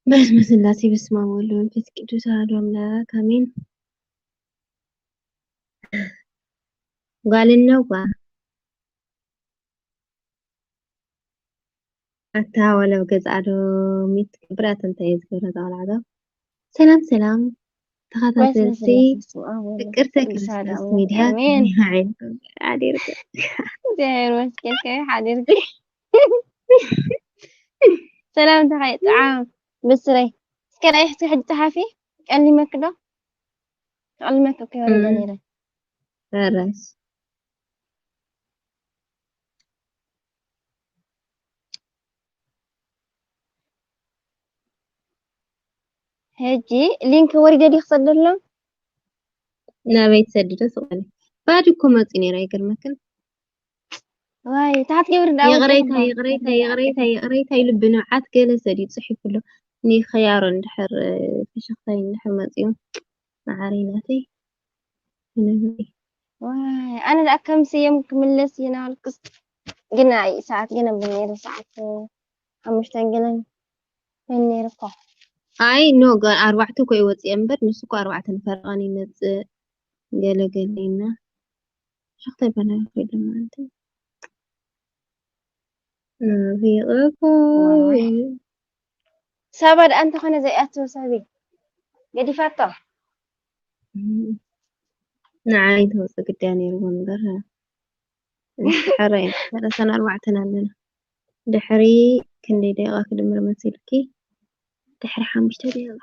በስመ ስላሴ በስመ አብ ወወልድ ወመንፈስ ቅዱስ አሐዱ አምላክ አሜን። ጓል እነዋ ኣታ ዋላ ኣብ ገዝኣ ዶ ሚት ትገብር ኣታ እንታይ እየ ዝገብራ እዛ ቆልዓ እዛ። ሰላም ሰላም ተኸታተልቲ ፍቅርተ ክርስቶስ ሚድያ ከመይ ሓዲርኩም? እግዚኣብሔር መስገን ከመይ ሓዲርኪ? ሰላም እንታይ ጥዓም ብስረይ እስከ ዳይ ሕጂ ሕጂ ጸሓፊ ቀሊመኪ ዶ? ክዕልመኪ እኮ ይወርደ ነይረ። በራስ ሕጂ ሊንክ ወሪደ ድዩ ክሰደሎም? ናበይ ትሰድዶ ስቆኒ? ባዲ እኮ መፂ ነይራ ይገርመክን። ዋይ ታሓት ገብር ዳ ይቕሬታ ይቕሬታ ይቕሬታ ይቕሬታ ኢሉ ብንብዓት ገለ ሰዲዱ ፅሒፉ ኣሎ። ንኸያሮ እንድሕር ፍሽኽታይ እንድሕር መፂኦም መዓረይ ናተይ ይነግረይ። ዋይ ኣነ ደኣ ከም ስየም ክምለስ እየ ናበልኩስ ግን ኣይ ሰዓት ግን ኣብ ነይሩ ሰዓት ሓሙሽተን ገለን ምን ነይሩ እኮ ኣይ ኖ ኣርባዕተ እኮ ይወፅእ እምበር ንሱ እኮ ኣርባዕተ ንፈረቓን ይመፅእ ገለ ገለ ኢና ሸኽታይ በና ይኸይድ ማለት እዩ። ናፊቐኮ ሳባ ደኣ እንተኾነ ዘይኣትዎ ሰብ እዩ ገዲፋቶ። ንዓይ ተወፅእ ግድያ ነይርዎ እምበር ሕራይ ሰላሳን ኣርባዕተን ኣለና። ድሕሪ ክንደይ ደቂቓ ክድምር መሲልኪ? ድሕሪ ሓሙሽተ ደቂቓ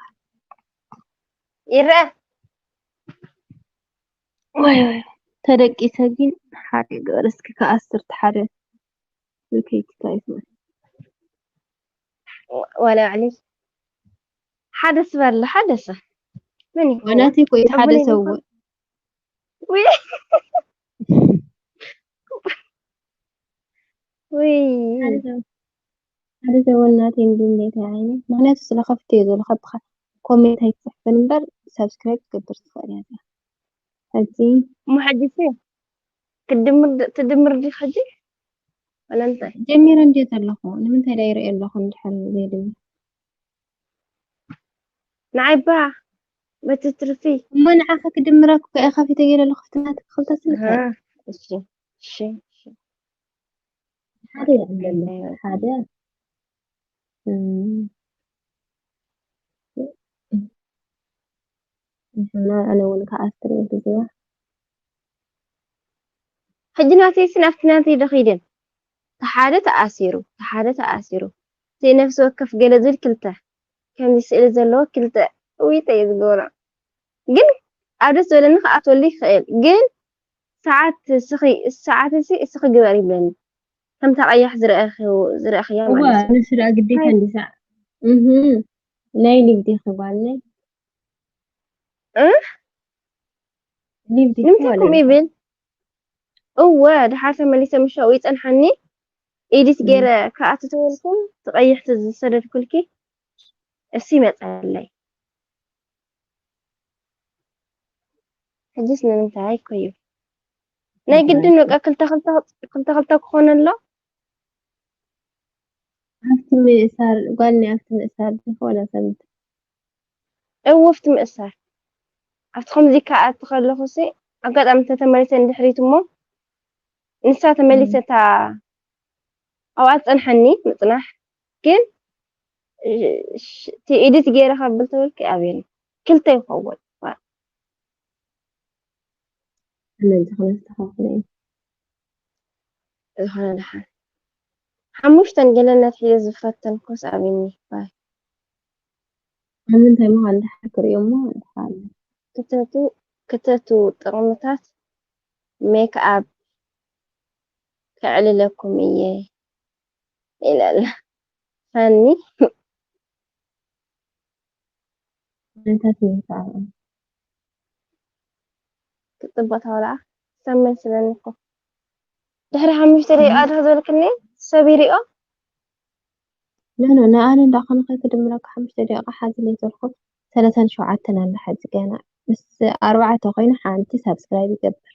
ይረአ። ወይ ወይ ተደቂሰ ግን ሓደ ግበር እስኪ ከኣስርት ሓደ ስልከይ ትካይት ማለት ዋላ ባዕለይ ሓደ ስበርለ ሓደ ሰብ መን ይኸውን? ወናተይ እኮ እቲ ሓደ ሰብ እውን ውይ ውይ ሓደ ሰብ ሓደ ሰብ እውን ናተይ እንድንዴት ዓይነ ምክንያቱ ስለ ከፍትዮ ዘሎ ከብካ ኮሜንት ኣይትፅሕፍን እምበር ሳብስክራይብ ትገብር ትኽእል እያ እዚኣ ሕጂ እሞ ሕጂ ሲ ክትድምር ድ- ትድምር ዲ ሕጂ ወላ እንታይ ጀሚረ እንዴት ኣለኹ ንምንታይ ዳ ይርኢ ኣለኹ እንድሕር ዘይድምር ንዓይ ባ በቲ ትርፊ እሞ ንዓኻ ክድምረኩ ከ እየ ከፊተ ገለ ኣለኹ ክፍትናት ክልተ ስልከ ኣሃ፣ እሺ እሺ እሺ ሓደ ይዕለለ ሓደ እም፣ ንሕና ኣነ እውን ከዓ ኣስትሪኦ ግዜዋ ሕጂ ናተይሲ ናብቲ ናተይ ዶ ኺድን ተሓደ ተኣሲሩ ተሓደ ተኣሲሩ እቲ ነፍሲ ወከፍ ገለ ዝብል ክልተ ከምዚ ስእሊ ዘለዎ ክልተ ውይጠ እዩ ዝገብሮ ግን ኣብ ደስ ዝበለኒ ክኣትወሉ ይኽእል ግን ሰዓት እስኺ ሰዓት እዚ እስኺ ግበር ይብለኒ ከምታ ቀያሕ ዝረኣኽዮ ዝረኣኽያ እዋ ማለት እዩ ንሱ ደኣ ግዴታ እንዲ ሰዓ እህ ናይ ሊቭ ዲኺ ጓልነይ እ ሊቭ ዲኺ ንምንታይ ማለት ከምኡ ይብል እወ ድሓር ተመሊሰ ምሻኡ ይፀንሓኒ ኤዲት ገይረ ክኣቱ ተበልኩም ትቐይሕቲ ዝሰደድኩልኪ እሱ ይመፀለይ ሕጅስ ንምንታይ ኮዩ ናይ ግድን በቃ ክልተ ክልተ ክልተ ክልተ ክኾነ ኣሎ ኣብቲ ምእሳር ጓል ናይ ኣብቲ ምእሳር ዝኾነ ሰምት እወፍቲ ምእሳር ኣብቲ ከምዚ ከኣቲ ከለኹ ሲ ኣጋጣሚ ተተመሊሰ ንድሕሪት እሞ ንሳ ተመሊሰ እታ ኣብኣ ዝፀንሐኒ ምፅናሕ ግን እቲ ኤዲት ገይረ ከብል ተበልኪ ኣብየኒ ክልተ ይኸውን ኣነ ዝኾነ ዝተኸፍለ እዩ ዝኾነ ድሓን ሓሙሽተን ገለነት ሒዘ ዝፈተንኩስ ኣብኒ ባይ ኣብ ምንታይ ምዃን ድሓር ክርእዮ እሞ ድሓር ክተቱ ክተቱ ጥቕምታት ሜክ ኣፕ ከዕልለኩም እየ ኢላላ ሃኒ ምንታት ይንሳኣ ክፅብቕ ተወላዓ ሰመን ስለኒ እኮ ድሕሪ ሓሙሽተ ደቂቃ ድኻ ዝበልክኒ ሰብ ይሪኦ ኖ ኖ ንኣነ እንዳኾነ ከይክድምረካ ሓሙሽተ ደቂቃ ሓዚ ኔትወርኩ ሰለሳን ሸውዓተን ኣላ ሓዚ ገና ምስ ኣርባዕተ ኮይኑ ሓንቲ ሳብስክራይብ ይገብር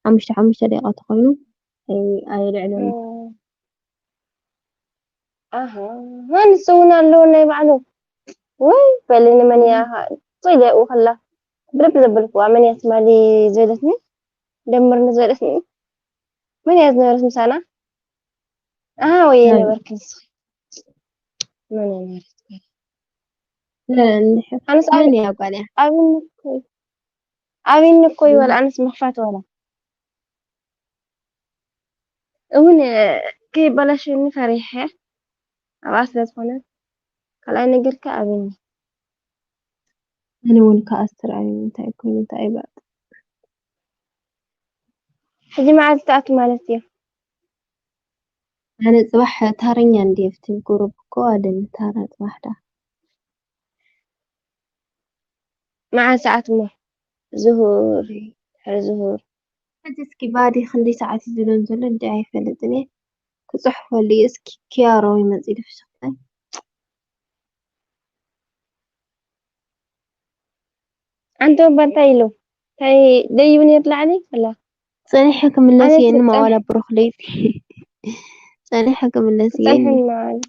ሓሙሽተ ሓሙሽተ ደቂቃ ተኾይኑ ኣየልዕለኒ ኣሃ ንሱ እውን ኣለዎ ናይ ባዕሉ ወይ በልኒ፣ መን እያ ኸ? ጽኢለ ኣብኡ ከላ ብደብ ዘበልክዋ፣ መን እያ ትማሊ ዝበለትኒ? ደምርኒ ዝበለትኒ? መን እያ ዝነበረት ምሳና? ኣሃ፣ ወይ መን? ነበርኪ ንስኺ? መን እያ ነበረት? ለ-፣ እንድሕር ኣነስ መን ኣብ-፣ እያ ጓል እያ? ኣብኒ እኮ እዩ። ኣብኒ እኮ እዩ፣ ዋላ ኣነስ ምኽፋት ዋላ። እውን ከይበላሸኒ ፈሪሐ ኣብኣ ስለ ዝኾነ፣ ካልኣይ ነገር ከ ኣብኒ። ኣነ እውን ከኣ ኣስተርኣዩ እንታይ ኮይኑ እንታይ ይባጥ። ሕጂ መዓዝ ትኣቱ ማለት እዩ? ኣነ ጽባሕ ታረኛ እንድየ ኣብቲ ጉሩፕ እኮ ኣለኒ ታራ ጽባሕ ደኣ። መዓዝ ሰዓት እሞ? ዝሁር፣ ድሕሪ ዝሁር። ሕጂ እስኪ ባዲ ክንደይ ሰዓት እዩ ዝብለን ዘሎ እንዲ ኣይፈልጥን እየ። ክጽሕፈሉ እዩ እስኪ። ኪያሮ ይመጽእ ኢሉ ፍሽኽታይ። ኣንተ እባ እንታይ ኢሉ? እንታይ ደይቡ ነይሩ ላዕሊ? ኣላ። ጸኒሐ ክምለስ ኣነ እየ ስልጠና ንማዋላ ብሩኽ ለይቲ። ጸኒሐ ክምለስ እየ። ጸኒሐ ንማዋላ።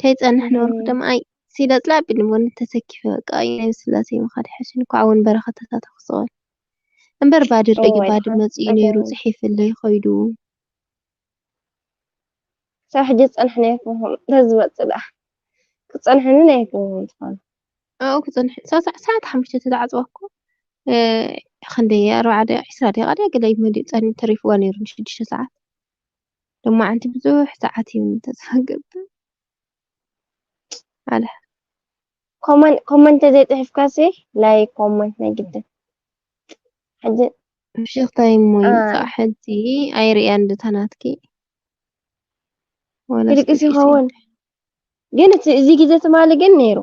ከይጸንሕ ነበርኩ እም። ደማ ኣይ፣ ሲለ ጽላእ ቢሉ እሞ ተሰኪፈ በቃ፣ ኣይ፣ ናይ ስላሴ ምኻድ ይሓሸኒ፣ ኳዕ እውን በረኸት ተሳተፍኩ ዝቐል። እምበር ባድር ደጊ እዋይ፣ ባድር ድሓን መጺኡ ነይሩ፣ ኣይገርምን። ጽሒፍለይ ኸይዱ። ክሳብ ሕጂ ዝጸንሐ ናይ ኣይኮንኩን፣ ተዝመጽእ ደኣ። ክጸንሐኒ ናይ ኣይኮንኩን ዝኾነ። ኣብኡ ክጸንሕ፣ ሰዓት፣ ሰዓት ሓሙሽተ ተተዓጽዋ እኮ፣ እ፣ ክንደይ፣ ኣርባዓ ደቂቕ፣ ዕስራ ደቂቓ ድያ ገለ እዩ መሊኡ ጸኒ-፣ ተሪፍዋ ነይሩ፣ ንሽዱሽተ ሰዓት። ሎማዓንቲ ብዙሕ ሰዓት እዩ ተስፋ ገብር። ኣለ። ኮመን-፣ ኮመንት ዘይጽሒፍካሲ፣ ላይክ ኮመንት ናይ ግድን። ሕጂ ፍሽኽታይ እሞ አ። ይምጻእ፣ ሕጂ ኣይርእያን ዶ እታ ናትኪ? ወላስ ይድቅስ ደቂሰ? ይኸውን። ግን እቲ፣ እዚ ግዜ ትማሊ ግን ነይሩ።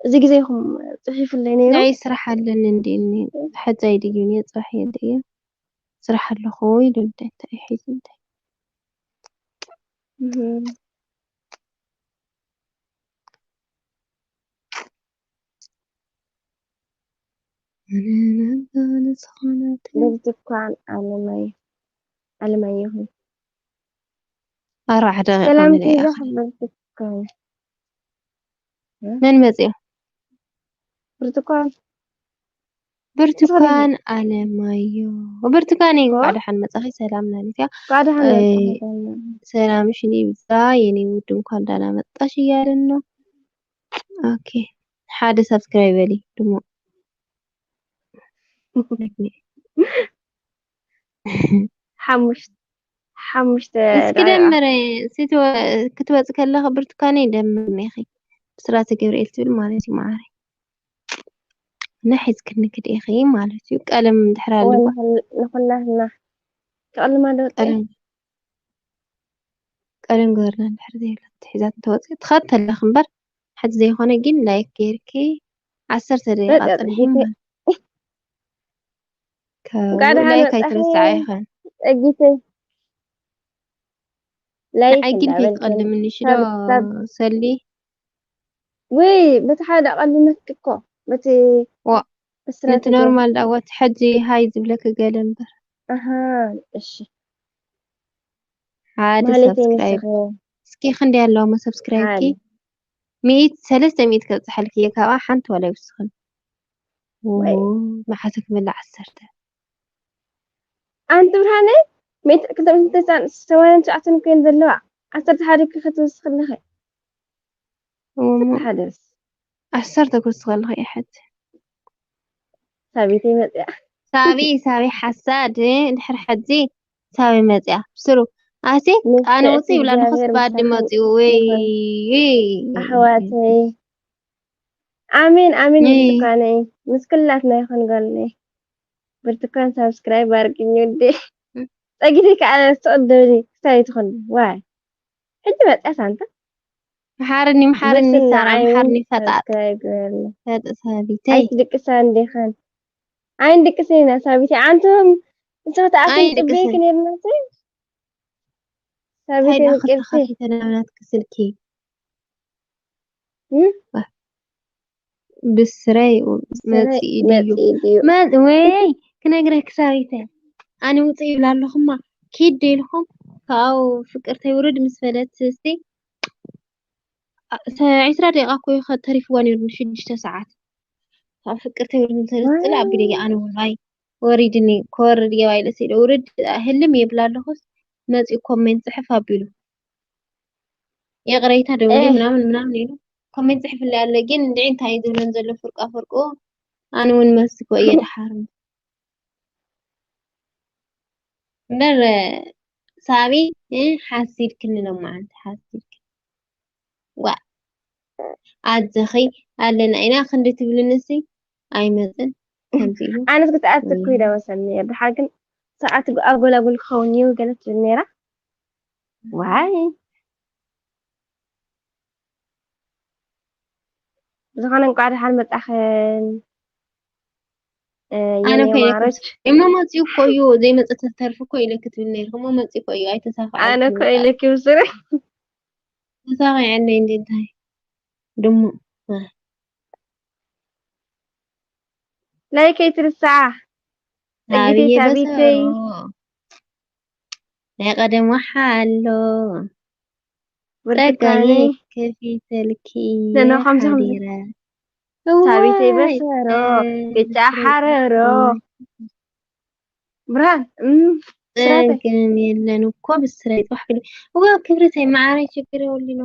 እዚ ግዜ ይኹም ጽሒፉለይ ነይሩ። ናይ ስራሕ ኣለኒ እንዲ እኒ፣ ሕጂ ኣይድዩን እየ፣ ጽባሕ እየ ድየ። ስራሕ ኣለኹ ወይ ኢሉ እንታይ፣ እንታይ ሒዙ እንታይ? እህ። ዝኾነት ብርቱካን ኣለማየ-፣ ኣለማየሁ። ኣርባዓ ደቂቕ ሰላም ይኾነ ኪዛ ይኣኽል። ብርቱካን። መን መጽዮ? ብርቱካን። ብርቱካን ኣለማየሁ። ብርቱካን፣ እኮ። እንኳዕ ደሓን መጻኺ። ሰላም ናሊት እያ። እንኳዕ ደሓን እ፣ መጻኺ፣ ሰላም። ሰላምሽን ይብዛ የኔ ውድ፣ እንኳን ደህና መጣሽ እያልን ነው። ኦኬ፣ ሓደ ሳብስክራይብ በሊ ድሞ። ሓሙሽተ፣ ሓሙሽተ እስኪ ደቂቕ። ደምረ፣ እስኪ ትወ-፣ ክትወጽ ከለኺ ብርቱካነይ ደምርኒ ኢኺ። ብስራተ ገብርኤል ትብል ማለት እዩ መዓረይ። እና ሒዝክኒ ክድ ኢኺ ማለት እዩ። ቀለም እንድሕር እወ፣ ኣለዋ። ንኹል-፣ ንኹላትና። ትቐልማ ዶ ወጣ? ቀለም፣ ቀለም ገበርና እንድሕር ዘይብላ ትሒዛት እንተወጽእ ትኸድ ተለኽ እምበር፣ ሕጂ ዘይኾነ ግን ላይክ ጌርኪ ዓሰርተ ደቂቃ መጠጥ ጸንሒ ጌቴ። ማለት። ካብ እንቋዕ ደሓን ላይክ መጻኺ ኣይትረስዓ ኢኸን። ጸጊተይ። ላይክ ንዓይ ግን እንዳበልክን ከይትቐልምኒ ሽዶ ሳብ-፣ ሳብ-፣ ሰሊ። ውይ፣ በቲ ሓደ ኣቐሊመትኪ እኮ። በቲ ዋ፣ ብስራት ነቲ ገይሩ። ኖርማል ዳኣ፣ ወቲ ሕጂ ሃይ ዝብለኪ ገለ እምበር። ኣሃ፣ እሺ። ሓደ ማህሌተይ ሳብስክራይብ። ንስኺ። እስኪ ክንደይ ኣለዎ ሰብስክራይብኪ? ሓደ። ሚእቲ፣ ሰለስተ ሚእቲ ከብጽሓልኪ እየ፣ ካብኣ ሓንቲ ዋላ ኣይውስኽን። ወይ። ው፣ መዓት ክምላ ዓሰርተ። ኣንቲ ብርሃነ፣ ሚእቲ፣ ክልተ ሚእትን ተስዓን፣ ሰማንያን ትሽዓተን እኮ እየን ዘለዋ። ዓሰርተ ሓደ እኮ ክትውስኺ ኣለኺ። እሞ ዓሰርተ ሓደ በስ። ዓሰርተ ክውስኺ ኣለኺ እየ ሕጂ። ሳቢተይ መጽያ። ሳቢ፣ ሳቢ ሓሳድ፣ ድሕሪ ሕጂ ሳቢ መጽያ። ብስሩ፣ ኣቲ፣ ንፍዕቲ ኣነ ውጽእ ይብላ፣ ንኹስ እግዚኣብሔር ባዲ ምሳኺ መጽዩ፣ ወይ፣ ይኹን። ወይ። ኣሕዋተይ። ኣሜን፣ ኣሜን፣ እይ። ብርቱካነይ። ምስ ኩላትና ይኹን ጓልነይ። ብርቱካን ሳብስክራይብ ኣርግኝ ውዴ። እም። ጸጊተይ ከኣ ትቕደሊ ክሳብ ትኹን። ዋይ። ሕጂ መጽያ ሳንታ። መሓርኒ፣ መሓርኒ፣ ብስና ሳራ፣ ዓይኒ መሓርኒ ፈጣጥ። ሳብስክራይብ ግበርኒ። ፈጥ ሳቢተይ። ኣይትድቅሳ እንዲኸን። ኣይንድቅስን ኢና ሳቢተይ። ኣንቱም ንስኺ ተኣትም ኣይንድቅስን። ጽበይኪ ነይርና ሲ። ሳቢተይ እንታይ ምቅርቲ። ከፊተ ናብ ናትኪ ስልኪ? እም? ዋ። ብስረይ ብስረይ መጺኡ ድዩ? መጺኡ ድዩ? መ-፣ ወይ ክነግረኪ ሳቢተይ። ኣነ ውጽእ ይብላ ኣለኹማ። ኪድ ዶ ኢልኹም? ካብኡ ፍቅርተይ ውርድ ምስ በለት እስቲ ዒስራ ደቂቃ እኮ እዩ ተሪፍዋ ነይሩ፣ ንሽዱሽተ ሰዓት። ካብ ፍቅርተይ ውርድ እንተልስጥላ ኣቢለ እየ ኣነ እውን። ኣይ፣ ወሪድኒ፣ ክወርድ እየ ባይለ ስኢለ ውርድ። ህልም የብላ ኣለኹስ፣ መፂኡ ኮሜንት ፅሕፍ ኣቢሉ፣ ይቕሬታ ደውሊ ምናምን ምናምን ኢሉ ኮሜንት ፅሕፍለይ ኣሎ። ግን እንድዒ እንታይ እዩ ዝብለን ዘሎ ፍርቃ ፍርቁ? ኣነ እውን መልሲ ክበ እየ ደሓር። እምበር ሳቢ፣ ሓሲድክኒ ሎማዓንቲ፣ ሓሲድክኒ። ዋ፣ ኣጆኺ፣ ኣለና ኢና ክንዲ ትብልንሲ ኣይመጽን ከምዚ ኢሉ። ኣነስ ክትኣትኩ ኢለ መሰለኒ። ድሓር ግን ሰዓት ኣጎላጉል ክኸውን እዩ ገለ ትብል ነይራ። ዋይ። ብዝኾነ እንቋዕ ደሓን መጻኽን። ኣነ እኮ ኢለኪ እሞ መፂኡ እኮ እዩ፣ ዘይመፀ ተተርፊ እኮ ኢለኪ ትብል ነይርኪ። እሞ መፂኡ እኮ እዩ፣ ኣይተሳኺዐልኪ። ኣነ እኮ ኢለኪ ብስሪ። ተሳኺዐለይ እንዴ እንታይ ድሙ። ላይክ ኣይትርስዓ። ሳብየ ሳቢተይ። ናይ ቀደም ወሓ ኣሎ። ብርቱካነይ። ጸጋዬ ከፊተልኪ ነኖ ከምዚ ከምዚ። ሓቢረ። ሳቢተይ እዋይ፣ በሰሮ፣ ግጫ ሓረሮ። ብርሃን፣ እም፣ ስራተይ። ጸገም የለን እኮ ብስረይ ጽባሕ ክል-፣ እዋ ክብረተይ መዓረይ ችግር የብሉና።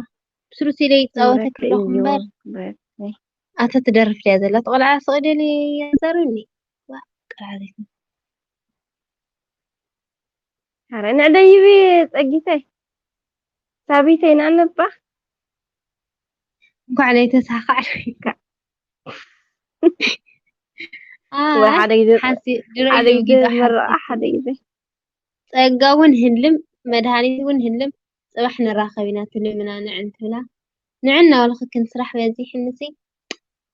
ብስሩት ኢለ ይጻወተኪ ክብረተይ ኣለኹ እዩ፣ እምበር። ክብረተይ። ኣታ ትደርፍ ድያ ዘላ? ቆልዓ ስቕ ኢለ ኣንጻሩኒ። ዋ፣ ቆልዓ ዘይኮነ። ኣረ ንዕደይቢ ጸጊተይ። ሳቢተይ ናነባ። እንኳዕ ለይተሳኻዕካ። ወይ ሓደ ግዜ፣ ሓደ ግዜ መርዓ፣ ሓደ ግዜ። ጸጋ እውን ህልም፣ መድሃኒት እውን ህልም፣ ጽባሕ ንራኸብ ኢና ትልምና ንዕን ትብላ። ንዕን እናበልኽክን ስራሕ በዚሕንሲ፣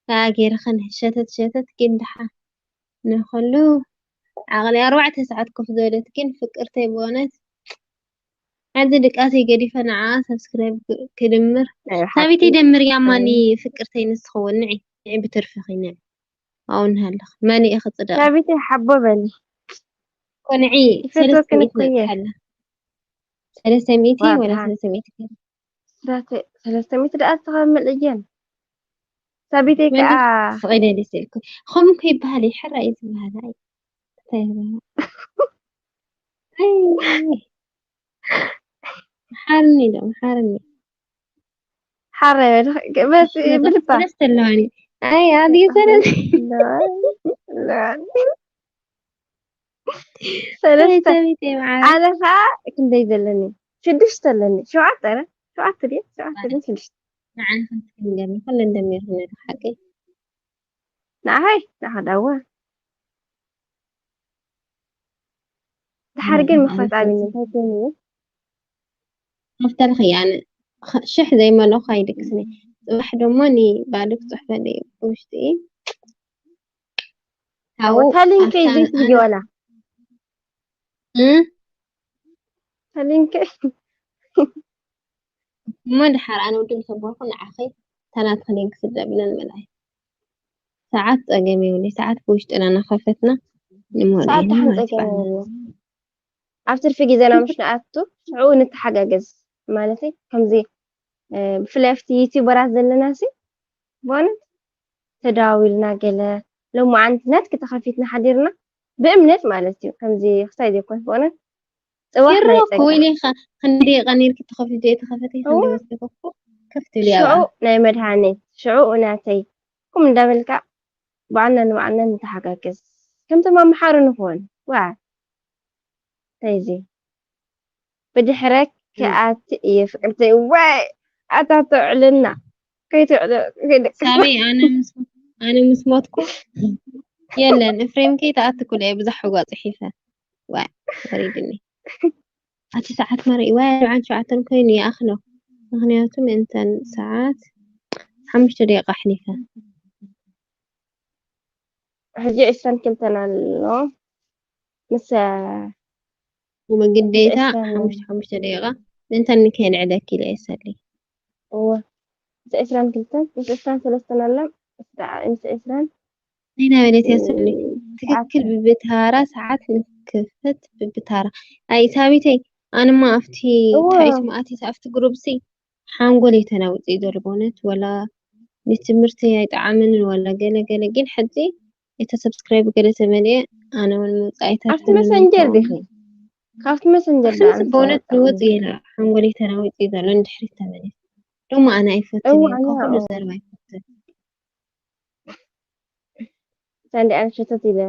ከኣ ገይርኽን ሸተት ሸተት ግን ደሓን ንኸሉ ዓቕሊ ኣርባዕተ ሰዓት ኮፍ ዝበለት ግን ፍቅርተይ ብእውነት። ኣብዚ ድቃሰይ ገዲፈ ንዓ ሳብስክራይብ ክድምር። ሳቢተይ ደምር ያማኒ ፍቅርተይ ንስኽውን ንዒ፣ ንዒ ብትርፍኺ ንዒ። ኣብኡ እንሃለኽ። መሊእኺ ጽደቒ። ሳቢተይ ሓቦ በሊ። እኮ ንዒ፣ ይፈትወክን ሰለስተ ሚእቲ እኮ እየ። ነጥቢ ኣላ። ሰለስተ ሚእቲ ዋላ ወላ ሓ-፣ ሰለስተ ሚእቲ ከ? ሰለስተ፣ ሰለስተ ሚእቲ ደኣ ዝተኸምል እየን። ሳቢተይ መን ከኣ ስቕ ኢለ ደስ ኢልኩ። ከምኡ እኮ ይበሃል እዩ፣ ሕራይ እዩ ዝበሃል። ኣይ፣ እንታይ ይበሃል? ኣይ፣ መሓርኒ ዶ፣ መሓርኒ። ሓረ በል፣ በስ፣ ብልባ። ሰለስተ ኣለዋኒ። ኣይ፣ ኣድዩ ሰለስተ። ሰለስተ። ኣይ፣ ሰበይተይ መዓረይ። ኣነ ኸዓ ክንደይ ዘለኒ? ሽዱሽተ ኣለኒ። ሸውዓተ፣ ኧረ፣ ሸውዓተ ድየ? ሸውዓተ ድየ? ሽዱሽተ። ንዓን ክንደይ ገርኒ? ኩለን ደሚርክን ኢሉ ሓቀይ። ንዓይ? ንዓኻ ዳዋ። ድሓር ግን ኣነ ምኽፋት ኣብኒ እንታይ ኮይኑ እዩ? ከፍተልኺ እየ ኣነ። ኸ-፣ ሽሕ ዘይመልኦ ኣይድቅስን እየ። ጽባሕ ደሞ ንባዶ ክጽሕፈለይ ብውሽጢ። ሓው እታ ሊንከይ ኣብታ ዘይትብሊ ኣነ ዋላ? እ? እታ ሊንከይ? እሞ ድሓር ኣነ ውድእ ምስ ኣበልኩ ንዓኺ እታ ናትኺ ሊንክ ስደብለን ምልኣይ። ሰዓት ጸገም የብሉይ። ሰዓት ብውሽጥና እናኸፈትና ንመልኦ ሰዓት ኢና ድሓን ማለት ጸገም በዓልና። የብሉን። ኣብ ትርፊ ግዜና ምሽ ንኣቱ ሽዑ ንተሓጋገዝ። ማለተይ ከምዚ፣ እ፣ ብፍላይ ኣብቲ ዩቲዩበራት ዘለና ሲ፣ ብእውነት ተደዋዊልና ገለ ሎማዓንቲ ናትኪ ተኸፊትና ሓዲርና ብእምነት ማለት እዩ። ከምዚ ክሳይ ዘይኮንስ ብእውነት ጽባሕ ናይ ይረኩ ጸጋ። ወይኔ ኸ-፣ ክንደይ ደቂቃ ነይርኪ ተኸፊቱ ዘይተኸፈተ እወ። ክንደይ ወሲኹ እኮ ከፍቲ ኢሉ ሽዑ ኣብኣ። ናይ መድሃኒት፣ ሽዑ ናተይ። ኩም እንዳበልካ ባዕልና ንባዕልና ንተሓጋገዝ። ከምቶም ኣምሓሩ ንኾን። ዋ። እንታይ እዚ? ብድሕረክ እም። ክኣቲ እየ ፍቅርተይ። ዋይ! ኣታ ተዕልና። ከይትዕለ-፣ ከይደ-፣ ሳሚ፣ ኣነ ምስ፣ ኣነ ምስ ሞትኩ፣ የለን፣ እፍሬም ከይትኣትኩ ኢለ እየ ብዙሕ ሕጓ ጽሒፈ። ዋይ፣ ወሪድኒ። ኣቲ ሰዓት መሪእዋ ኣርብዓን ሸውዓተን ኮይኑ ይኣኽሎ። ምኽንያቱ ምእንተን ሰዓት ሓሙሽተ ደቂቃ ኣሕሊፈ። ሕጂ ዕስራን ክልተን ኣሎ። ምስ እሞ ግዴታ ዕስራን ሓሙሽተ፣ ሓሙሽተ ደቂቃ ምእንተን ከየልዕለኪ ኢለ እየ ሰሊ። እወ። ምስ ዕስራን ክልተን፣ ምስ ዕስራን ሰለስተን ኣሎ። ምስ ደዓ-፣ ምስ ዕስራን ናይናበለት እያ ሰሊ። እም፣ ትክክል፣ ሰዓት። ብብታራ ሰዓት ንክፈት ብብታራ። ኣይ ሳቢተይ፣ ኣንማ ኣብቲ እወ። ታይት ማኣቲት ኣብቲ ግሩፕሲ ሓንጎለይ ተናዊጹ እዩ ዘሎ ብእውነት። ወላ ንትምህርቲ ኣይጠዓመንን ወላ ገለ ገለ፣ ግን ሕጂ እታ subscribe ገለ ተመልየ፣ ኣነ እውን ምውጻእ ኣብቲ ኣይተርፈንን መሰንጀር ምውጻእ ዲኺ? ካብቲ መሰንጀር ኣብቲ ምስ በእውነት ንውጽእ ኢለ ሓንጎለይ ተናዊጹ እዩ ዘሎ እንድሕሪት ተመልየ። ደሞ ኣነ ኣይፈትን እዋ እየ ካብ ኣነ ኩሉ ዘረባ ኣይፈትን። ሳንዲ ኣነ ሸተት ኢለ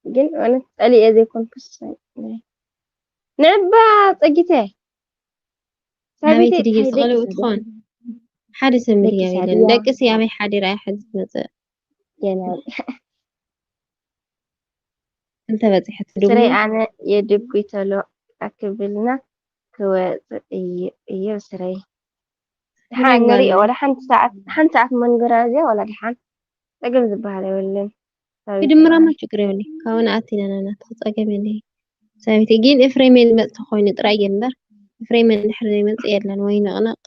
ግን ኣነ ጸሊኤ ዘይኮንኩስ ናይ ንዕባ ጸጊተ ኣበይ ሳቢተይ ትድሂ ታይ ዝኸለኡ ደቂ ትኾን ሓደ ሰብ ደቂ ምድያብ የለን። ሳድያ ደቂ ሲ ኣበይ ሓዲራ እያ ሕዚ ትመጽእ? የናይ እንተበጺሐት ድሙ ስረይ ኣነ የድጉይ ተሎ ኣክብልና ክወጽእ እዩ እዩ ስረይ። ድሓን ስረይ ንሪኦ ጓለይ ወላ ሓንቲ ሰዓት ሓንቲ ሰዓት መንገራ እዚኣ ወላ ድሓን ጸገም ዝበሃል የብልን። ሳቢተይ ክድምራማ ኣነ ችግር የብለይ። ካብኡ ንኣቲ ኢና ናናትኽ ጸገም የለይ። ሳቢተይ ግን ኤፍሬም ዝመጽእ ተኾይኑ ጥራይ እየ እምበር ኤፍሬም እንድሕር ዘይመጽእ የለን ወይ ንቕንቕ።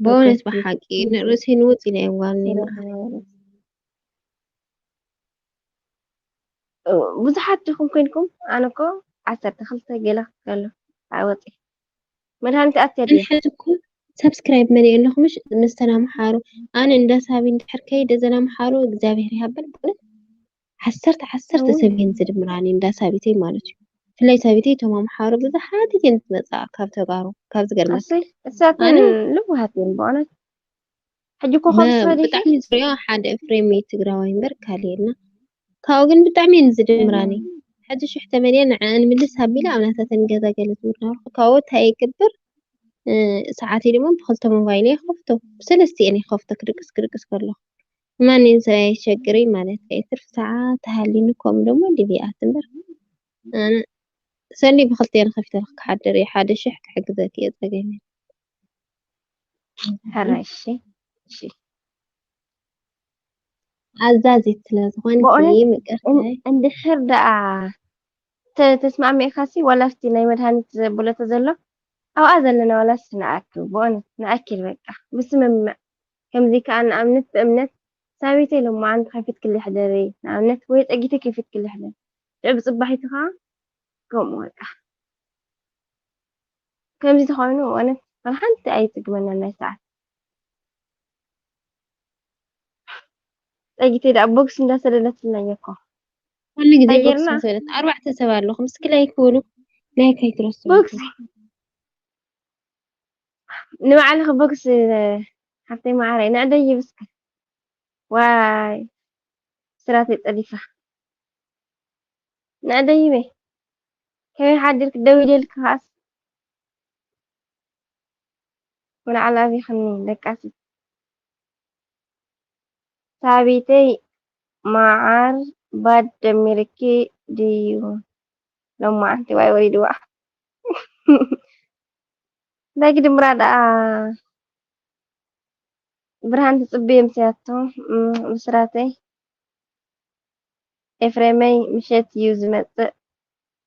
በእውነት ተከፊ ብሓቂ ንርእሰይ ንውጽ ኢለ እየ ጓል ናይ ስረ መዓረይ። ዝነበረት ብዙሓት ዲኹም ኮንኩም? ኣነ እኮ ዓሰርተ ክልተ ገለ ከሎ ኣወፂ መድሃኒት ኣትያ ኣነ ድየ ሕጂ እኮ subscribe መሊእ ኣለኹ ምሽ ምስ ተናምሓሩ ኣነ እንዳ ሳቢ እንድሕር ከይደ ዘናምሓሩ እግዚኣብሔር ይሃበል ብእውነት ዓሰርተ ዓሰርተ እውይ ሰብ እየን ዝድምራኒ እንዳ ሳቢተይ ማለት እዩ። ብፍላይ ሳቢተይ እቶም ኣምሓሩ ብዙሓት እየን ዝመፅኣ ካብ ተጋሩ ካብ ዝገርመካ ኣሰይ እሳተን ኣነ ልውሃት እየን ብእውነት ሕጂ እኮ መ- ከምስኻ ዲኺ ብጣዕሚ ዝሪኦ ሓደ ኤፍሬም እዩ ትግራዋይ እምበር ካልእ የልና ካብኡ ግን ብጣዕሚ እየን ዝድምራኒ ሕጂ ሽሕ ተመልየ ንዐአን ምልስ ኣቢለ ኣብ ናታተን ገዛ ገለ ትብል ናብርኩ ካብኡ እንታይ ይገብር እ፣ ሰዓተይ ድማ ብክልተ ሞባይል ይኸፍቶ ብሰለስቲኤን ይኸፍቶ ክድቅስ ክድቅስ ከለኹ ማንም ሰብ ኣይሸግረይ ማለት እዩ ትርፊ ሰዓት ተሃሊኒ ከምኡ ድማ ዲቪኣት እምበር ኣነ ሰኒ ብክልቲኤን ከፊተልኪ ክሓድር እየ ሓደ ሽሕ ክሕግዘኪ እየ ጸገም የለን ሕራይ እሺ እሺ ኣዛዚት ስለ ዝኾንኪ ብእውነት ምቅርተ እን- እንድሕር ደኣ ተ- ተስማዕሚዕካሲ ዋላ ኣብቲ ናይ መድሃኒት ዘብሎ ተዘሎ ኣብኣ ዘለና ዋላስ ንኣክል ብእውነት ንኣክል በቃ ብስምምዕ ከምዚ ከዓ ንኣብነት ብእምነት ሳቢተይ ሎማዓንቲ ከፊትክሊ ሕደሪ ንኣብነት ወይ ፀጊተይ ከፊትክሊ ሕደሪ ሽዑ ብፅባሒቲ ከዓ ከምኡ በቃ ከምዚ ተኾይኑ እውነት ኣብ ሓንቲ ኣይፅግመና ናይ ሰዓት ፀጊተይ ደኣ ቦክስ እንዳሰደደትልና እየ እኮ ኩሉ ግዜ ቦክስ ኣየርና መሰለት ኣርባዕተ ሰብ ኣለኹም እስኪ ላይክ በሉ ላይክ ኣይትረስዑ ቦክስ ንባዕልኺ ቦክስ ሓፍተይ ማዓረይ ንዕደይ ይብስከ ዋይ ስራተይ ፀዲፋ ንዕደይ ይበይ ከመይ ሓዲርክ ደው ኢለልክ ከዓስ ምንዓል ኣብይኽኒ ደቃሲ ሳቢተይ መዓር ባድ ደሚርኪ ድዩ ሎማዓንቲ ዋይ ወሪድዋ እንታይ ክድምራ ደኣ ብርሃን ትፅበ የምስያቶ ብስራተይ ኤፍሬመይ ምሸት እዩ ዝመፅእ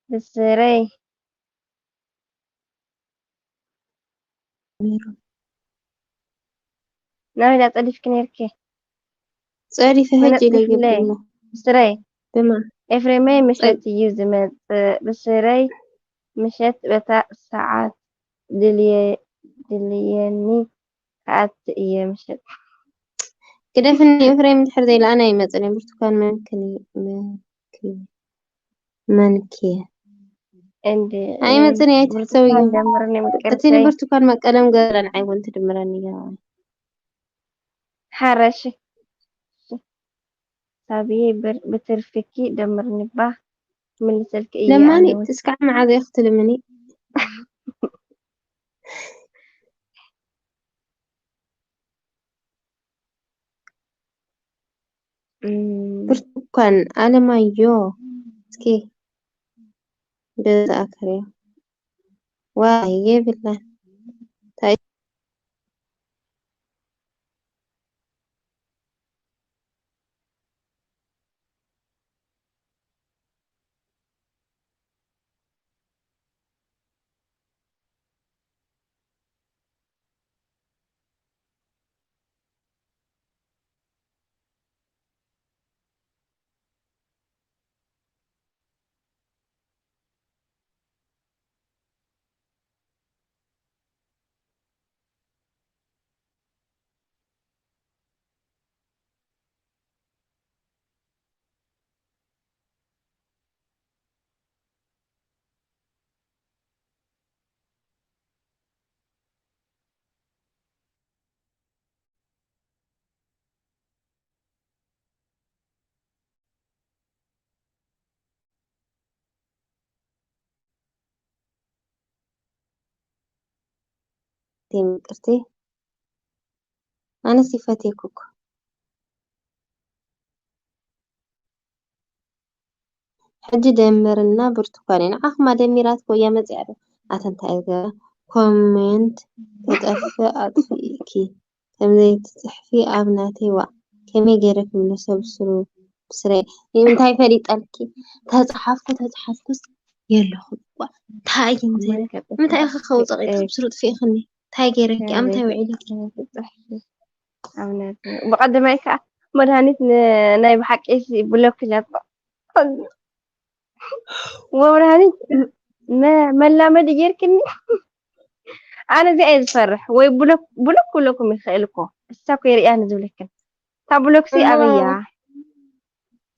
ብስረይ ናበይ ዳ ፀዲፍኪ ነይርኪ ፀዲፈ ሕጂ ኢለ መነፅፍለይ ይገብርና ብስረይ ብማ ኤፍሬመይ ፀ- ምሸት እዩ ዝመፅእ ብስረይ ምሸት በታ ሰዓት ድልየ- ድልየኒ ክኣቲ እየ ምሸት ግደፍኒ ኤፍሬም ድሕር ዘይለኣና ኣይመፅን እዩ ብርቱካን መንክን መንክን መንክየ እንድ ኣይመፅን እየ ኣይትሕሰብ እዩ ብርቱካን ደምርኒ እቲ ምቅርሰይ ንብርቱካን መቀለም ገረን ዓይቦን ትድምረኒ እያ ሓረሽ ሳብዬ ብር- ብትርፍኪ ደምርኒ እባ ክምልሰልኪ እየ ለማኒ ኣነ እውን እስካዕ መዓዘ ክትልምኒ እም፣ ብርቱካን ኣለማዮ እስኪ ገዛ ኣክርዮ ዋይ የብላን ታይ ምቅርተይ፣ ምቅርተይ። ኣነስ ይፈትየኩ እኮ። ሕጂ ደምርና ብርቱኳን፣ ንዓኹማ ደሚራትኮ እያ መጺኣ ዶ? ኣታ እንታይ እያ ገራ ኮሜንት ተጠፍእ ኣጥፊእኪ ከምዘይትጽሕፊ ኣብ ናተይ ዋእ፣ ከመይ ገይረ ክምልሶ ብስሩ ብስረይ? ንምንታይ ፈሊጠልኪ? ተጻሓፍኩ ተጻሓፍኩስ የለኹም ዋእ፣ እንታይ እየ ዘይረከብ? ንምንታይ ኢኺ ከውጽቕ ኢኺ ብስሩ ጥፊእኽኒ? እንታይ ገይረኪ? ኣብ ምንታይ ውዒለኪ? ብቐደማይ ከዓ መድሃኒት ን- ናይ ብሓቂ ሲ ብሎክ ኢላቶ ወ መድሃኒት መ- መላመዲ ጌርክኒ። ኣነ እዚኣ እየ ዝፈርሕ። ወይ ብሎክ ብሎክ ክብለኩም ይኽእል እኮ፣ እሳ እኮ የርእያ ንዝብለክን። እታ ብሎክ ሲ ኣበያ?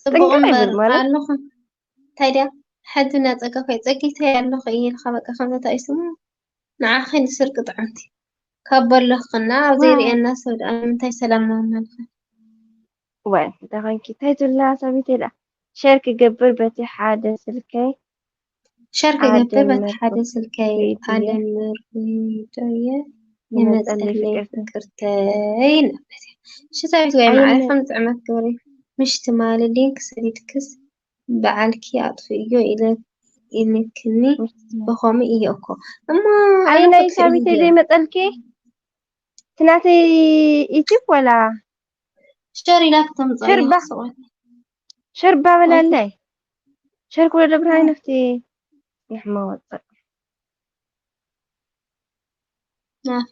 ጽቡቕ ጥንቅቕ እምበር ይብል ማለት ኣለኹ። እንታይ ድያ? ሕጂ እናጸገፈ እዩ። ጸጊተይ ኣለኹ እየ ኢልካ በቃ ከምዛ ተኣይሱሞ ንዓኺ ንስርቂ ጥዕምቲ። ካብ በለኽና ኣብ ዘይርእየና ሰብ ደኣ ንምንታይ ሰላም ናበልካ? ወይ እንታይ ኮንኪ? እንታይ ትብላ ሰበይቲ ደኣ? ሸር ክገብር በቲ ሓደ ስልከይ ሸር ክገብር በቲ ኣደመርኩ ሓደ ስልከይ ቪድዮ ኣደምር ቪድዮ ይመጸለይ ይመጸለይ ፍቅርቲ። ፍቅርተይ እናበለት እያ። ሽታዊት ወይ ኣየለ መዓረይ ከም ጥዕመት ግበሪ። ምሽ ትማሊ ሊንክ ሰዲድክስ በዓልኪ ኣጥፍእዮ ኢለ ኢልክኒ ብኸምኡ እየ እኮ እሞ ኣነ ኣየናይ ክትክእል ሳቢተይ እየ። ዘይመጸልኪ? ትናተይ ዩቲብ ወላ ሸር ኢላ ክተምጽኦ ሸርባ እያ። ሸርባ በላለይ ሸር ክሎ ደብርሃይ ነፍቲ ንሕማ ወፅእ ናፊ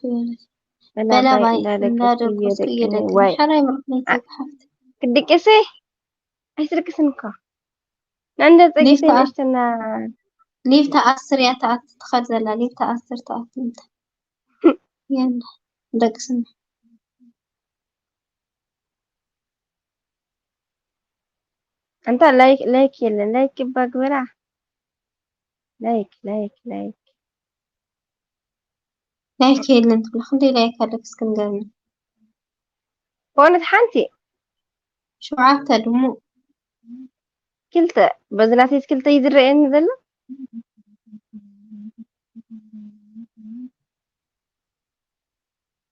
በለት በላባይ በላባይ እንዳደገፍኩ እንዳደገፍኩ እየደቅኒ እየደቅኒ ዋይ ሓራይ ምርኩነይ ተግሓፍት ክድቅሲ ኣይትድቅስን እኮ ናንደ ፀጊተ ሊፍታ ንእሽተና ሊፍታ ኣስር እያ ተኣት ትኸድ ዘላ ሊፍታ ኣስር ተኣት ምንታ የለ ደቅስና እንታ ላይክ ላይክ የለን ላይክ ይባ ግበራ ላይክ ላይክ ላይክ ላይክ የለን ትብላ ክንደይ ላይክ ኣለክ እስክንገርኒ በእውነት ሓንቲ ሸውዓተ ድሙ ክልተ በዚ ናተይ ክልተ እዩ ዝረአየኒ ዘሎ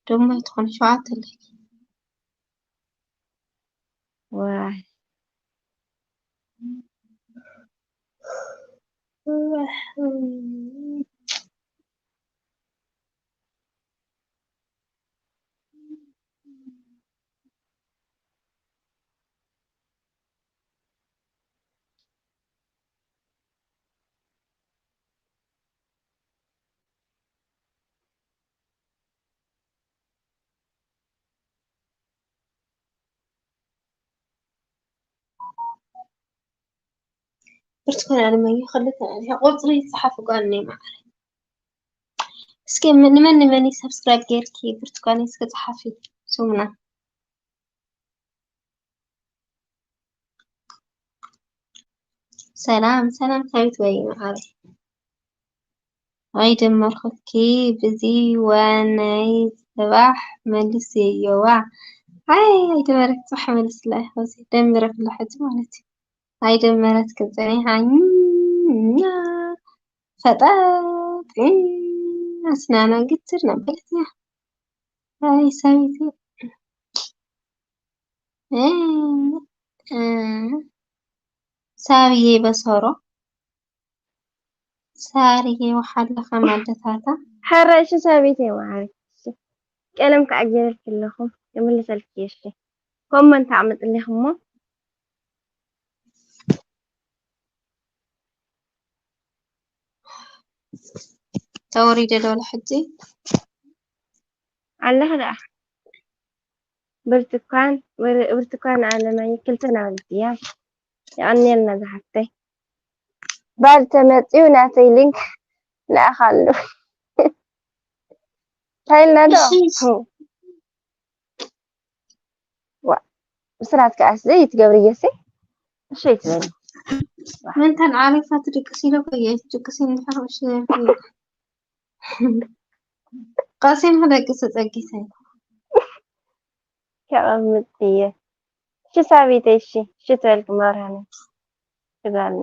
ድሙ ኣይትኾነ ሸውዓተ ኣለክ ዋይ ብርቱካን ኣለማየሁ ክልተ ኣሊያ ቁፅሪ ይፅሓፍ ጓል ናይ ማዓረ እስኪ ም- ንመን ንመን ሰብስክራይብ ጌርኪ ብርቱካን እስኪ ፀሓፊ ስሙና ሰላም ሰላም ሳዊት ወይ ማዓረ ኣይደመርኩኪ ብዚ ዋናይ ጽባሕ መልስዮዋ ኣይ ኣይደመረክ ጽባሕ መልስላ ይኸዚ ደምረ ፍላ ሕጂ ማለት እዩ ኣይደመረትክን ጸኒሓ ኛ ፈጠጥ ኣስናና ግትር ነበለት እያ ኣይ ሳዊት ሳብዬ በሰሮ ሳርዬ ወሓለ ከማደታታ ሓራሽ ሳቤት የማዓሪ ቀለም ከዓ ገይረልኪ ኣለኹ የምልሰልኪ እሺ ኮመንት ኣቕምጥልኹ እሞ ተወሪደ ዶ ሕጂ ኣለኺ ደኣ ብርቱኳን ብርቱኳን ኣለማየ ክልተ ናበለት እያ የቐንየልና ዝሓፍተይ ባል ተመፅዩ ናተይ ሊንክ ልኣኻሉ እንታይ ኢልና ዶ እሺ ምስራት ከኣስ ዘይትገብርየሲ እሺ ይትበል ምንተን ዓሪፋ ትድቅስ ኢለ ኮየ ትድቅስ እንድሕር እሺ ቀሲን ክደቅስ ጸጊተ ከቐምጥ እየ እሺ ሳቢተይ እሺ እሺ ትበልክ መብርሃነ ትጋልኒ።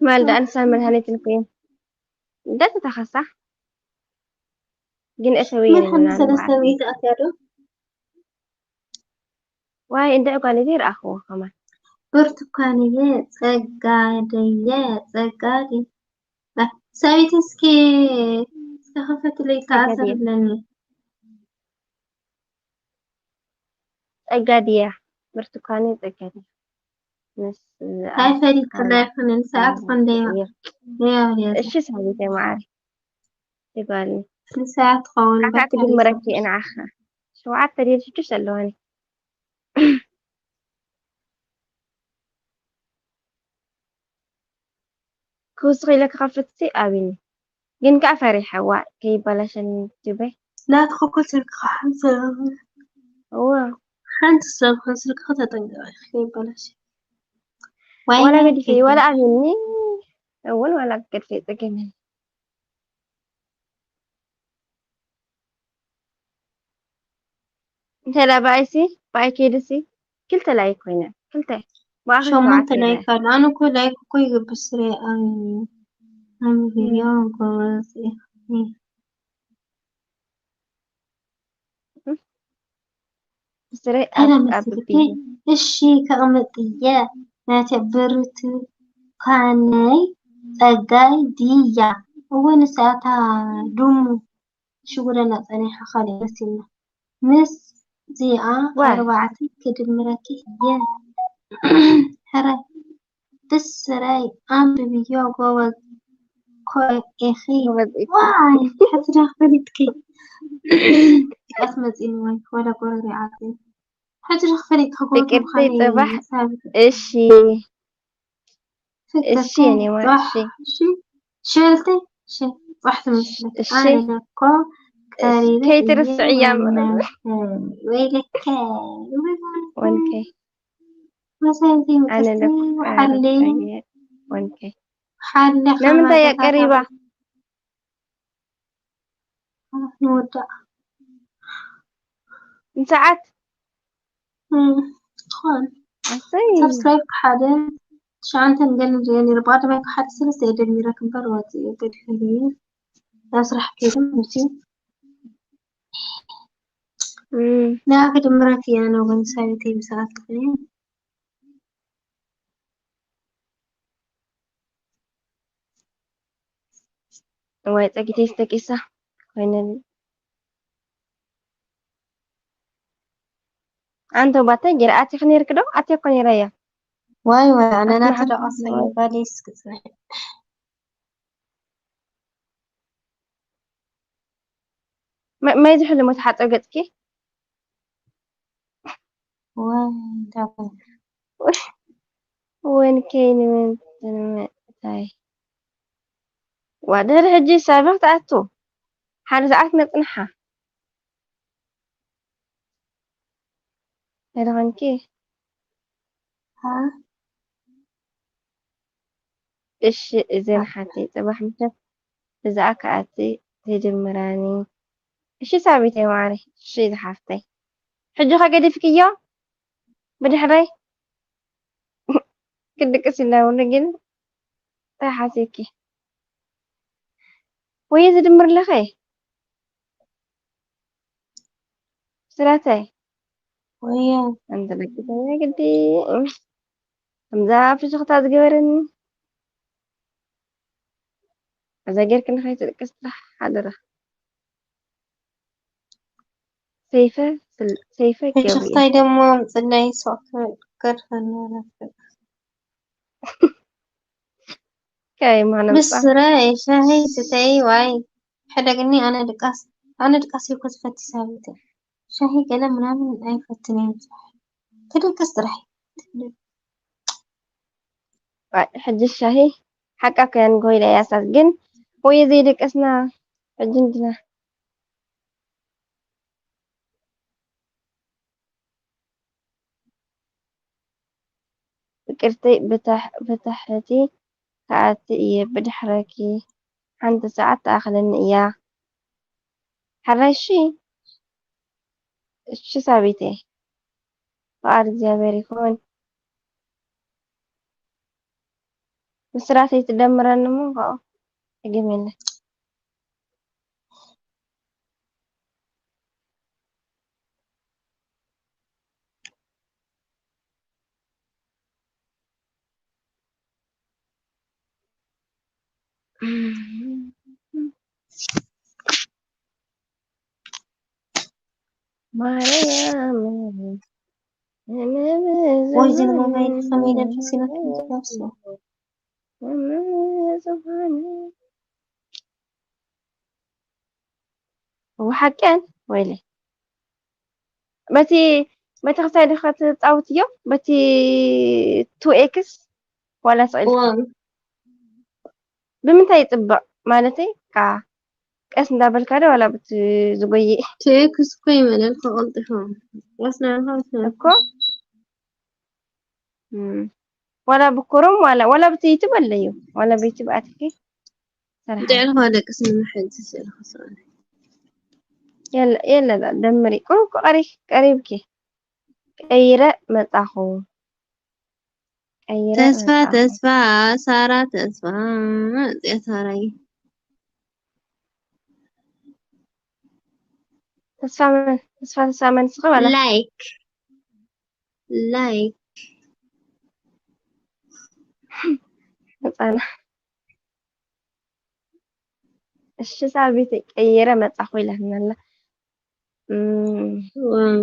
ማልዳ ኣንሳ መድሃኒት ንኩይን እንደ ተተኸሳ ግን እተወየ ምን ሓምሳ ሰለስተ ሚእቲ ኣትያ ዶ? ዋይ እንደ ጓል እየ ረኣኽዎ ከማን ብርቱካንየ ጸጋደየ ጸጋዲ ሰበይቲ እስኪ እስኪ ከፈትለይ ተኣሰርለኒ ጸጋድያ ብርቱካንየ ጸጋድያ ምስ እንታይ ፈሊጥክላ ይኹን ንሰዓት ኮንደይ እሺ ሳቢተ መዓሪ ይባልኒ ንሰዓት ትኸውን ኣታ ትግምረኪ እንዓኻ ሸውዓተ ድዩ ሽዱሽተ ኣለዋኒ ክውስኽ ኢለ ክኸፍትሲ ኣቢኒ ግን ከዓ ፈሪሐ ዋእ ከይበላሸኒ ዩቱበይ ናትኺ እኮ ስልክኻ ሓንሳብ እወ ሓንቲ ሰብ ስልክኺ ተጠንቀቒ ከይበላሽ ዋይ ዋላ ገዲፈ ዋላ ኣቢኒ እውን ዋላ ገድፈ ይፀገመኒ እንተ ደኣ ብኣይሲ ብኣይ ከይድሲ ክልተ ላይክ ኮይነ ክልተ ብኣኺ ሸሞንተ ሸውዓተ ላይክ ኣሎ ኣነ እኮ ላይክ እኮ ይገብር ስረ ኣንብብዮ ጎበዝ ኢኺ ስረ ኣረ ኣብ መስልኪ ኣብብዩ እሺ ከቕምጥ እየ ናተ ብርቱካነይ ጸጋይ ድያ እወ ንሳታ ድሙ ሽጉደና ጸኒሓ ካልእ መሲልና ምስ ዚኣ ዋይ ኣርባዕተ ክድምረኪ እየ ሕራይ ብስረይ ኣንብብዮ ጎበዝ እኮ ኢኺ ጎበዝ ኢኺ ዋይ ሕጂ ዶ ፈሊጥኪ ድቃስ መጺኒ ወይ ወላ ጎረሪ ዓጺ ሕጂ ዶ ፈሊጥኪ ጎበዝ ፍቅርተይ ምዃነይ ጽባሕ ሳቢ እሺ ፍቅርተ እሺ የኔ ማር ጧሕ እሺ እሺ ሽልቲ እሺ ጧሕ ትመስለኪ እሺ ኣነ እኮ ቀሪበ እየ ከይትርስዕያ ወይለከ ወንከይ መሳይቲ ኣነ ምቅርቲ ለኩ ወሓሊ ኣረሳየ ወንከይ ሓሊ ንምንታይ እያ ቀሪባ ንወዳእ ንሰዓት እም፣ ትኾን ኣሰይ ሳብስክራይብ ሓደ ትሽዓንተን ገለ ዝገ ነይሩ ብቐዳማይ ሓደ ሰለስተ እየ ደሚረ ክምበር ወፂ እየ ገዲፈ እዩ ናብ ስራሕ ከይዱ ምስ እም፣ ንኣ ክድምረክ እያ ነው ግን ሳቢተይ ብሰዓት ክፍልዩ እዋይ ጸጊተይ ዝተቂሳ ኮይነን ኣንተ ባታይ ገይረ ኣቲኽ ነርክ ዶ ኣትየ እኮ ነይረ እያ ዋይ ዋይ ኣነ ናተ ኣስማዕኒ ደቐሰ ባሌስ ክጽንሕ መ- መይ ዝሕልሞ ተሓፀ ገፅኪ ዋይ ዳባ ወንከይ ንምንታይ ዋ ድሕሪ ሕጂ ሳቢኽ ትኣቱ ሓደ ሰዓት ነፅንሓ ኣይደኸንኪ ሃ እሺ እዘን ሓተይ ፅባሕ ምሸት እዛኣ ከኣቲ ትድምራኒ እሺ ሳቢተይ ማሪ እሺ ዝሓፍተይ ሕጂ ከገዲፍክዮ ብድሕረይ ክድቅስ ኢላ እውን ግን እንታይ ሓሲብኪ ወይ ዝድምር ኣለኸ ስራተይ ወየ ኣንተ ደቂ ተባዕትዮ ግዲ ከምዛ ፍሽኽታ ዝገበረኒ እዛ ጌርክኒ ከይትልቅስ ጥራሕ ሓደራ ሰይፈ ስል- ሰይፈ ገብርኤል ፍሽኽታይ ደሞ ምጽላይ ሶፍ ገርፈኒ ከይ ማነምፃ ብስረ ሻሂ ስተይ ዋይ ሕደግኒ ኣነ ድቃስ ኣነ ድቃስ ይኮ ዝፈቲ ሳቢተ ሻሂ ገለ ምናምን ኣይፈትን እየ ትድቅስ ጥራሕ ሕጂ ሻሂ ሓቃ ከያን ጎይላ ያሳት ግን ወይ ዘይደቀስና ሕጂ እንድና ፍቅርተይ ብታሕ- ብታሕቲ ክኣቲ እየ ብድሕረኪ ሓንቲ ሰዓት ትኣኽለኒ እያ ሕራይ እሺ እሺ ሳቢተይ ፍቃድ እግዚኣብሔር ይኹን ብስራት ኣይትደምረኒ እሞ ካብኡ ጸገም የለን። ማርያም ወይ ዝንባባይ ከመይ ኢለ ደስ ኢላትኒ ነብሱ። ወሓቅን ወይለ በቲ በቲ ክሳይ ዲኻ ትጻወትዮ በቲ ቱ ኤክስ ዋላ ስቕ ኢልካ ዋው ብምንታይ ይጽብቕ ማለተይ ከኣ ቀስ እንዳበልካ ዶ ዋላ ብቲ ዝጎይእ ቴክስ እኮ ይመለልካ ቀልጢፉ። ወስና ወስና እኮ እም፣ ዋላ ብኩሩም ዋላ ዋላ ብቲ ዩቱብ ኣለዩ ዋላ ብዩቱብ ኣትኪ ሰራሕ ድዕልኻ ደቅስ ንምሕጅ ስእልኻ ሰኣለ። የለ የለ ዳ ደምሪ ቁ ቀሪ ቀሪብኪ ቀይረ መጻኹ ቀይረ ተስፋ መጻኹ። ተስፋ ሳራ ተስፋ እዚኣ ሳራይ ተስፋ መን ተስፋ ተስፋ መን ስኸ ዋላ ላይክ ላይክ መጻና እሺ ሳቢት ቀይረ መጻኹ ኢላትና ኣላ። እም፣ ዋው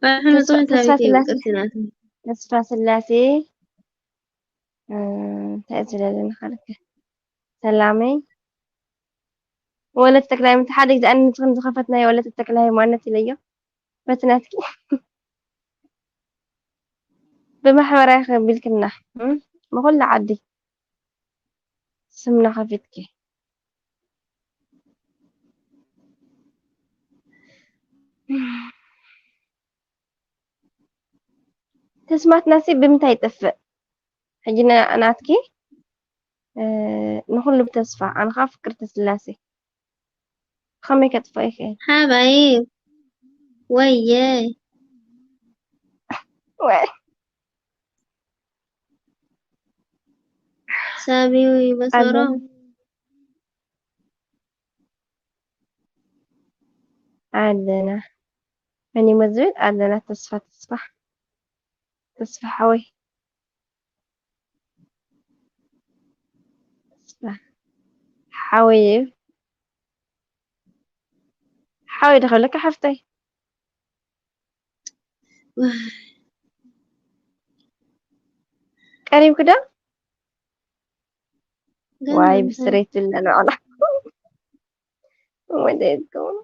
ባሕና ተስፋ- ጾም ተስፋ ታሪክ ስላሴ- ይውቅርትናት ተስፋ ስላሴ እም፣ እንታይ ዝለለና ካልከ ሰላመይ ወለት ተክላይ ምት ሓደ ግዜ ኣንትኽን ዝኸፈትናዮ ወለት ተክላይ ማነት ኢለዮ በቲ ናትኪ ብማሕበራዊ ከቢልክና እም፣ ብኹሉ ዓዲ ስምና ከፊትኪ ተስማትናሲ ብምንታይ ይጠፍእ? ሕጂ ና- ናትኪ እ፣ ንኹሉ ብተስፋ ኣነ ኸኣ ፍቅርቲ ስላሴ ከመይ ከጥፍኦ ይኽእል? ሓባይ ወየ ወይ ሳቢዊ በሰሮ ኣለና ኣለና መን እዩ ዝብል ኣለና ተስፋ ተስፋ ተስፋ ሓወይ ተስፋ ሓወይ እዩ ሓወይ ዶ ክብለካ ሓፍተይ ቀሪብኪ ዶ ዋይ ብስረይት ኣለና ላ ወደድኩም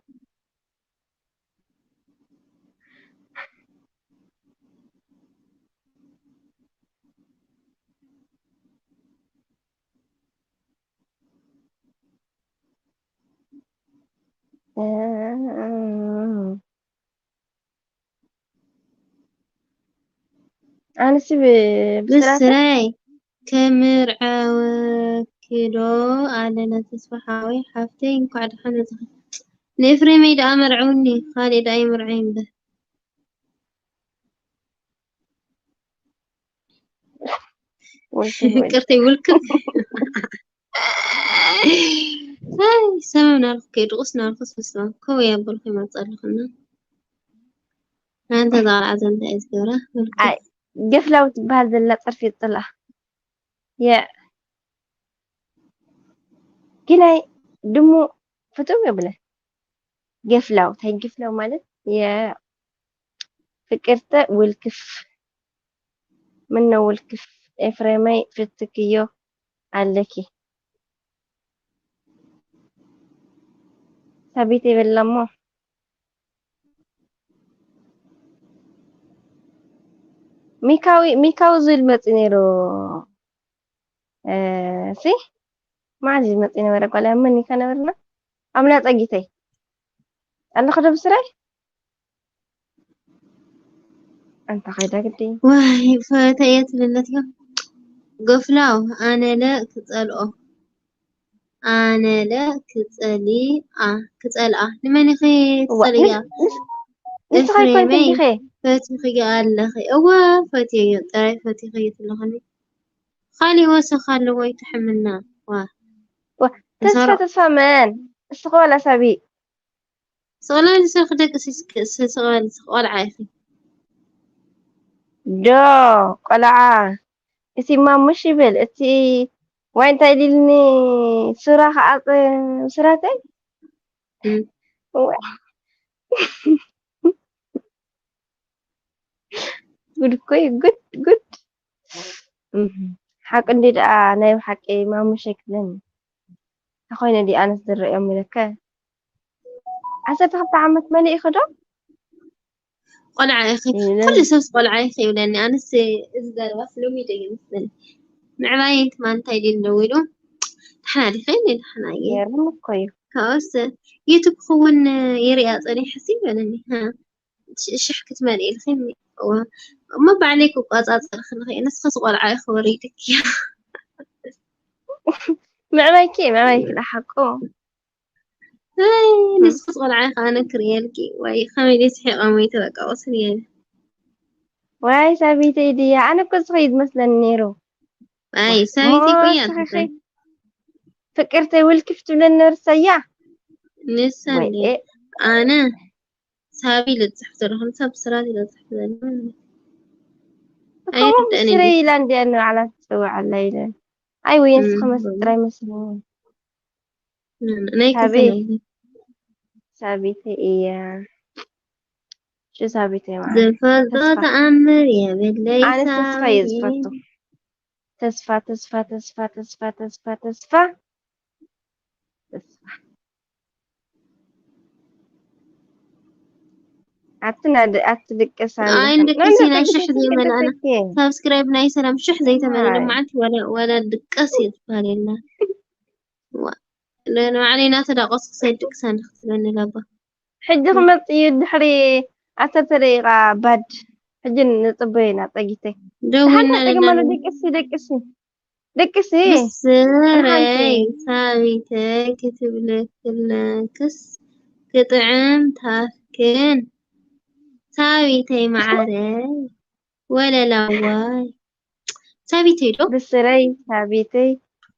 ኣነሲ ብስራተ ብስራይ ከምርዐወኪ ዶ ኣለና ተስፋ ሓወይ ሓፍተይ እንኳዕ ደሓን መጻኺ። ንኤፍሬመይ ደኣ መርዕውኒ ካልእ ደኣ ይምርዐይ እምበር። ውልክል ወይ ይቅርተይ ውልክል ኣይ ሰበብ ናልኩ ከይድቁስ ናልኩስ ምስማ ከው ያበልኩ ይመጸልኩና ኣንተ ዛራ ኣዘንታ እዝገራ ውልክል ኣይ ገፍላው ትበሃል ዘላ ጸርፊ የጽልኣ የ ግናይ ድሙ ፍትው የብለ ገፍላው ታይ ግፍላው ማለት የ ፍቅርተ ውልክፍ ምነው ውልክፍ ኤፍሬመይ ፍትክዮ ኣለኪ ሳቢት የበላ እሞ ሚካዊ ሚካዊ ዝብል መፂ ነይሩ እ፣ ሲ ማዚ መፂ ነበረ ጓል መን ይከ ነበርና ኣምና ፀጊተይ ኣለኹ ዶ ብስራይ ኣንታ ኸይዳ ግዲ ዋይ ፈተየ ትልለት ዮ ገፍላው ኣነለ ክጸልኦ ኣነለ ክጸሊኣ ክጸልኣ ንመን ኢኺ ትጸልያ ንስኻ ኣይኮንክን ኤፍሬመይ ዲኺ? ፈቲኽዮ ኣለኺ። እዋ ፈትየዮ ጥራይ ፈቲኽዮ ትለኽኒ። ካሊእ ወሰኽ ኣለዎ ይትሕምና። ዋ ዋ፣ ተስፋ ተሰሮ ተስፋ መን? እስኺ ዋላ ሳቢ? ስቕላል ዝሰኽ ደቂ ሲስክ ስቕላል ቆልዓ ኢኺ። ዶ ቆልዓ እቲ ማሙሽ ይብል እቲ ዋይ እንታይ ሊልኒ ሱራ ከዓጽ ሱራተይ እም። ዋይ። ጉድ እኮ እዩ ጉድ ጉድ። እም። ሓቂ እንዲ ደኣ ናይ ብሓቂ ማሙሽ ኣይክብለኒ ተኾይነ ዲ ኣነስ ዝረኦም ኢለከ ዓሰርተ ክልተ ዓመት መሊእኺ ዶ? ቆልዓ ኢኺ ይብለኒ። ኩሉ ሰብስ ቆልዓ ኢኺ ይብለኒ። ኣነስ እዚ ዘረባስ ሎሚ ዶ ይመስለኒ ምዕባይ እንትማ እንታይ ዲን ደው ኢሉ ደሕና ዲኺ? እኔ ደሕና እየ። ገርም እኮ እዩ። ካብስ ዩቱብ ክውን ይሪኣ ጸኒሐ ሲ ይበለኒ። ሃ፣ ሽ- ሽሕ ክትመልኢ ኢልኺ እሞ ባዕለይ ክቆጻጸር ክልኺ ንስኺስ ቆልዓ ኢኺ ወሪድኪ። ምዕባይኪ ምዕባይኪ ለሓቁ ኣይ፣ ንስኺስ ቆልዓ ኢኺ ኣነ ክርእየልኪ። ወይ ከመይ ደስ ሒቐ ሞይተ በቃ ቁስል እየ። ዋይ ሳቢተይ ድያ ኣነ እኮ ዝኸይድ መስለኒ ነይሩ ኣይ ሳቢተይ ቆያ ፍቅርተይ ውልክፍ ትብለኒ ርሰያ ንሳ ወይ እንዴ ኣነ ሳቢ ኢለ ዝፅሕፍ ዘለኹ ንሳ ብስራት ኢለ ዝፅሕፍ ዘለኹ ከምኡ ብስረይ ኢላ እንዲያ ንባዕላ ትፅውዕ ኣላ ኢለ ኣይ ወይ ንስኺ መስ ጥራይ መስለኒ ናይ ሳበይ ክልተ ሳቢተይ እያ ሽ ሳቢተይ ማለት ዝፈልጦ ተስፋ ተኣምር የብለይ ኣነ ተስፋ እየ ሳቢ ዝፈቱ ተስፋ ተስፋ ተስፋ ተስፋ ተስፋ ተስፋ ተስፋ ኣቲ ናደ ኣቲ ድቅሳ ኣይ ድቅሲ ናይ ሽሕ ዘይመልኣና ሳብስክራይብ ናይ ሰላም ሽሕ ዘይተመለለ መዓልቲ ወላ ወላ ድቀስ እየ ዝበሃል የላ ንባዕለይ ናተዳቆስ ክሳይ ድቅሳ ንክትብለኒ ለባ ሕጂ ክመጽእ እዩ ድሕሪ ዓሰርተ ደቂቃ ባድ ሕጂ ንጽበዮ ኢና ጸጊተይ ደዊልና ደሓን ደቂ ማለት ኣለና ደቅሲ ደቅሲ ደቅሲ ብስረይ ሳቢተይ ክትብልክለክስ ክጥዕም ታፍክን ሳቢተይ መዓረይ ወለላዋይ ሳቢተይ ዶ ብስረይ ሳቢተይ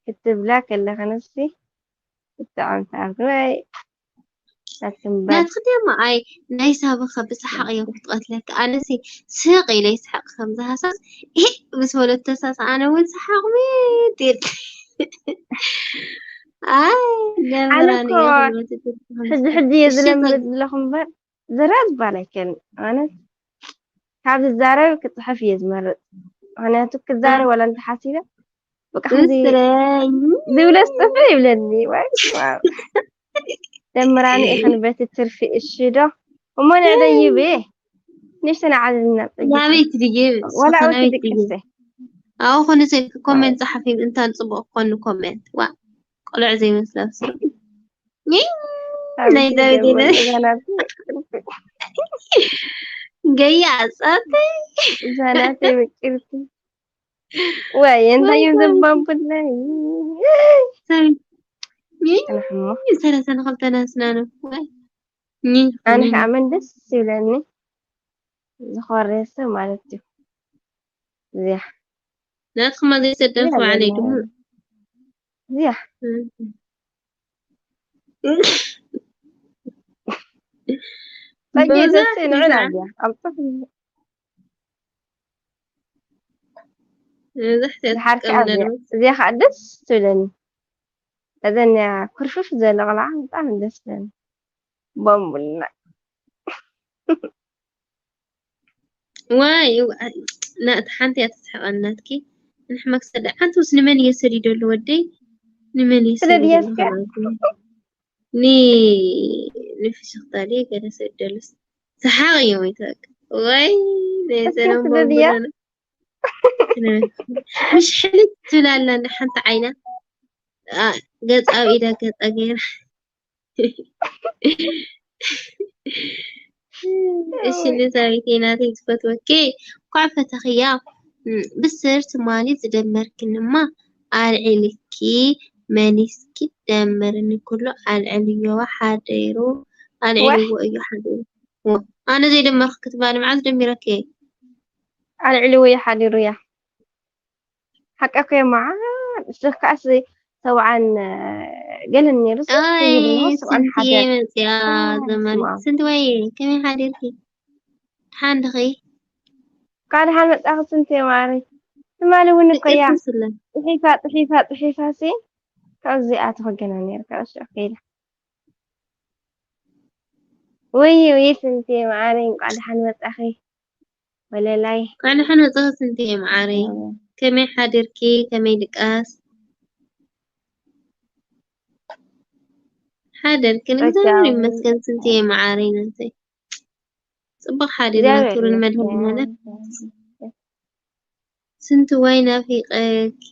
ክትብላ ከለኽንሲ ብጣዕሚ ትኣምር ወይ ኣትምበር ናትኺ ደማ ኣይ ናይ ሳብኸ ብሰሓቕ እዮም ክትቐትለኪ ኣነሲ ስቕ ኢለ ይስሓቕ ከምዚ ሃሳስ ኢ ምስ በለት ተሳስ ኣነ እውን ሰሓቕ ሚት ኢል ኣይ ኣነ ነበራኒ እኮ እየ ክብለኪ ትርፊ ሕጂ ከምዚ ሕጂ እየ እሺ ዝለምድ ጸግ- ዘለኹ እምበር ዘራ ዝበሃል ኣይከን ኣነ ካብ ዝዛረብ ክፅሕፍ እየ ዝመርፅ ምክንያቱ ክዛረብ ዋላ እንተሓሲበ በቃ ከምዚ ምስረይ ዝብለ ዝጠፍእ ይብለኒ ወይ ዋው። ደምራኒ ኢኽን በቲ ትርፊ እሺ ዶ እሞ ንዕደይ ይቤ ንሽተ ንዓለልና ፀጊ ናበይ ትድይብ ዋላ እስኻ ወይ ናበይ ትድይብ ክድቅሰ ኣብኡ ኮነ ሰብ ኮሜንት ፀሓፊ እንታን ፅቡቅ ክኮኑ ኮሜንት ዋ ቆልዑ ዘይመስላ ብስሩ ናይ ዳዊት ኢለ ገያ ኣጻተይ ዛናተይ ምቅርቲ ወይ እንታይ እዮም ዘባንቡለይ ኣነ ሕሞ ሰለሰተ ንክልተ ናስናኑ ኣነ ከዓ መን ደስ ይብለኒ ዝኾረየ ሰብ ማለት እዩ እዚያ ናትክማ ዘይሰደልኩ ባዕለይ ድሙ እዚያ እም። ጸጊ በዛ ዘስእ ንዑና ትስማዕ። እዚያ ኣብፅፍ መብዛሕትኡ ድሓር ከዓ ትጥቀምለን እዚኣ እዚኣ ከዓ ደስ ትብለኒ እዘን ኩርፍፍ ዝበለ ቆልዓ ብጣዕሚ ደስ ትብለኒ ቦምቡልና ዋይ ዋይ፣ ናእቲ ሓንቲ እያ ተስሕቐኒ ናትኪ። ንሕመክ ሰደ ሓንቲ ውስ ንመን እየ ሰዲደሉ ወደይ? ንመን እየ ስለ ሰዲደሉ ድየስካ? ማለት እዩ? ኒ ንፍሽኽታ ድየ ገለ ሰደሉስ ሰሓቕ እዮም ይተክ ወይ ናይ እስኪ ሰላም ስለ ድያ? ባንቡላና። ምሽ ሕልት ትብላላ እንደ ሓንቲ ዓይና ኣ፣ ገጻ ኣብ ኢዳ ገጻ ገይራ እሺ ንዛቤተይ ናተይ ዝፈትወኪ እንኳዕ ፈተኽያ። እም፣ ብስር ትማሊ ዝደመርክንማ ኣልዒልኪ መሊስኪ ደምርኒ ኩሉ ኣልዕልዮ ሓደሩ ኣልዒልዎ እዩ ሓደሩ። ኣነ ዘይደመርኩ ክትባሊ መዓዝ ደሚረኪ? ኣልዕልዎ እዩ ሓዲሩ እያ። ሓቀኮ እየ መዓር። እስኺ ከኣስ ሰብዓን ገለን ነይሩ። ኣይ ስንትየ መፅያ ዘማሪ ስንትወይ ከመይ ሓዲርኪ? ደሓን ድኺ? ካብ ደሓን መፃኺ ስንትየ ማሪ። ትማሊ እውን እኮ እያ ስለ ፅሒፋ ፅሒፋ ፅሒፋ ሲ ካብዚኣ ተኸገና ነይሩ ካብ ሽዑ ከይዳ። ወይ ወይ ስንትየ ማሪ እንኳዕ ደሓን መፃኺ ወለላይ። እንኳዕ ደሓን መፃኺ ስንትየ ማዓረይ። ከመይ ሓዲርኪ? ከመይ ድቃስ? ሓደርክን እግዚኣብሔር ይመስገን ስንትየ ማዓረይ ናተይ። ጽቡቅ ሓዲርና ክብሪ ንመድህን ማለት ስንትዋይ ናፊቀኪ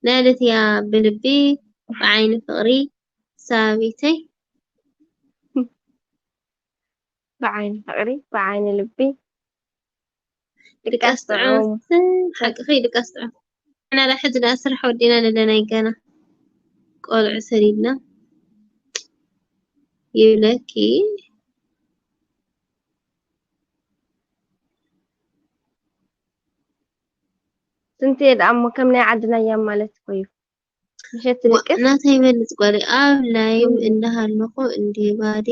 ናለት እያ ብልቢ ብዓይኒ ፍቅሪ ሳቢተይ። ብዓይኒ ፍቅሪ ብዓይኒ ልቢ ድቃስ ጥዑም። ሓቅኺ ድቃስ ጥዑም። ንሕና ዳ ሕጂ ዳ ስራሕ ወዲና ኣለና ገና ቆልዑ ሰዲድና ይብለኪ። ስንትየ ደኣ እሞ ከም ናይ ዓድና እያ ማለት እኮ እዩ። ምሸት ትድቅስ ናተይ በልፅ ጓለይ ኣብ ላይቭ እንዳሃለኹ እንዴ ባዴ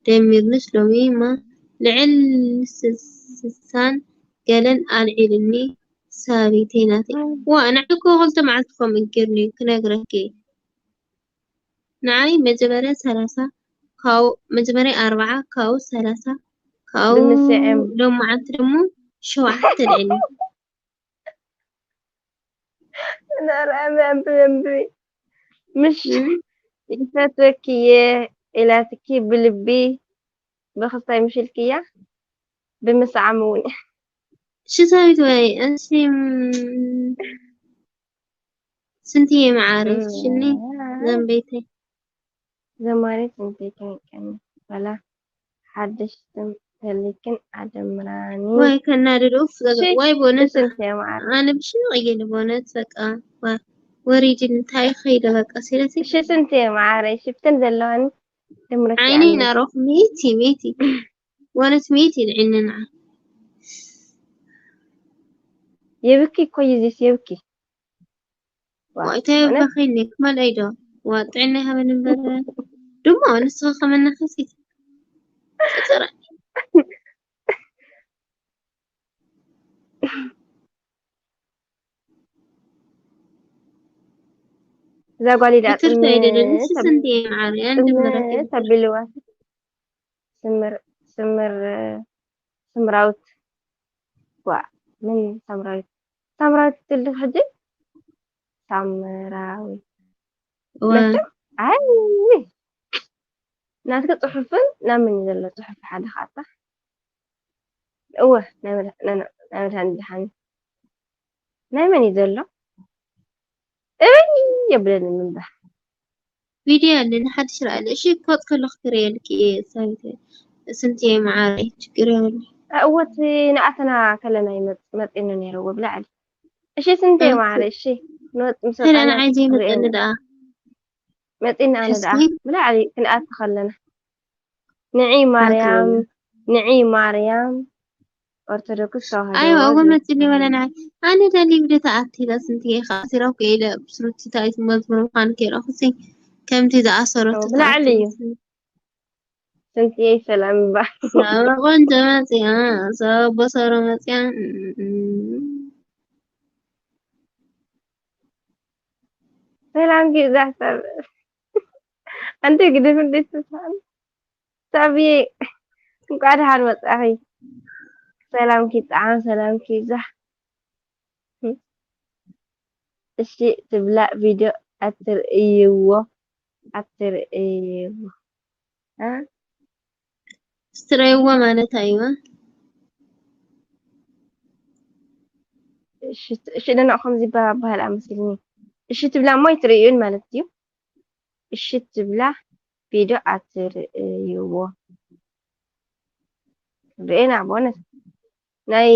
ደሚርንስ ሎሚ ማ ልዕል ስሳን ገለን ኣልዒልኒ ሳቢተይ ናተይ። ዋ ንዓይ እኮ ክልተ መዓልቲ ከምኡ ጌርኒ ክነግረኪ። ንዓይ መጀመርያ ሰላሳ ካብኡ መጀመርያ ኣርብዓ ካብኡ ሰላሳ ካብኡ ብምስዕም ሎማዓንቲ ደሞ ሸውዓተ ኣልዒልኒ። ነረ ኣንብቢ ኣንብቢ ምሽ ይፈትወኪ እየ ኢላትኪ ብልቢ ብክስታይ ምሽልክያ ብምስዓም እውን ሽሳቢት ወይ ኣንስቲም ስንትየ መዓረይ ሽኒ ዘንበይተይ ዘማሪት ስንተይ ክንቀኒ ዋላ ሓድሽ ስም ተሊክን ኣደምራኒ ወይ ከናድድ ኡፍ ወይ ቦነት ስንተይ መዓር ኣነ ብሽቕ እየ ንቦነት በቃ ወሪድን እንታይ ከይደ በቃ ሲለሲ እሺ ስንተይ መዓረይ ሽፍትን ዘለዋኒ ድምረት ዓይኒ ናሮኽ ሜቲ ሜቲ ወነት ሜቲ ልዕኒ ንዓ የብኪ እኮ ይዚስ የብኪ ዋይታይ በኺኒ ክመልኣይ ዶ ዋ ጥዕና ይሃበኒ እምበር ድሞ ንስኻ ከመናኸሲት ጥራይ እዛ ጓል ኢዳ ብትርታ ይደለኒ ስንት እየ መዓረይ ኣንድምረኪ ተብልዋ ስምር ስምር ስምራውት ዋ ምን ሳምራዊት ሳምራዊት ትልዲ ሕጂ ሳምራዊት እዋ መቸም ኣይ ናትኪ ፅሑፍን ናብ ምን እዩ ዘሎ ፅሑፍ ሓደ ከኣታ እወ ናይ መድሃ- ናይ- ናይ መድሃኒት ደሓን ናይ መን እዩ ዘሎ እይ የብለኒ ምንባር ቪድዮ ኣለኒ ሓድሽ ርኣለ እሺ ክወፅ ከለኩ ክርእየልኪ እየ ሳቢተ ስንትየ መዓረይ ችግር የብሉ እወት ንኣተና ከለና ይመፅ መፂኑ ነይርዎ ብላዕሊ እሺ ስንተይ ማዕረ እሺ ንወፅ ምስ ስለ ወፃና ንዓይ ዘይመፀኒ ርእየና ደኣ መፂና ኣነ ደኣ ሕስኒ ብላዕሊ ክንኣቲ ከለና ንዒ ማርያም ንዒ ማርያም ኦርቶዶክስ ተዋህዶ ኣይዋ እወ ዝብል መፅኒ ወለ ንዓይ ኣነ ደሊ ብደ ተኣቲለ ስንትየ ከዓ ሲራኩ ኢለ ብስሩቲ ታይት መዝሙር ምዃን ከይረኹሲ ከምቲ ዝኣሰረቱ ብላዕሊ እዩ ስንትየይ ሰላም እባ ሰበ ቆንጆ መፅያ ሰበ ቦሰሮ መፅያ ሰላም ግዛ ሰብ ኣንቲ ግድፍ እንዴት ትስማል ሳብዬ እንኳዕ ደሓን መጻኺ ሰላምኪ ይጥዓም ሰላምኪ ይብዛሕ እሺ ትብላ ቪድዮ ኣትርእይዎ ኣትርእይዎ እ ስትረይዎ ማለት ኣይዋ እሺ እሺ ደናቕ ከምዚ ይበሃል ኣመስልኒ እሺ ትብላ እሞ ኣይትርእዩን ማለት እዩ እሺ ትብላ ቪድዮ ኣትርእይዎ ርእና ቦነት ናይ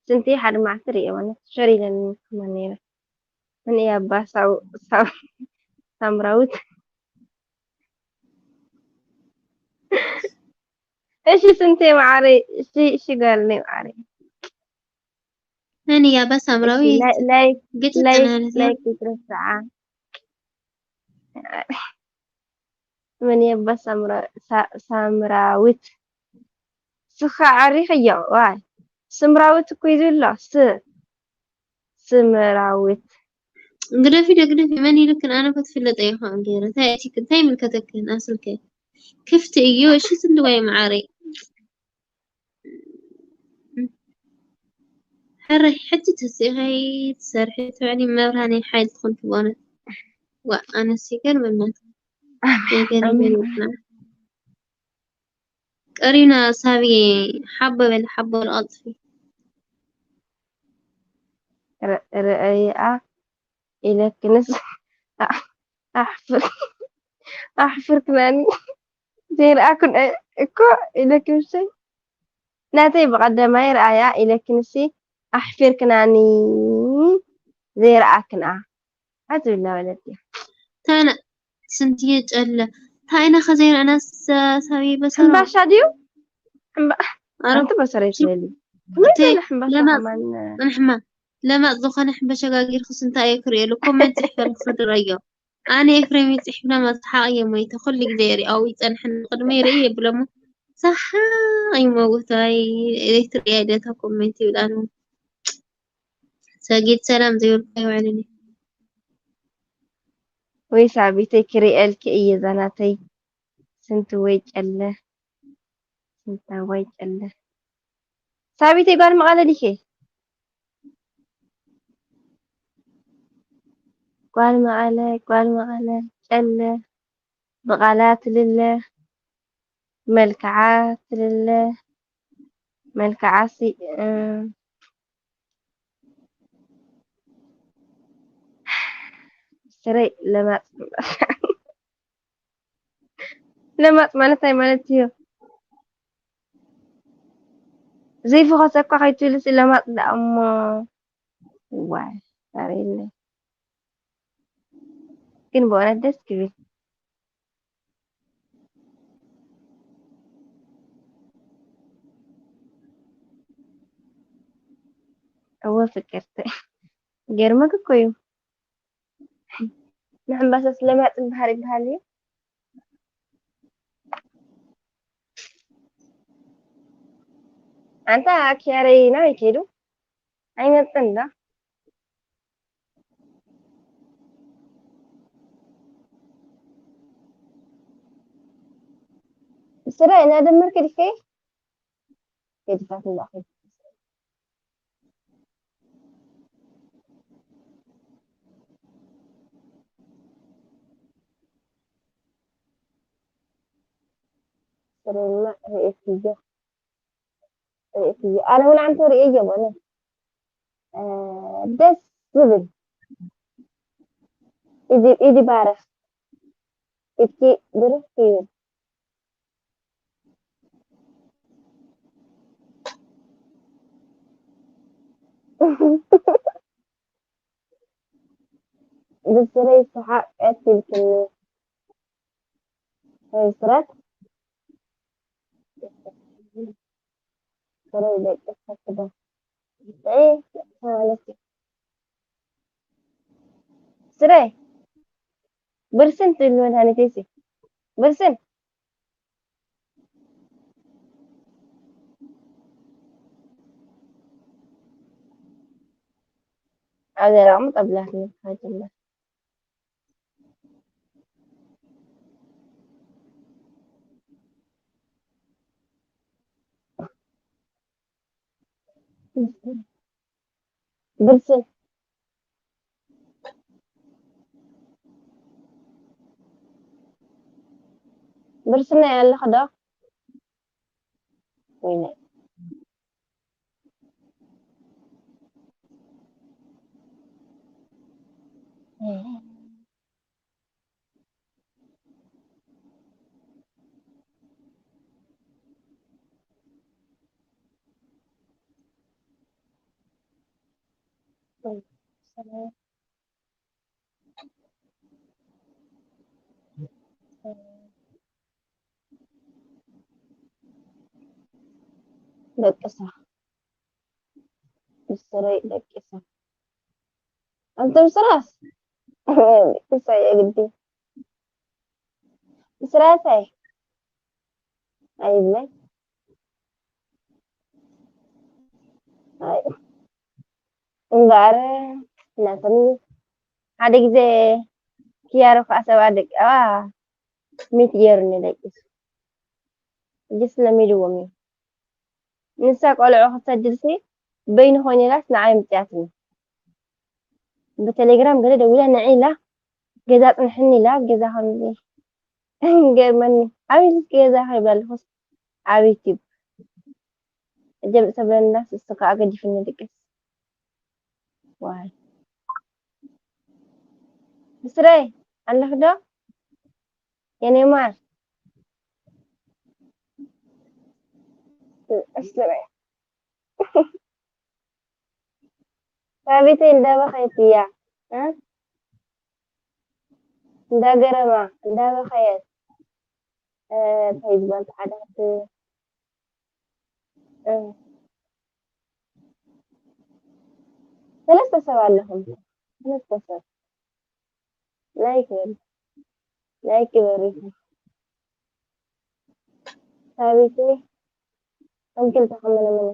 ስንቲ ሓደ መዓልቲ ርእየ ቦነት ሸር ኢለኒ ክመ ነይረ ምን እያ ባ ሳምራዊት እሺ ስንቴ ማዓረይ፣ እሺ እሺ ጓልነይ ማዓረይ። መን እያ እባ ሳምራዊት? ላይክ ግጭት ላይክ ማለት ነው። ላይክ ይትረስዓ። መን እያ እባ ሳምራ- ሳ- ሳምራዊት? ስኻ ዓሪኽዮ ዋይ። ስምራዊት እኮ እዩ ዝብሎ ስ ስምራዊት። ግደፊ ዶ ግደፊ፣ መን ኢልክን? ኣነ እኮ ትፍለጠ እየ ከምኡ ገይረ። እንታይ እቲ እንታይ ይምልከተክን? ኣብ ስልከይ ክፍቲ እዩ። እሺ ስንድዋይ ማዓረይ። ሕራይ ሕጂ ተሲእኻ ትሰርሒ ትውዕሊ፣ መብርሃን ሓይል ትኹንኪ ብእውነት። ዋእ ኣነስ ይገርመና። የገርመና። ቀሪና ሳቢ ሓቦ በል ሓቦ ኣልጥፊ። ርኣይኣ ኢለክንስ ኣሕፍር ኣሕፍርክናኒ ዘይረኣኩን እኮ ኢለክንስ ናተይ ብቐደማይ ረኣያ ኢለክንሲ ኣሕፊርክናኒ ዘይረኣክንኣ ኣትብላ ወለዲ። ታና ስንትየ ጨለ ታይና ከዘይረኣና ሳቢ በሰሮ ሕምባሻ ድዩ? ሕምባ- ኣረ ኣንቲ በሰረይ ትበሊ። ከመይ ዝበለ ሕምባሻ ለማ- ከማን ጽንሕማ ለማጽ ዝኾነ ሕምባሻ ጋጊርክስ እንታይ እየ ክርእየሉ? ኮመንት ይሕፈር ክድረዮ። ኣነ ኤፍሬም ይጽሕፍና መስሓቕ እየ ሞይተ። ኩሉ ግዜ ይሪኦ ይጸንሐኒ። ቅድመ ይርኢ የብለሞ። ሰሓቕ ይመውት። ኣይ ዘይትርእያ ደታ ኮመንት ይብላሉ። ሰጊድ ሰላም ዘይብልካ ይውዕልኒ። ወይ ሳቢተይ ክርእየልኪ እየ ዛናተይ። ስንትወይ ጨለ ስንታወይ ጨለ ሳቢተይ ጓል መቐለ ዲኬ? ጓል መቐለ ጓል መቐለ ጨለ ብቓላ ትልለ መልክዓ ትልለ መልክዓ ሲ እ፣ ስረይ ለማጽ ለማጽ ማለት እንታይ ማለት እዩ? ዘይፈኸሰ እኳ ከይትብልሲ ለማጽ ደኣ እሞ ዋይ ሳረይለይ ግን ብእውነት ደስ ክብል። እወ ፍቅርተይ ገርመክ እኮ እዩ። ንሕምባሻስ ለማጽ ዝበሃል ይበሃል እዩ። ኣንታ ኪያረይ ናበይ ከይዱ? ኣይመጽን ዶ? ስረ እናደመርክ ድከይ ገዲፋት እንዳኸይድ ስረና ርእየት እያ ርእየት እያ ኣነ እውን ኣንተ ርእየ እየ በለ ደስ ዝብል ኢድ ባረኽ ኢድኪ ብርኽ ይብል። ብስረይ ሰሓቕ ቀትልክኒ። ሕስረት ስረይ ደቂ ፈክዶ ማለት እዩ። ስረይ ብርስን ትብል መድሃኒተይሲ ብርስን ኣብ ዘላቕሙ ጠብላት ንሓጅላ ብርስን ብርስን ናይ ኣለኸ ዶ ወይነ ደቅሳ ብስረይ ደቂሳ። ኣንተ ብስራስ ደቂሳ የግዲ። ብስራተይ ኣይብለይ። ኣይ፣ እምበኣር እናተን ሓደ ግዜ ክያሮ ከዓ ሰብኣ ደቂ ኣዋ ሚት ገይሩኒ ደቂሱ። ሕጅስ ለሚድዎም እዩ። ንሳ ቆልዑ ክትሰድድሲ በይኑ ኮይኑ ኢላስ ንዓይ ኣምፅያትኒ። ብቴሌግራም ገለ ደዊላ ንዒ ኢላ ገዛ ፅንሕኒ ኢላ ኣብ ገዛ ከምዚ ገርመኒ። ኣበይ ልስኪ ገዛ ከይብላ ኣለኹስ ኣብ ዩቲብ እጀም ሰብለኒ ኢላስ እሱ ከዓ ገዲፍኒ ድቅስ። ዋይ ብስረይ ኣለኽ ዶ? የኔ ማር እስረ ሳቢተይ እንዳበኸየት እያ እ? እንዳገረማ እንዳበኸየት እ፣ እንታይ ዝበል ተሓዳት እ፣ ሰለስተ ሰብ ኣለኹም ሰለስተ ሰብ ላይክ በሉ ላይክ በሉ ሳቢተይ ከም ክልተ ከመለመለ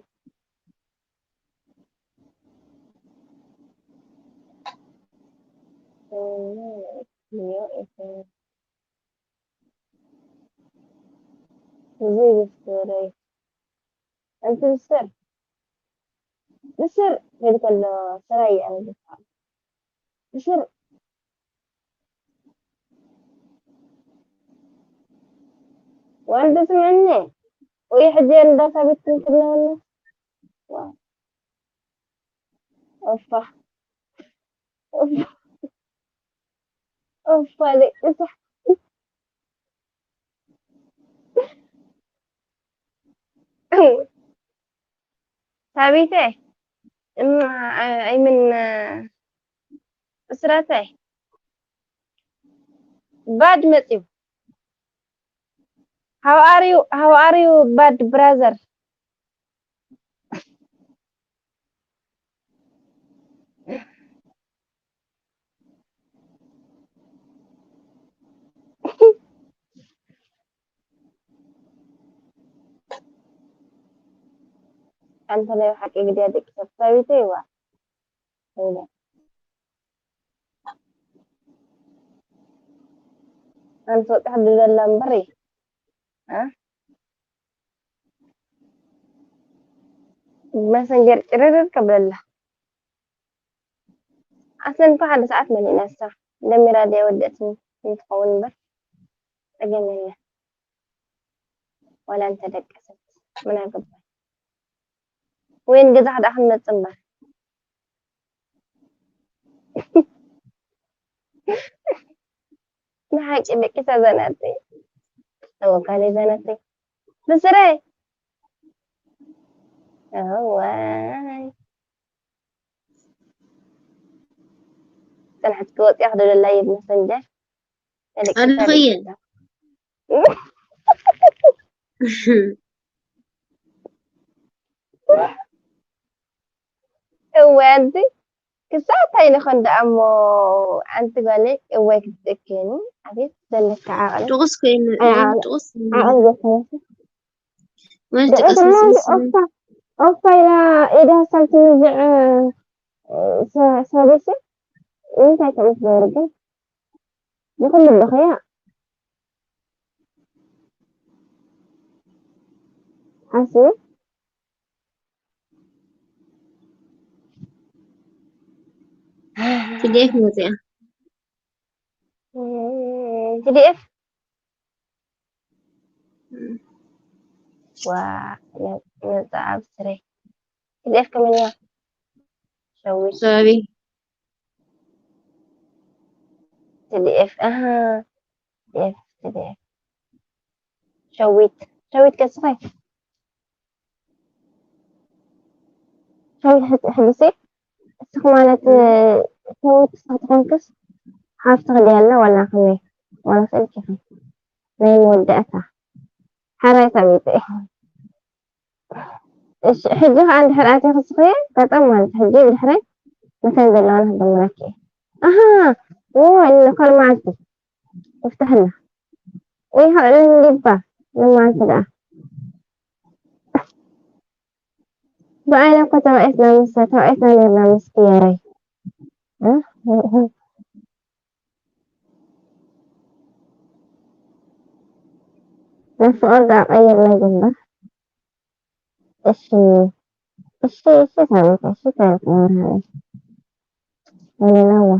እዚ ብስረይ ኣንቲ ብስር ብስር ክብል ከሎ ስራይ ኣነ ብስር ብስር ዋንተ ስምዕኒ ወይ ሕጂ እንዳሳቢት ክንክለወና ኦፋ ኦፋ ደቂ ሳቢተ እም፣ ኣይ ምን ብስራተ ባድ መጽዩ how are you how are you bad brother ኣንተ ናይ ብሓቂ ግድያ ደቂ ሰብ ሳቢተይ ዋ ኣንተ ወጣሕ ድደላ እምበሪ መሰንጀር ጭርርር ከብለላ ኣሰን እኮ ሓደ ሰዓት መሊእና እሳ ደሚራ ድያ ወደእትኒ እንትኸውን እምበር ጸገም የለን ዋላ እንተደቀሰት ምን ኣገባኝ ወይን ገዛ ክዳ ክንመጽእ እምበር ንሓቂ ደቂሳ ዘናተይ ተወካሊ ዘናተይ ብስረይ እዋይ ፅንሕትኪ ወፂኣ ክደለላ ይብ መሰንጀር ኣለኽየ እወ ኣንቲ ክሳዕ እንታይ ንኾን ደኣ እሞ ኣንቲ ጓለይ እወ ክትደክኒ ኣቤት ዘለካ ዓቕሊ ጥቑስ ኮይኑ ጥቑስ ዓቕሊ ዘፍረሰ ወልቲ ቀስምስ ኦፋ ኢላ ኢዳ ሳልቲ ምዝዕ ሰበሲ እንታይ ከምት ዘወርግን ንኹሉ ኣለኽያ ሓስቡ ቲዲኤፍ መፅያ ቲዲኤፍ ዋ መፅዓ ብስረይ ቲዲኤፍ ከመኛ ሸዊት ሰባቢ ቲዲኤፍ ኣሃ ቲዲኤፍ ቲዲኤፍ ሸዊት ሸዊት ከስኸይ ሸዊት ሕልሲ እስኽ ማለት ሸዊት እስኻ ትኾንክስ ሓፍትኽ ድያላ ዋላ ከመይ ዋላ ስእልኪ ናይ መወዳእታ ሓራይ ሰበይቲ እሺ፣ ሕጂ ከኣ እንድሕር ኣትየ ክስኽየ፣ ገጠም ማለት ሕጂ እንድሕር መተን ዘለዋና ክደምረኪ እየ። ኣሃ፣ ዎ፣ እነ ኮል መዓልቲ ይፍትሕና። ወይ ከኣ እንዲባ ንመዓልቲ ደኣ። ብኣይነ እኮ ተባኢትና ምስ፣ ተባኢትና ነርና ምስ ክየረይ። እ? ናይ ፍቕር ደኣ ቀይርና ጀመር። እሺ፣ እሺ፣ እሺ፣ ታሪክ፣ እሺ፣ ታሪክ፣ መርሃዊ። ወለላዋ።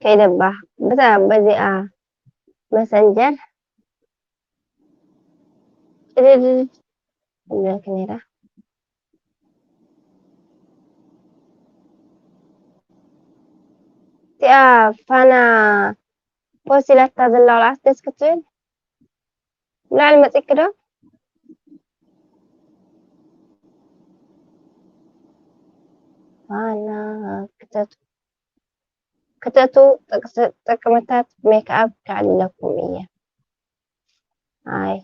ከይደባ፣ በታ፣ በዚኣ መሰንጀር ጭድድ እብለኪ ነይራ። እቲኣ ፋና ፖስት ኢላታ ዘላ ቆልዓስ ደስ ክትብል። ብላዕሊ መጺኪ ዶ? ፋና ክተቱ፣ ክተቱ ጥቅስ-፣ ጥቅምታት ሜክኣፕ ከዕልለኩም እየ። ኣይ።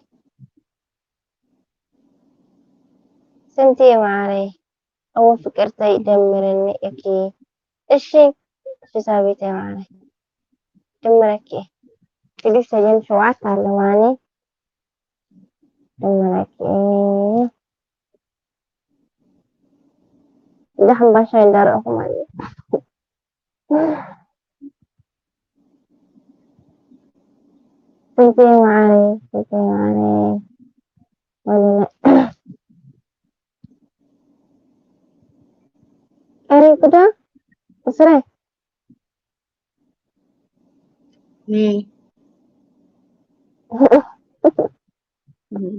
ስንትየ ማዓረይ፣ እወ ፍቅርተይ ደምርኒ እኪ። እሺ፣ እሺ ሳቢተይ ማዓረይ፣ ድምረኪ። ሽዱሽተ ጀን ሸውዓተ ኣለዋኒ። ድምረኪ። እንዳ ሕምባሻ እንዳረእኹ ማለት እዩ። ስንትየ ማዓረይ፣ ስንትየ ማዓረይ። ወለለ። ቀሪብኪ ዶ? እስረ። እም። እም።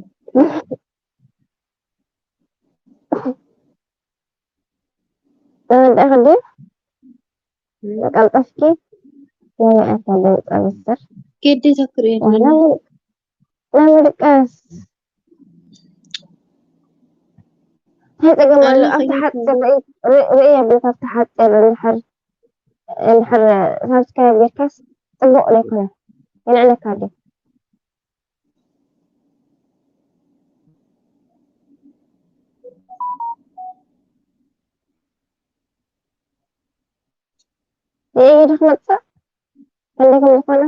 ተመሊእኺ ድዩ? እም። ቀልጠፍኪ? ናይ ኣታ ድምፂ ብስር። ግዴታ ክርእዮ ዋላ ኣለኒ። ናይ ምድቃስ። እንታይ ጸገም ኣሎ? ኣለኹ ኣብቲ ሓፂር ርእይ-፣ ርእይ-፣ ርእይ ኣቢልካ ኣብቲ ሓፂር እንድሕር፣ እንድሕር ሳብስክራይብ ጌርካስ ጽቡቕ ዶ ኣይኮነን? የንዕለካ ድዩ? ብኢድ ክመጽእ ክንደይ ከም ዝኾነ።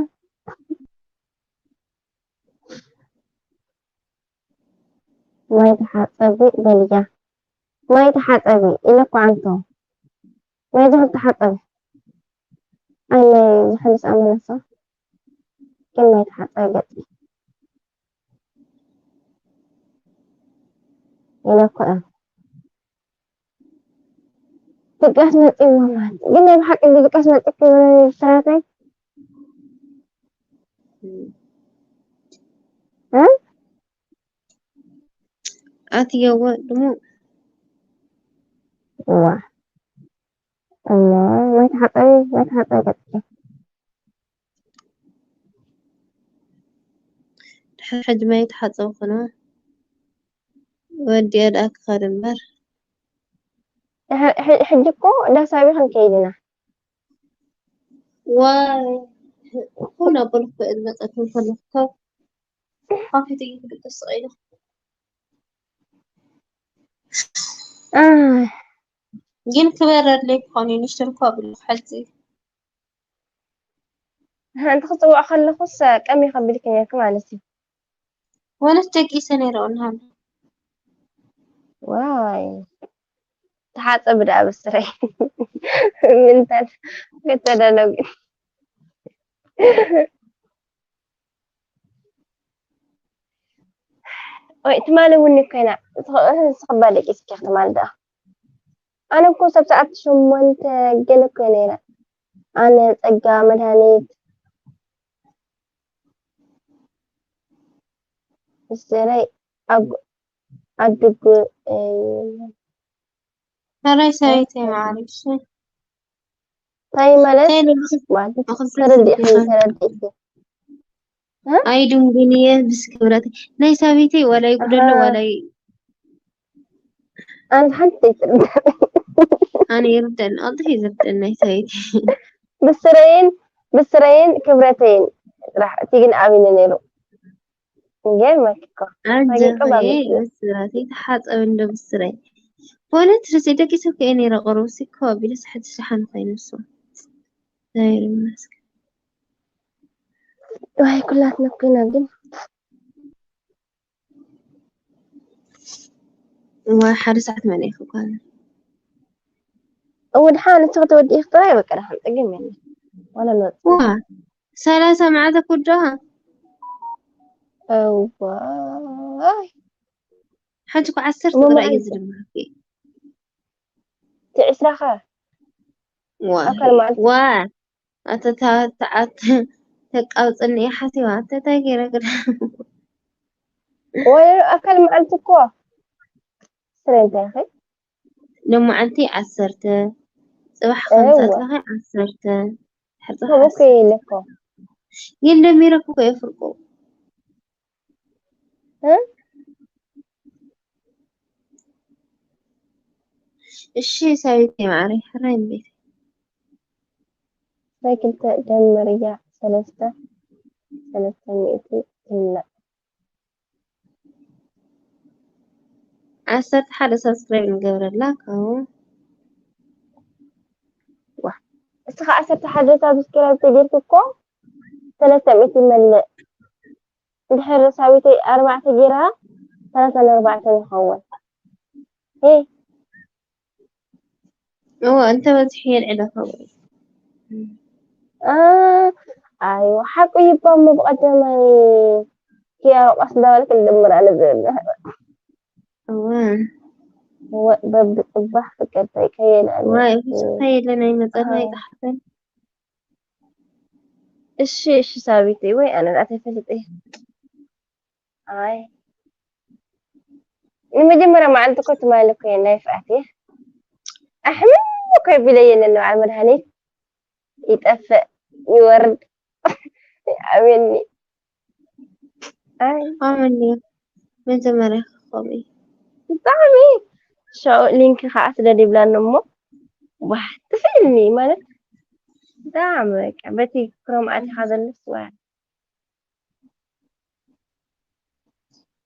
ማይ ተሓጸቢ በልያ። ማይ ተሓጸቢ ኢለ እኮ ኣንቶ። ማይ ዝሑል ተሓጸቢ። ኣይ ማይ ዝሑልስ ኣመለሶ። ግን ማይ ተሓጸቢ ገጽኪ። ኢለ እኮ እየ። ድቃስ መጺእዎ ማለት ግን ናይ ብሓቂ ድቃስ መጺእኪ ብስራተይ? እ? ኣትየዎ ድሙ። እዋ። እሞ ማይ ተሓጸቢ፣ ማይ ተሓጸቢ ገጽኪ። ድሕሪ ሕጂ ማይ ተሓጸብኩ ነው ወዲኣ ደኣ ክኸድ እምበር። ድሕ-፣ ሕ-፣ ሕጂ እኮ ዳሳቢ ክንከይድ ኢና። ዋይ፣ ሆን ኣበልኩ እየ ዝመጸት እንከለኹ ካብ ካፌ ጥይት ግጥስ ኢለ። ኣህ። ግን ክበረለይ ክኾን እዩ፣ ንሽተን እኮ ኣብሉ ክሐልጽ እዩ። ኣንተ ክጽውዕ ከለኹስ ቀሚ ከቢድኪ ነርኪ ማለት እዩ። ወለስ ደቂሰ ነይረ ኦንሃን። ዋይ። ተሓጸቢ ደኣ ብስረይ። ምንታን ከተደነጉ። ወይ ትማሊ እውን እኮ ኢና። ንስኽባ ደቂስኪ ትማሊ ደኣ። ኣነ እኮ ሰብ ሰዓት ሸሞንተ ገለ እኮ እየ ነይረ። ኣነ፣ ጸጋ፣ መድሃኒት፣ ምስረይ፣ ኣጉ-፣ ኣድጉ፣ እ፣ ሕራይ ሰበይቲ ማዕሪሽ። እንታይ ማለት? እንታይ ኢሉ? ማለት ንኽልተ ተረዲእኺ፣ ሰብ ተረዲእኪ። እ? ኣይድንጉን እየ ምስ ክብረተይ። ናይ ሰበይተይ ዋላ ይጉደሎ ኣሃ። ዋላ ይ-፣ ኣነ ሓንቲ ኣይትርዳእ። ኣነ ይርደን ኣጥሒ ዝርደን ናይ ሰበይቲ ብስረይን ብስረይን ክብረተይን ጥራሕ እቲ ግን ኣብነ ነይሩ። ይገርመኪ እኮ። ኣጀኸ ፈጊጡ ባቢ። ብስራተይ ተሓፀብ እንዶ ብስረይ። በእውነት ርእሲ ደቂሰ እኮ እየ ነይረ። ቁሩብ ሲ እኮ ኣቢለስ ሕጂ ሸሓኒ ኮይኑ እሱ። እግዚኣብሔር ይመስገን። ዋይ ኩላትና ኮይና ግን እዋ ሓደ ሰዓት መን ይኽኳል? እው ድሓን ንስኺ ተወዲእኺ ጥራይ በቃ ድሓን ፀገም የለን። ዋላ ንወፅእ። ዋ ሰላሳ መዓልቲ ኩዶ እዋይ ሓንቲ እኮ ዓሰርተ እሞ ጥራይ እዩ መዓልቲ? ዝድምረኪ። እቲ ዕስራ ኸ ዋ ኣካል መዓልቲ? ዋ ኣተ ታ- ታ- ኣተ ተቃውፅኒ እየ ሓሲባ። ኣተ እንታይ ገይረ ግዳ ወይ ኣካል መዓልቲ እኮ ስረ እንታይ ኸ ሎመዓልቲ ዓሰርተ፣ ፅባሕ እወ። ከምሳትለኸ ዓሰርተ፣ ድሕሪ ፅባሕ ከምኡ እኮ ዓሰርተ። የለ እኮ። ግን ደሚረኩ እኮ እየ ፍርቁ። እ? እሺ ሰበይተይ ማዕረይ፣ ሕራይ ንቤት። ናይ ክልተ ደምር እያ ሰለስተ፣ ሰለስተ ሚእቲ ይምላእ። ዓሰርተ ሓደ ሳብስክራይብ ንገብረላ ካብኡ። እስኻ ዓሰርተ ሓደ ሳብስክራይብ ተጌርኪ እኮ ሰለስተ ሚእቲ ይመልእ። እንድሕር ሳቢተይ ኣርባዕተ ጌራ ሰላሳን ኣርባዕተን ይኸውን። ሄ እወ እንተ በዝሑ የልዕሎ ካብኡ። አ ኣይዋ ሓቁ ይባ እሞ ብቐደማይ ኪያሮ ቀስ እንዳበልክ ልድምር ኣነ ዝብል እወ ወ- በብፅባሕ ፍቅርተይ ከየልዕል ዋይ ፍስሓ የለ ናይ መጸና ኣይጠሓሰን። እሺ እሺ ሳቢተይ ወይ ኣነ ዳ ተፈልጠ ኣይ ንመጀመርያ መዓልቲ እኮ ትማሊ እኮ እየ ናይ ፍኣት እየ ኣሕምም እኮ የቢለ የለን በዓል መድሃኒት ይጠፍእ ይወርድ ኣበኒ ኣይ ኣመን መጀመርያ ክኸም እዩ። ብጣዕሚ ሻው ሊንክ ከዓ ስደድ ይብላኒ እሞ ዋሕ ትፍእልኒ ማለት ብጣዕሚ በቃ በቲ ክሮም ኣቲኻ ዘለስ ዋ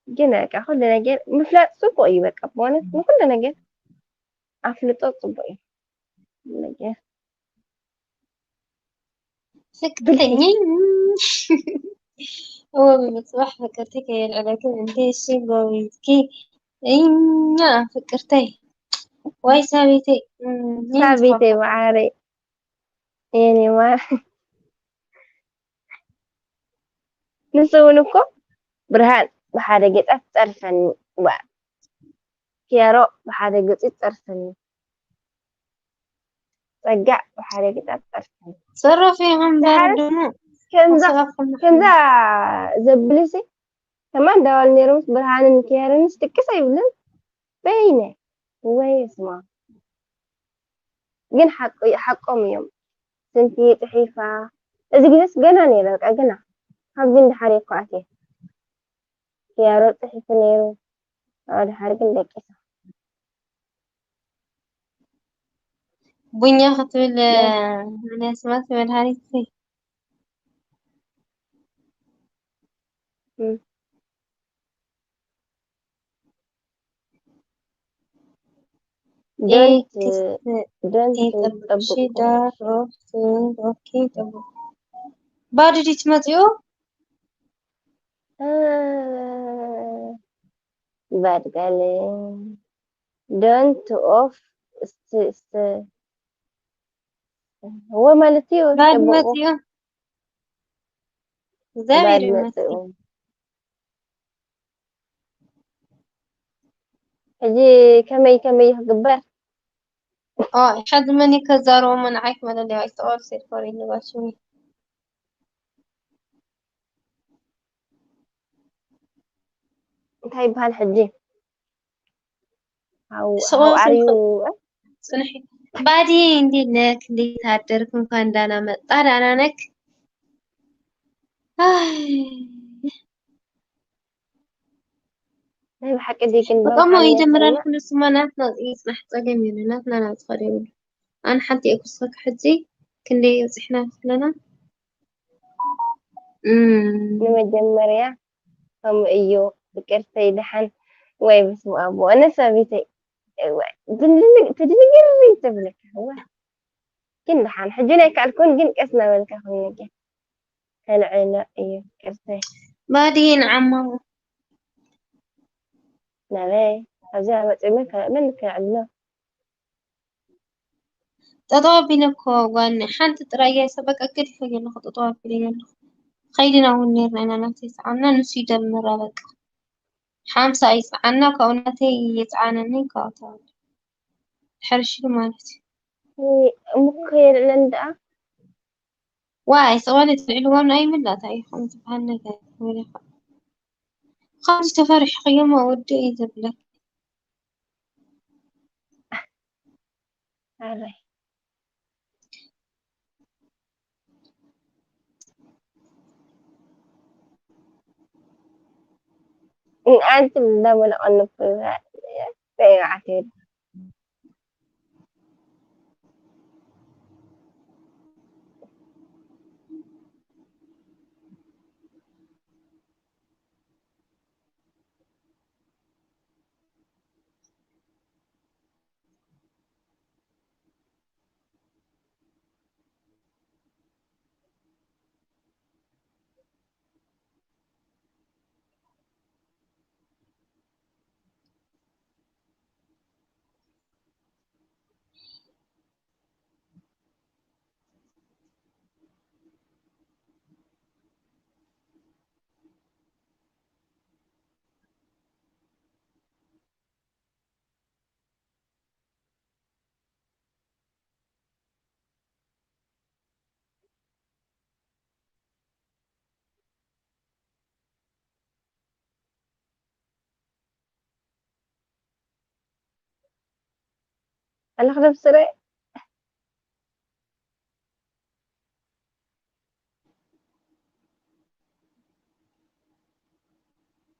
ግን በቃ ኩሉ ነገር ምፍላጥ ፅቡቅ እዩ። በቃ ብእውነት ንኩሉ ነገር ኣፍልጦ ፅቡቅ እዩ። ነገር ፍቅርተኝ እዎ ብምፅባሕ ፍቅርቲ ከየልዕለክን እንዴ እሺ ጎቢዝኪ እኛ ፍቅርተይ ወይ ሳቤተይ ሳቤተይ ማዓረይ የኔ ማር ንሱ እውን እኮ ብርሃን ብሓደ ገፃ ትፀርፈኒ ዋ ኪያሮ ብሓደ ገፁ ትፀርፈኒ ጸጋዕ ብሓደ ገፃ ትፀርፈኒ ፅሩፍ ኢኹም በር ድሙ ከምዛ ከምዛ ዘብልሲ ከማን ዳዋል ነይሮምስ ብርሃንን ኪያሮንስ ድቅስ ኣይብልን በይነ ወይ ስማ ግን ሓቆም እዮም ስንቲ ፅሒፋ እዚ ግዜስ ገና ነይረ በቃ ግና ካብዚ እንዳሓር እኮ ኣትየ ኪያሮ ፅሒፉ ነይሩ ኣብ ድሓር ግን ደቂሳ ቡኛ ክትብል መን ስማት መድሃኒት don't don't ጠብቁ ባድዲ ትመፅኡ ባድጋለ don't off እወ ማለት እዩ ባድ መፅኡ እግዚኣብሔር ይመስገን ሕጂ ከመይ ከመይ ክግበር ሕጂ መን ከዛረቦ መንዓይ ክመለለይ ኣይተቆርስ ይኮር ይልባሽኒ እንታይ ይበሃል ሕጂ ጽንሒ ባዲ እንዴት ነክ እንዴት አደርክ እንኳን ዳና መጣ ዳና ነክ ናይ ብሓቂ ድዩ ግን? በቃ እሞ ይጀምራል ኩሉ ስማ ናትና ይጽናሕ፣ ጸገም የለ፣ ናትና ናብ ዝኸደ ይብሉ። ኣነ ሓንቲ እየ ክስኸክ ሕጂ ክንደይ በጺሕና ኣለና? እም፣ ንመጀመርያ ከምኡ እዩ። ፍቅርተይ ደሓን ወይ? በስመ ኣብ ወመንፈስ ሰቢተይ። እወ፣ ድንግል-፣ ትድንግሪ ትብለካ። እወ። ግን ደሓን ሕጂ ናይ ካልኩን ግን ቀስ እናበልካ ኮይኑ ግን ከልዕሎ እዩ ፍቅርተይ። ባዲ ንዓማ። ናበይ? ኣብዚ መጺኡ መን ከ-፣ መን ከልዕሎ? ጠጠው ኣቢለ እኮ ጓል ሓንቲ ጥራይ እያ፣ ሰበቃ ገዲፈ ዘለኹ፣ ጠጠው ኣቢለ ዘለኹ። ከይድና እውን ነርና ኢና፣ ናተይ ይጽዓና፣ ንሱ ይደምራ በቃ። ሓምሳ ይጽዓና፣ ካብኡ ናተይ ይጽዓነኒ፣ ካብኡ ተባለ። ድሕሪ ሽሉ ማለት እዩ። ወይ እሞ ከየልዕለን ደኣ? ዋይ፣ ስቕ በሊ ትልዕልዎም ኣይምላእ፣ እንታይ እዩ ከምኡ ዝበሃል ነገር? ወይለኻ። ከምዚ ተፈሪሕኽዮም ወዲ እዩ ዘብለኪ። ኣረይ። ኣንቲ እንዳመለቐኒ እኮ ይበሃል። በይ መዓት ይበል። ኣለኽ ነብስረ።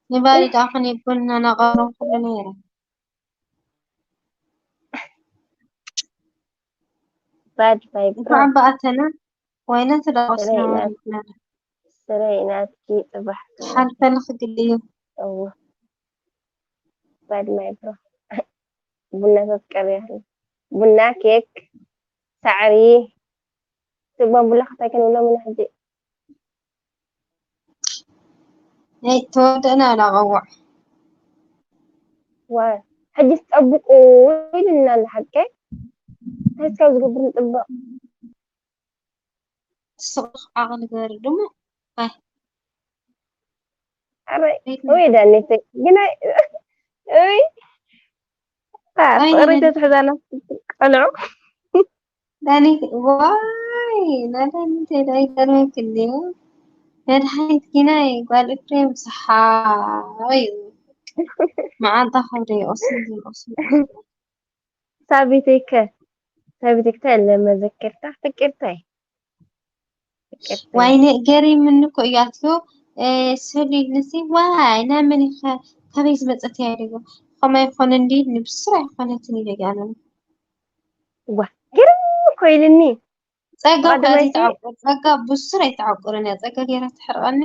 ንባሪ ደኣ ኾነ ቡና ናቐረብኩሉ ነይረ። ባድ ባይ ብሮ። እንኳዕ በኣተና። ወይነ ስለ ስረይ ናት-፣ ወስና ስረይ ናትኪ ጽባሕ ክሓልፈልኽ ግዲ እዩ። እዎ። ባድ ማይ ብሮ። ቡና ተፍቀሪ ኢኺ። ቡና፣ ኬክ፣ ሳዕሪ። ስባ ቡላ ክታይ ክንብሎም ኢና ሕጂ? ናይ ተወደእና ኢና ቀዋዕ። ዋ፣ ሕጂ ጠብቁ ኢሉና ኣሎ ሓቀይ። እንታይ እስካብ ዝገብር ንጥበቕ? ስቕ ዓቕሊ ገሪ ድሞ። ኣይ። ኣረ፣ ቤት ወይ ዳኒተይ፣ ግን ኣይ፣ ወይ፣ ኣ፣ ኣይ፣ ፍቕሪ ዳኒ። ተትሕዛና ቆልዑ። ዳኒ፣ ዋይ፣ ናዳኒ ተዳይ ገርመክ እንዲዩ። መድሃኒት ጊናይ ጓል ኤፍሬም ሰሓይ። መዓንጣ ከብደይ ኦስም ኦስም። ሳቢተይከ፣ ሳቢተይከ ተለ መዘከርታ ፍቅርታይ። ፍቅርታይ። ዋይነ ገሪምኒ እኮ እዩ ኣትዮ፣ እ፣ ስሊ ንሲ፣ ዋይ፣ ናይ መን ኢኻ፣ ካበይ ዝመጸት እያ ኢለዮ። ከማይ ይኾን እንዲ፣ ንብስራ ኣይኮነትን ኢለዮ ኣነ። ዋ፣ ገርም እኮ ኢልኒ። ጸጋ ብቐደማይ እኳ ሲ-፣ ዘይትዓቁር፣ ጸጋ ብሱር ኣይትዓቁርን እያ። ጸጋ ገይራ ትሕርቐኒ፣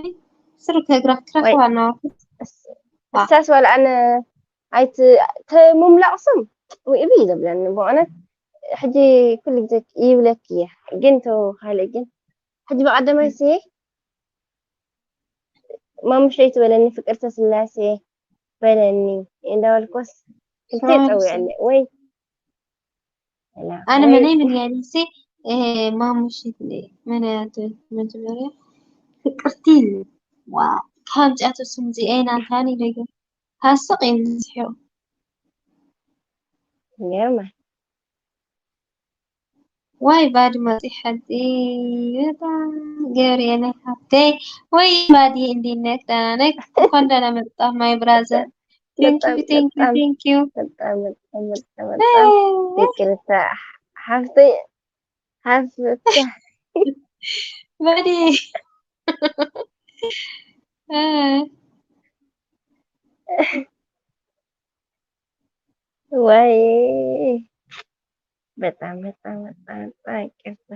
ስር ከግራ ክረኽባ ወይ፣ እናወርኩ። እስ-፣ ዋ። እሳስ ዋላ ኣነ ኣይት-፣ ተ-፣ ምምላቕ ስም ወይ እብይ ዘብለኒ፣ ብእውነት ሕጂ ኩሉ ግዜ ይብለኪ እየ። ግን ተው፣ ካልእ ግን ሕጂ ብቐደማይ ሲ ማሙሸይ ትበለኒ፣ ፍቅርተ ስላሴ በለኒ እንዳበልኩስ ክልተ ሰላም፣ ጸዊዐለይ። ወይ፣ ሰላም። ኣነ ወይ፣ መነይ ምን ያሊሲ፣ እ፣ ማሙሽት ነ-፣ መነያቱ መጀመርያ ፍቅርቲ፣ ዋ፣ ካብ ዚኣቱ ስም ዚኤና እንታኒ ደገ ሃስቕ እዩ ዝስሕቕ። ይገርማል። ዋይ ባዲ መፂ ሓፂ በጣም ገብርኤል ሓፍተይ። ወይ ባዲ እንዴት ነክ? ደህና ነክ? እንኳን ደህና መጣ my brother። Thank you, በጣም፣ thank you, በጣም፣ thank you። በጣም፣ በጣም፣ በጣም፣ በጣም ይቅርታ ሓፍተይ፣ ሓፍተ። ባዲ። እ። ወይ በጣም በጣም በጣም በጣም ይቅርታ።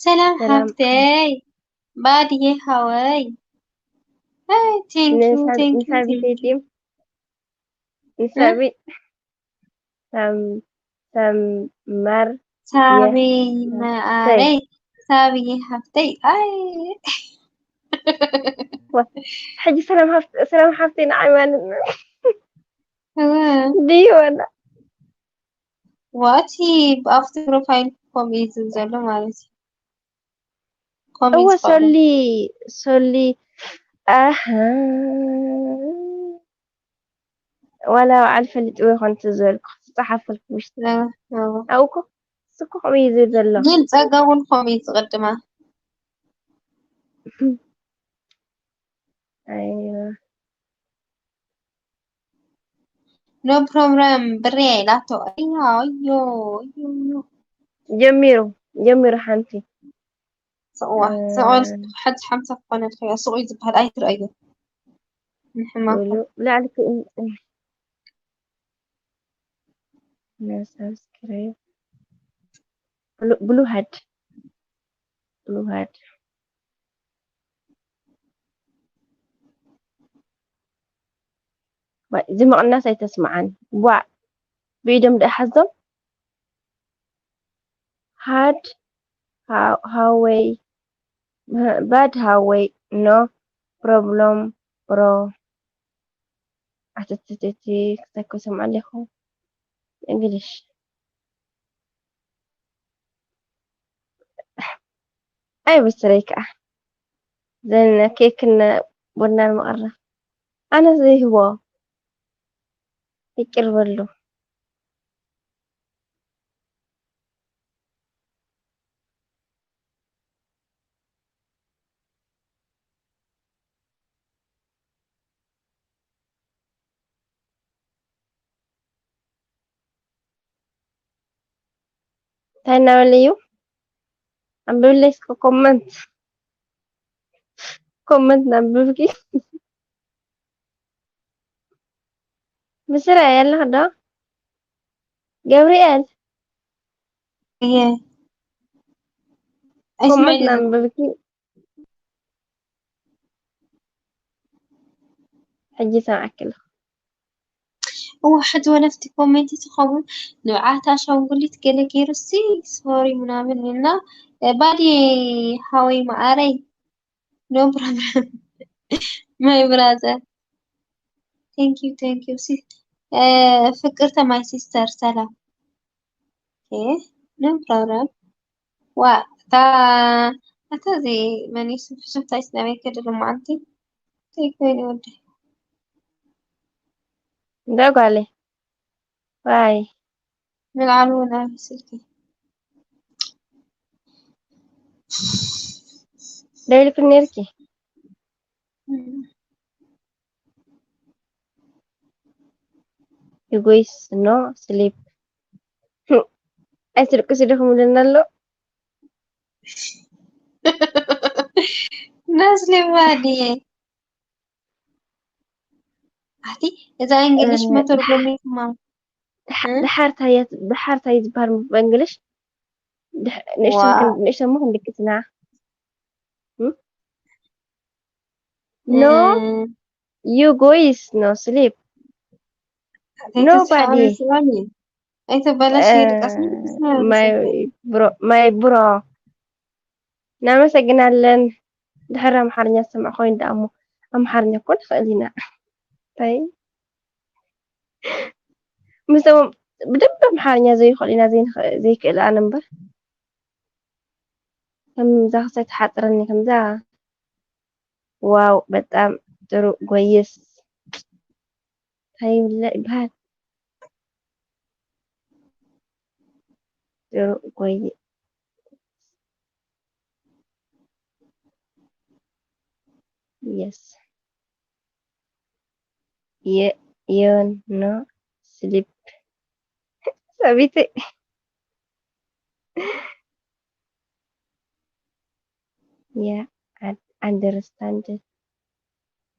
ሰላም ሰላም። ሃብተይ፣ ባድዬ ሃወይ። Hey, thank you, thank you, thank you. ንሳቢት ሳም ሳማር ሳቢ መዓረይ፣ ሳቢ ሃብተይ። ኣይ ሕጂ ሰላም ሃብት ሰላም ሃብተይ ንዓይ ማለት ነው። እወ። ድዩ ወላ ዋቲ ኣብቲ ፕሮፋይል ኮም እዩ ዝብል ዘሎ ማለት እዩ። ኮም እዩ እወ ዝፈቕዶ። ሶሊ ሶሊ ኣሃ ዋላ በዓል ፈሊጥዎ ይኾን ትዝበልኩ ዝፀሓፈልኩ ውሽጢ እወ፣ እወ። ኣብኡ እኮ እሱ እኮ ከምኡ እዩ ዝብል ዘሎ። ግን ፀገሙን ኮም እዩ ዝቕድማ። ኣይዋ No problem ብሬ ኢላቶ። ኣዮ ኣዮ ኣዮ ኣዮ። ጀሚሩ ጀሚሩ ሓንቲ ስቕዋ እ- ስቕዋ ሓንቲ ሓምሳ ክኾነልካ እያ። ስቑ እዩ ዝበሃል ኣይትርእዮ። ንሕማም ብሉ ላዕሊ ክእ- እ- ሳብስክራይብ ብሉ ብሉ ሃድ ብሉ ሃድ ዋ፣ እዚ ምቕናስ ኣይተስምዓን። ቧዕ ብኢዶም ደኣ ሓዞም። ሃድ ሃ- ሃወይ ባድ ሃወይ ኖ ፕሮብሎም ብሮ ኣተተተቲ ክተኮ ሰምዓ ኣለኹ እንግሊሽ ኣይ ብስረይ ከዓ ዘነ ኬክን ቡናን መቐረብ ኣነ ዘይህቦ ይቅር በሉ። እንታይ እናበለ እዩ? ኣንብብለይ እስከ ኮመንት ኮመንት ናንብብኪ ብስራ ያለህ ዶ ገብርኤል እየ ኮመንት ኣይስማዕን ናንብብኪ ሕጂ ሰምዓኪ ኣለኹ። እወ ሕጂ ወለፍቲ ኮሜንት ትኸውን ንብዓት ኣሻንጉሊት ገለ ገይሩ ሲ ሶሪ ምናምን እና ባዲ ሃወይ መዓረይ no problem my brother thank you thank you ሲ ፍቅርተ my sister ሰላም okay no problem ዋ እታ እታ እዚ መን እዩ ስም ፍሽኽታይ ስለ መይከደ ሎማዓንቲ እንታይ ኮይኑ ወዲ እንዳ ጓለይ ዋይ ምልዓሉ ናይ ስልኪ ደይልክኒ ነርኪ you guys no sleep ኣይትልቅሲ ዲኹም ኢለና ኣሎ no sleep ባዲ ኣቲ እዛ እንግሊሽ መተርጎሚ ማም ድሓር ታየ ድሓር ታየ ዝበሃል ብእንግሊሽ ንእሽተን ክንድቅስና no you guys no sleep nobody ኣይተበላሽ ድቀስ my bro my bro እናመሰግናለን ድሕሪ ኣምሓርኛ ዝሰምዕ ኮይኑ ደኣ እሞ ኣምሓርኛ እኮ ንኽእል ኢና እንታይ ምስኦም ብደንብ ኣምሓርኛ ዘይኽእል ኢና ዘይክእል ኣነ እምበር ከምዛ ክሳይ ትሓፅረኒ ከምዛ ዋው በጣም ጥሩ ጎይስ እንታይ ይብለ ይበሃል ጥሩ ጎይ yes you no sleep ሰቢተይ yeah I understand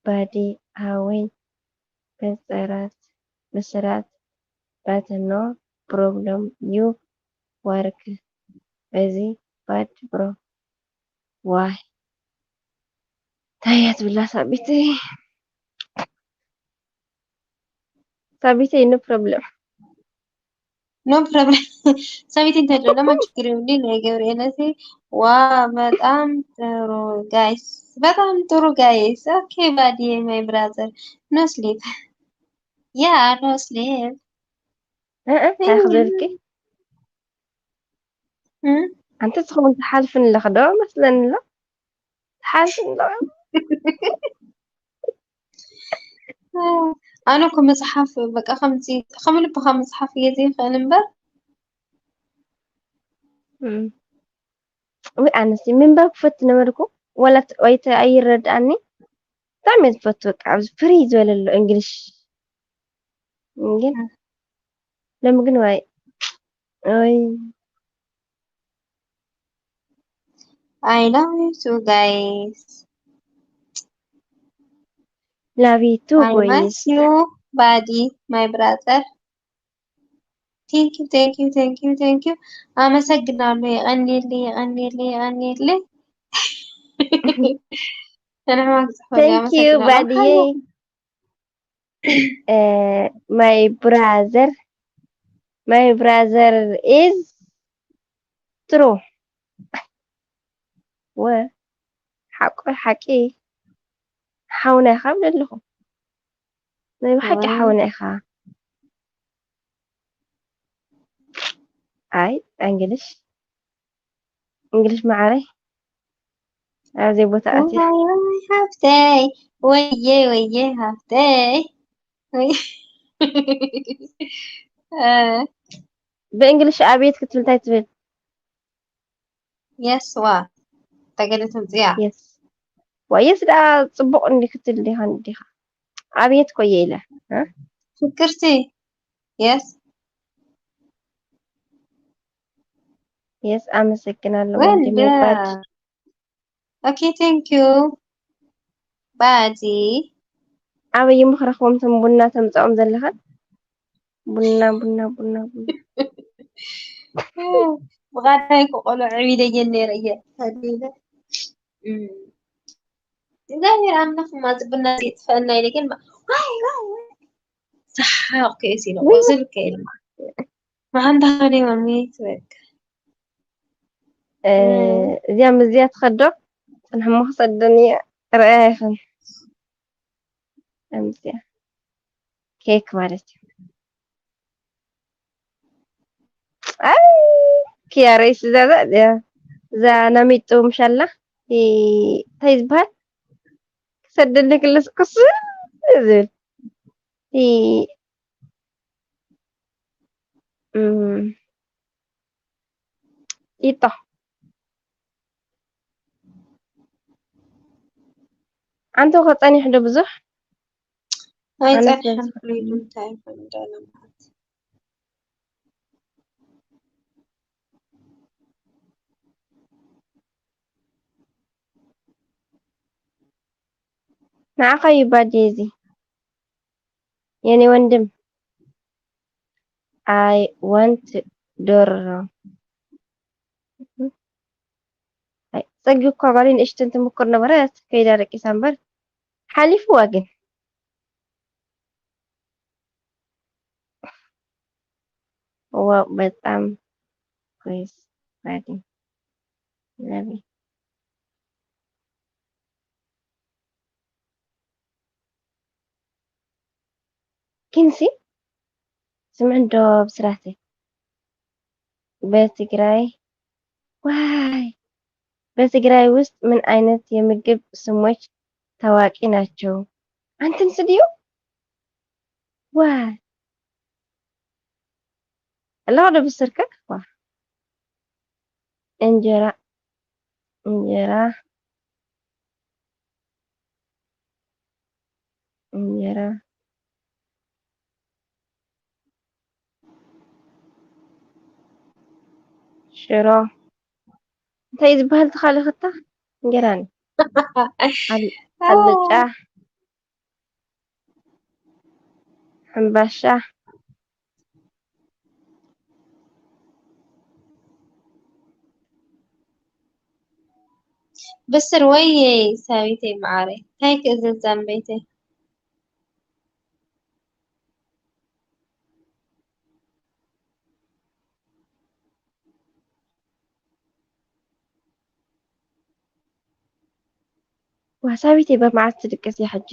ባዲ ሃወይ በጸራት በሰራት but no problem you work busy bad bro ዋይ ታያ ትብላ ሳቢተይ ሳቢተይ no problem no problem ሰቢተይ እንተሎ ለማ ችግር ይብሊ ናይ ገብርኤለሲ ዋ በጣም ጥሩ guys በጣም ጥሩ guys okay ባዲ my brother no sleep yeah no sleep እንታይ ክብለልኪ ኣንቲ ትኸውን ትሓልፍን ኣለኽ ዶ መስለኒ ኣሎ ትሓልፍን ኣለኻ ኣነ እኮ መፅሓፍ በቃ ከምዚ ከም ልብኻ መፅሓፍ እየ ዘይኽእል እምበር ወይ ኣነስ ምንባብ ክፈት ነበርኩ ወላ ወይ ኣይረድኣኒ ብጣዕሚ እየ ዝፈቱ በቃ ኣብዚ ፍሪ ዝበለሎ እንግሊሽ ግን ሎሚ ግን ዋይ ወይ I love you too guys love you too I miss you buddy my brother thank you thank you thank you thank you ኣመሰግናለሁ የቐንየለይ የቐንየለይ የቐንየለይ thank you ባድየ my brother my brother is true ወ ሓቁ ሓቂ ሓውና ኢኻ ብለለኹ ናይ ብሓቂ ሓውና ኢኻ ኣይ እንግሊሽ እንግሊሽ መዓረይ ኣብዘይ ቦታ ኣትያ ሃብተይ ወየ ወየ ሃብተይ ብእንግሊሽ ኣብየት ክትብል እንታይ ትብል የስ ዋ ተገለ ትምፅያ የስ ዋ የስ ደኣ ፅቡቕ እንዲ ክትብል ዲኻ እንዲኻ ኣብየት ኮየ ኢለ ፍቅርቲ የስ የስ ኣመሰግናለሁ ወንድሜ ባድ okay thank you ባዲ ኣበይ እሞ ክረኽቦም እቶም ቡና ተምፅኦም ዘለኻ ቡና ቡና ቡና ቡና ብቐዳይ ክቆሎ ዕቢደ እየ ነይረ እየ ተዲለ እግዚኣብሔር ኣምላኽ ማ ዝብና ይጥፈአና ኢለ ግን ዋይ ዋይ ዋይ ሰሓቕ ከይሲ ኢለ ቁስል ከይልማ መሓንታ ከደይ ማሚ ትበቅ እዚኣ ምዝያ ትኸዶ ፅንሕሞ ክሰደን እየ ርኣያ ይኽን ኣምፅያ ኬክ ማለት እዩ ኣይ ክያረይስ እዛ እዛ ናሚጡ ምሻላ እንታይ ዝበሃል ክሰደኒ ክልስ ቅስ ዝብል ይጣ ኣንተ ከፀኒሕ ዶ ብዙሕ ኣይፀንሐን ፍሪዱ እንታይ ይኾን ደለማት ንዓኻ እዩ ባዴ እዚ የኔ ወንድም I want ዶሮ ፀጊ እኳ ጓለይ ንእሽተን ትምኩር ነበረት ከይዳ ደቂሳ እምበር ሓሊፍዋ ግን ዋው በጣም ፕሬዝ ባዲ ለቪ ግንሲ ስምዕ እንዶ ብስራተይ በትግራይ ዋይ በትግራይ ውስጥ ምን አይነት የምግብ ስሞች ታዋቂ ናቸው? አንተን ስድዩ ዋይ ኣለዋ ዶ ብስርከ ዋ እንጀራ እንጀራ እንጀራ ሽሮ እንታይ ዝበሃል ትኻሊ ክታ እንጀራ ኒ ኣልጫ ሕምባሻ። ብስር ወይ ሳቢተይ መዓረይ፣ እንታይ ክእዝዝ ዛምበይተይ? ዋሳቢት በመዓት ትድቅስ እያ ሕጂ።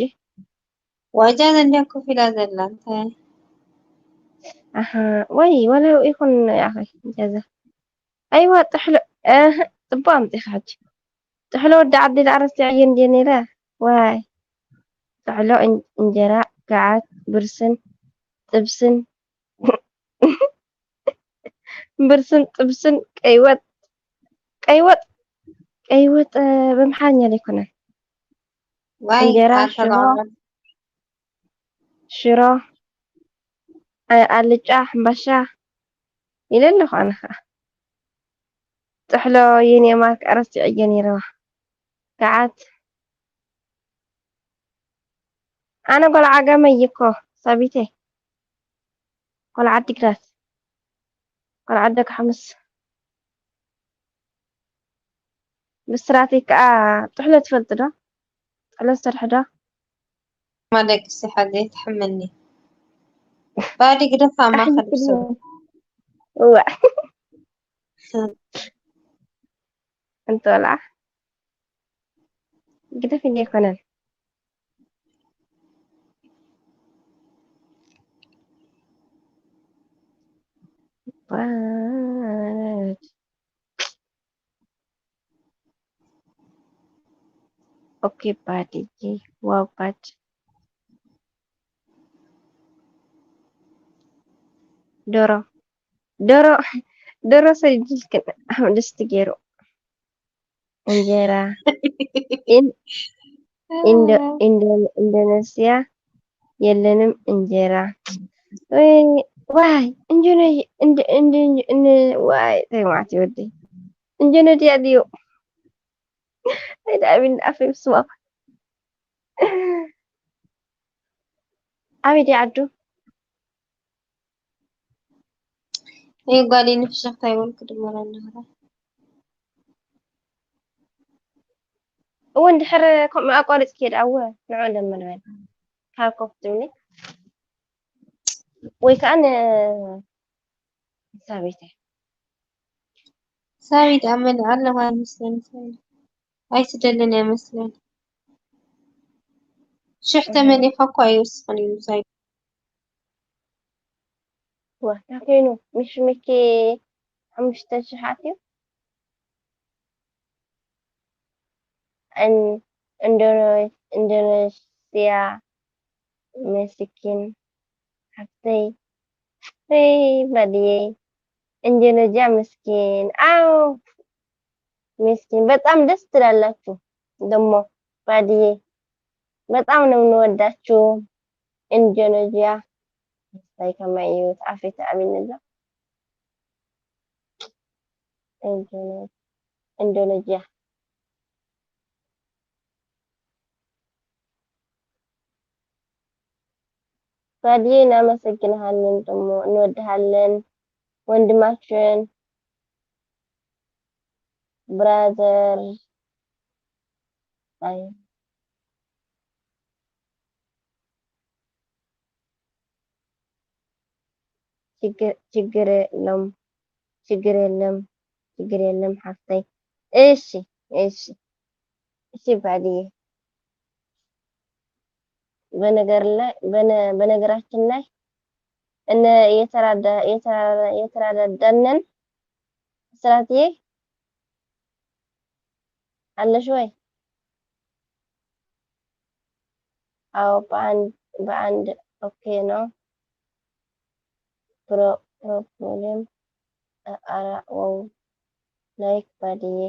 ዋጃ ዘንድያ ኮፍ ኢላ ዘላ እንታይ? ኣሃ ወይ ወላ ይኹን ያኺ ጀዛ። ኣይዋ ጥሕሎ እህ ጽቡቅ ኣምጺኻ ሕጂ። ጥሕሎ ወዲ ዓዲ ዳዕረስ ያየ እንዴ ነይረ። ዋይ ጥሕሎ እን- እንጀራ፣ ገዓት፣ ብርስን፣ ጥብስን ብርስን ጥብስን ቀይወጥ ቀይወጥ ቀይወጥ በምሓርኛ ዘይኮነ ዋይ እንጀራ ሽሮ ኣተባባል ሽሮ ኣ- ኣልጫ ሕምባሻ ኢለ ኣለኹ ኣነ ከዓ ጥሕሎ የኔ ማርክ ኣረስቲ ዕየ ነይረዋ ገዓት ኣነ ጓል ዓጋመ እየ እኮ ሳቢተይ ጓል ዓዲግራት ጓል ዓዲ ኣጋሓሙስ ብስራተይ ከዓ ጥሕሎ ትፈልጢ ዶ? ጥሕሎ ዝሰርሐ ዶ? ማለቅሲ ሓዘይ ትሕመኒ ባዲ ግደፋ ማኸል ብሰብ እዋ እንተ ቆልዓ ግደፍ እንዲ ኣይኮነን ባድ ኦኬ ባድዬ ዋው ባድ ዶሮ ዶሮ ዶሮ ሰዲድልክን ኣብ ድስቲ ገይሩ እንጀራ ኢን- ኢንዶ- ኢንዶ- ኢንዶኔስያ የለንም እንጀራ ወይ ዋይ እንጀራ እንደ እንደ እንደ ዋይ ተይማዕት ይወደይ እንጀራ ድያ ድዩ ኣይዳ ኣቢን ኣፈይ ስማ ኣበይ ድያ ዓዱ ይጓሊ ንፍሽኽታ ይበልኩ ድመራ እናኸዳ እወ እንድሕር ከምኡ ኣቋሪፅኪ እየ ደኣ እወ ንዑ ደመ ንበል ካብ ኮፍ ትብሊ ወይ ከዓ ንሳቤተ ሳቢት ኣብ መልእ ኣለዋ ይመስለኒ ሳቢት ኣይትደልን እያ መስለኒ ሽሕ ተመሊኻ እኳ ኣይወስኽን እዩ ምሳይ ዋታ ኮይኑ ምሽ ምኪ ሓሙሽተ ሽሕ ኣትዩ እን- እንዶኖ- ኢንዶኔሽያ ምስኪን ሓፍተይ ወይ ባድየይ እንዶኔዥያ ምስኪን ኣው ምስኪን በጣም ደስ ትላላችሁ ደሞ ባድየ በጣም ነው የምንወዳችሁ ኢንዶኔዥያ እንታይ ከማይ እዩ ተኣፌት ኣቢንላ ኢንዶኔ- ኢንዶኔዥያ ባድየ እናመሰግንሃለን ደሞ እንወድሃለን ወንድማችን ብራዘር ኣይ ችግር ችግር የለም ችግር የለም ችግር የለም ሓፍተይ እሺ እሺ እሺ ባድየ በነገር ላይ በነ- በነገራችን ላይ እነ የተራዳ- የተራ- የተራዳዳነን ስራትዬ አለሽ ወይ? አዎ በአንድ በአንድ okay ነው። Pro problem አራ wow like ባድዬ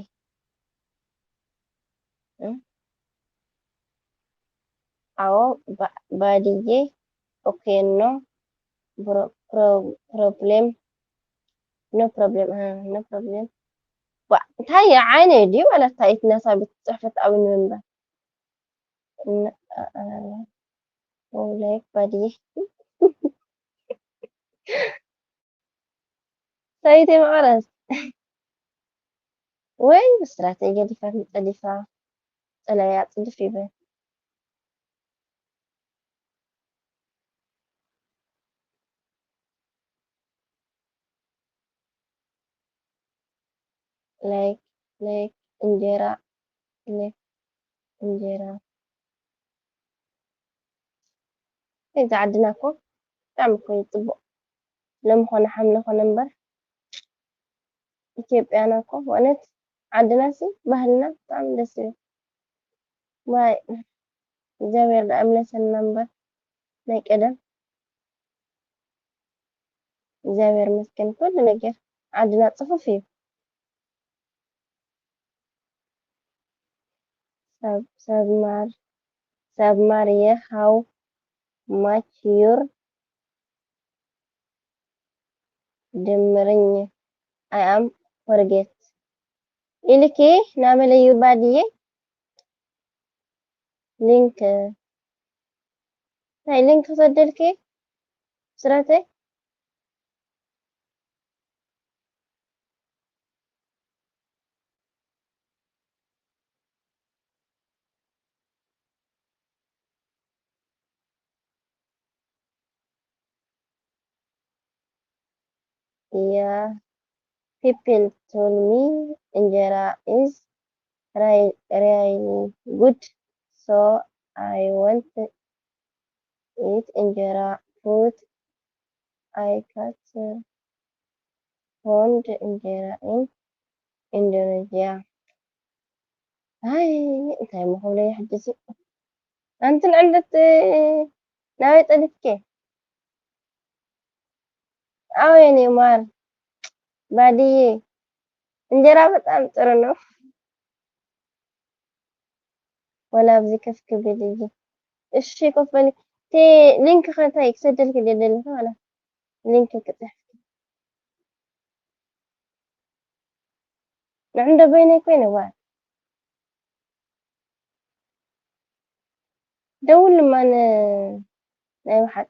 አዎ ባድዬ okay no problem no problem no problem እንታይ ዓይነ ድዩ ማለት ታይት ነሳ ቤት ጽሕፈት ኣብ ንምንባር like ባድዬ ሰበይቲ መቐረት ወይ ብስራተይ ገዲፋትኒ ጸዲፋ ጸላኢ ኣጽድፍ ይበል። ላይክ ላይክ እንጀራ ላይክ እንጀራ። እዚ ዓድና እኮ ብጣዕሚ እኮ እዩ ጽቡቕ። ለም ኮነ ሓምለ ኮነ እምበር ኢትዮጵያና እኮ በእውነት ዓድናሲ ባህልና ብጣዕሚ ደስ ይብል። ማይ እግዚኣብሔር ደኣ ይምለሰልና እምበር ናይ ቀደም እግዚኣብሔር ይመስገን ኩሉ ነገር ዓድና ጽፉፍ እዩ። ሰብ ሰብ ማር ሰብ ማርየ how much your ድምርኝ I am forget ኢልኪ ናበለዩ ባድየ ሊንክ ናይ ሊንክ ክሰደልኪ ስራተይ Yeah, people told me እንጀራ is rai- really good, so I want to eat እንጀራ food. I can't found እንጀራ in Indonesia. ኣይ እንታይ እሞ ክብሎ እየ ሕጂ እዚ ኣንቲ ንዕንደት ናበይ ጠሊፍኪ ኣወ የኔ ማር ባድዬ እንጀራ በጣም ጥሩ ነው። ወላ ኣብዚ ከፍ ክብል እዩ። እሺ ኮፍ በሊ። እቲ ሊንክ ከ እንታይ ክሰደልኪ ደደልኪ ማለት ሊንክ ክጽሕፍኪ ንዕንዶ በይነይ ኮይነ ዋ ደውል ማን ናይ ብሓቂ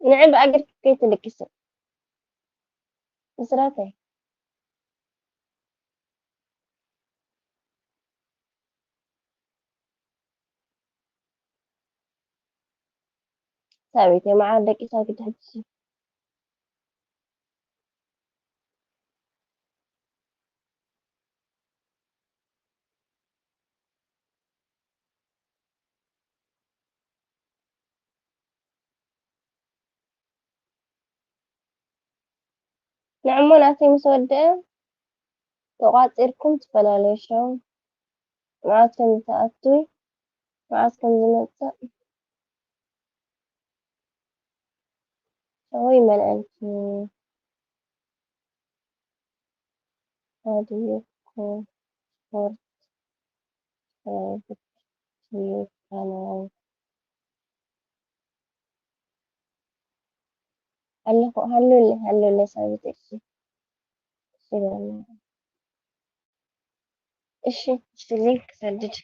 ንዕብ ኣገርኪ ከይትልቅሲ ብስራተይ ሳቤት የመዓር ደቂሳ ግዲ ሕጅሲ ንዕሞ ናተይ ምስ ወድአ ተቋጺርኩም ትፈላለዩ ሸው መዓስ ከም ዝትኣትዊ መዓስ ከም ዝመጽእ ሸው ይመልአልኪ። How do you call sport private to your family? ኣለኹ ሃሉለ ሃሉለ ሳቢት እሺ እሺ እሺ ሊንክ ሰድድ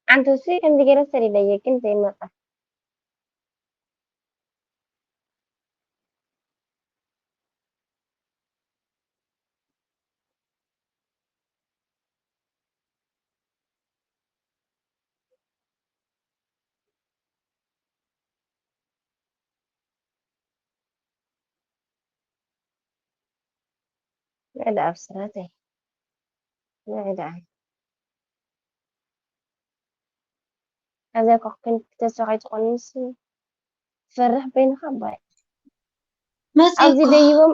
ኣንተሲ ከምዚ ገይረ ሰሪደየ ግን ዘይመጣ ንዕዳ ኣብ ስራተይ ንዕዳ ኣብዚኣ ኮክን ተስፋ ከይትኾንስ ትፈርሕ በይንኻ ኣባይ። ኣብዚ መፂእኩ ደይቦም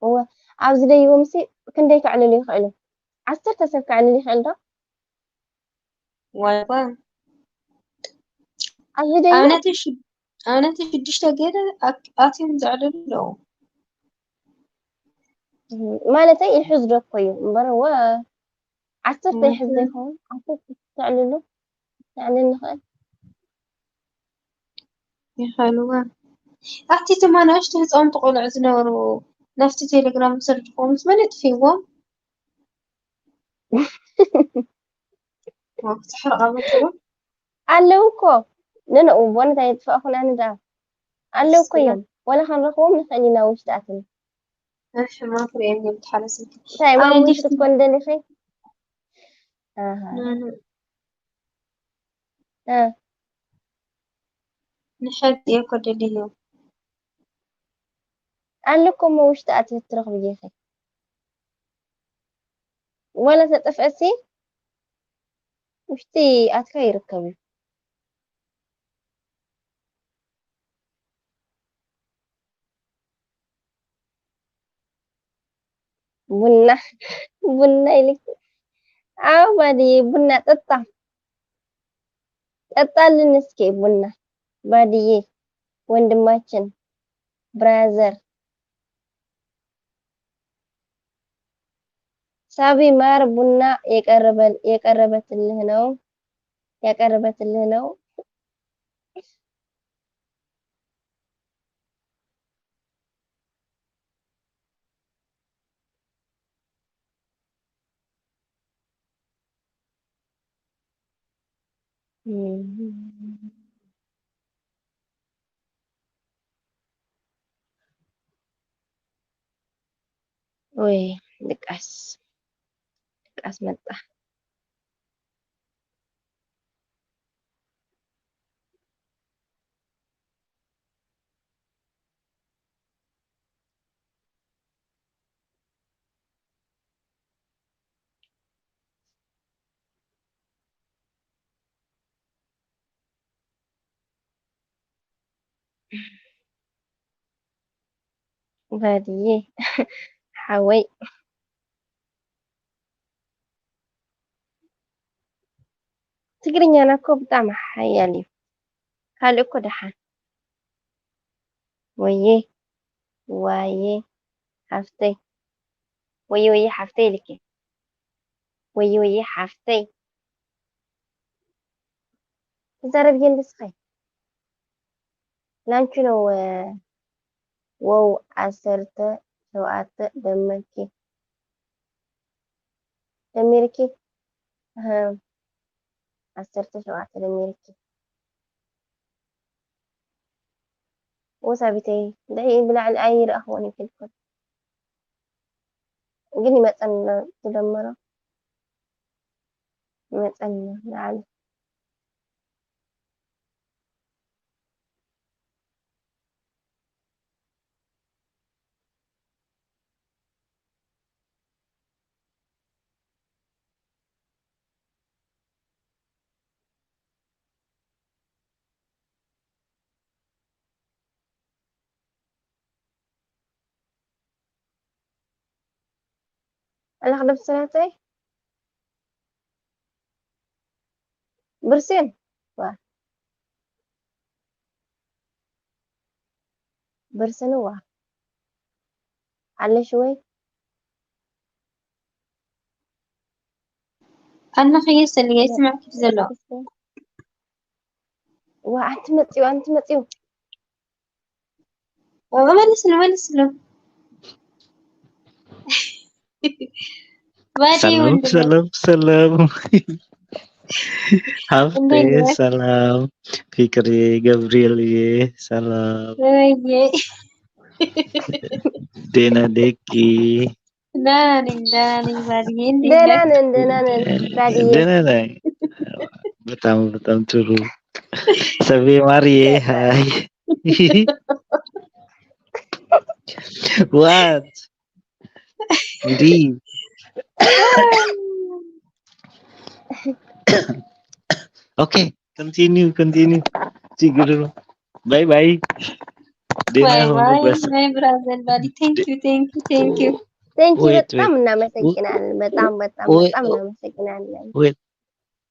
እወ፣ ኣብዚ ደይቦም ሲ ክንደይ ከዕልሉ ይኽእሉ? ዓሰርተ ሰብ ከዕልል ይኽእል ዶ? ዋይ ባ ኣብዚ ደይቦም ኣብነተ ሽዱሽተ ገለ ኣትዮም ዘዕልሉ ኣለዉ። ማለተይ ይሕዝ ዶ እኮ እዩ እምበር እወ ዓሰርተ ይሕዝ ዶ ይኸውን? ዓሰርተ ተዕልሉ ተዕልል ንኽእል ይኸልዋ ኣቲ ትማ ንእሽቶ ህፃውንቲ ቆልዑ ዝነበሩ ናብቲ ቴሌግራም ዝሰርድኩዎም ምስ መን የጥፊዎም ክትሕርቓ መፅሩ ኣለዉ እኮ ንንኡ ቦነት ኣይጥፋእኹን ኣነ ደኣ ኣለዉ እኮ እዮም ወላ ክንረኽቦም ንኽእል ኢና ውሽጢ ኣትን ሕማም ርኤም እዮም ትሓለ ስልኪ እንታይ ኣነ ማሙሽ ጊፍት ክትኮን ደሊኺ ኣሃ ኖ፣ ኖ። እ ንሕድ እየ እኮ ደልዮ ኣለኩሞ ውሽጢ ኣትዮ ትረኽብዮ ኢኺ ወላ ተጠፍአሲ ውሽጢ ኣትካ ይርከብ እዩ ቡና ቡና ኢልኪ ኣው ባድዬ ቡና ጠጣ ጠጣልን እስኪ ቡና ባድዬ ወንድማችን ብራዘር ሳቢ ማር ቡና የቀረበል የቀረበትልህ ነው ያቀረበትልህ ነው ወይ ድቃስ ድቃስ መጣ ባድዬ ሓወይ ትግርኛና እኮ ብጣዕሚ ሓያል እዩ ካልእ እኮ ደሓን ወየ ዋየ ሓፍተይ ወየ ወየ ሓፍተይ ኢልኪ ወየ ወየ ሓፍተይ ትዛረብ ግን ንስኺ ላንቺ ነው ወው ዓሰርተ ሸውዓተ ደመርኪ ደሚርኪ እህ ዓሰርተ ሸውዓተ ደሚርኪ ወሳቢተይ እንታይ ብላዕሊ ኣይረኣኽዎን ይፈልኩን ግን ይመፀና ዝደመሮ ይመፀና ንዓሊ ኣላኽ ደብስራተይ ብርሴን ዋ ብርሰንዋ ኣለሽ ወይ ኣነ ከየሰልየ ይስማዕኪ ዘሎ ዋ ኣንቲ መፅዩ ኣንቲ መፅዩ መልስሉ መልስሉ ባዲ ሰላም ወንድመ ሰላም ሰላም ሀብቴ እንዴት ነህ? ሰላም ፍቅሬ ገብርኤልዬ ሰላም ወይዬ ደህና ደቂ ደህና ነኝ ደህና ነኝ ባድዬ እንዴት ደህና ነህ? ነን ደህና ነን ባድዬ ደህና ነኝ በጣም በጣም ጥሩ ሰቤ ማርዬ ሀይ what እንዲ okay, continue, continue. ችግር ነው። Bye bye. ደህና ባይ ሁኑ። ባይ በስ my brother buddy, thank you, thank you, thank you. Thank you። Wait, በጣም wait. እናመሰግናለን። በጣም በጣም ወይ- በጣም እናመሰግናለን። Wait,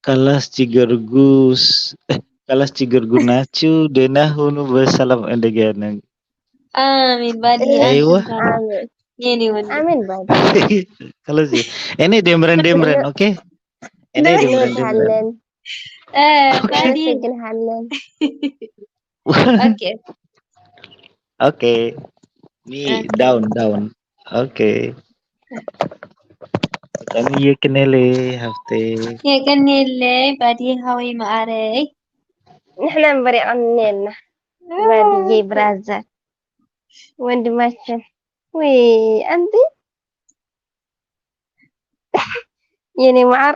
kalas ችግር ጉስ kalas ችግር ጉድ ናችሁ። ደህና ሁኑ። በሰላም እንገናኝ። አሜን ባዲ አይዋ። አሜን የኔ ወንድ አሜን ባዲ Kalas እኔ ደምረን ደምረን okay። እኔ ደምረን ደምረን እናመሰግንሃለን። እ፣ ባዲ እናመሰግንሃለን። ኦኬ okay. Me down down. Okay. Kami የቅኔሌ ሀብቴ የቀኔለይ ባዲ ሃወይ መዓረይ ንሕና እምበር የቐንየልና ባዲዬ ብራዘር ወንድማችን ወይ ኣንቲ የኔ መዓር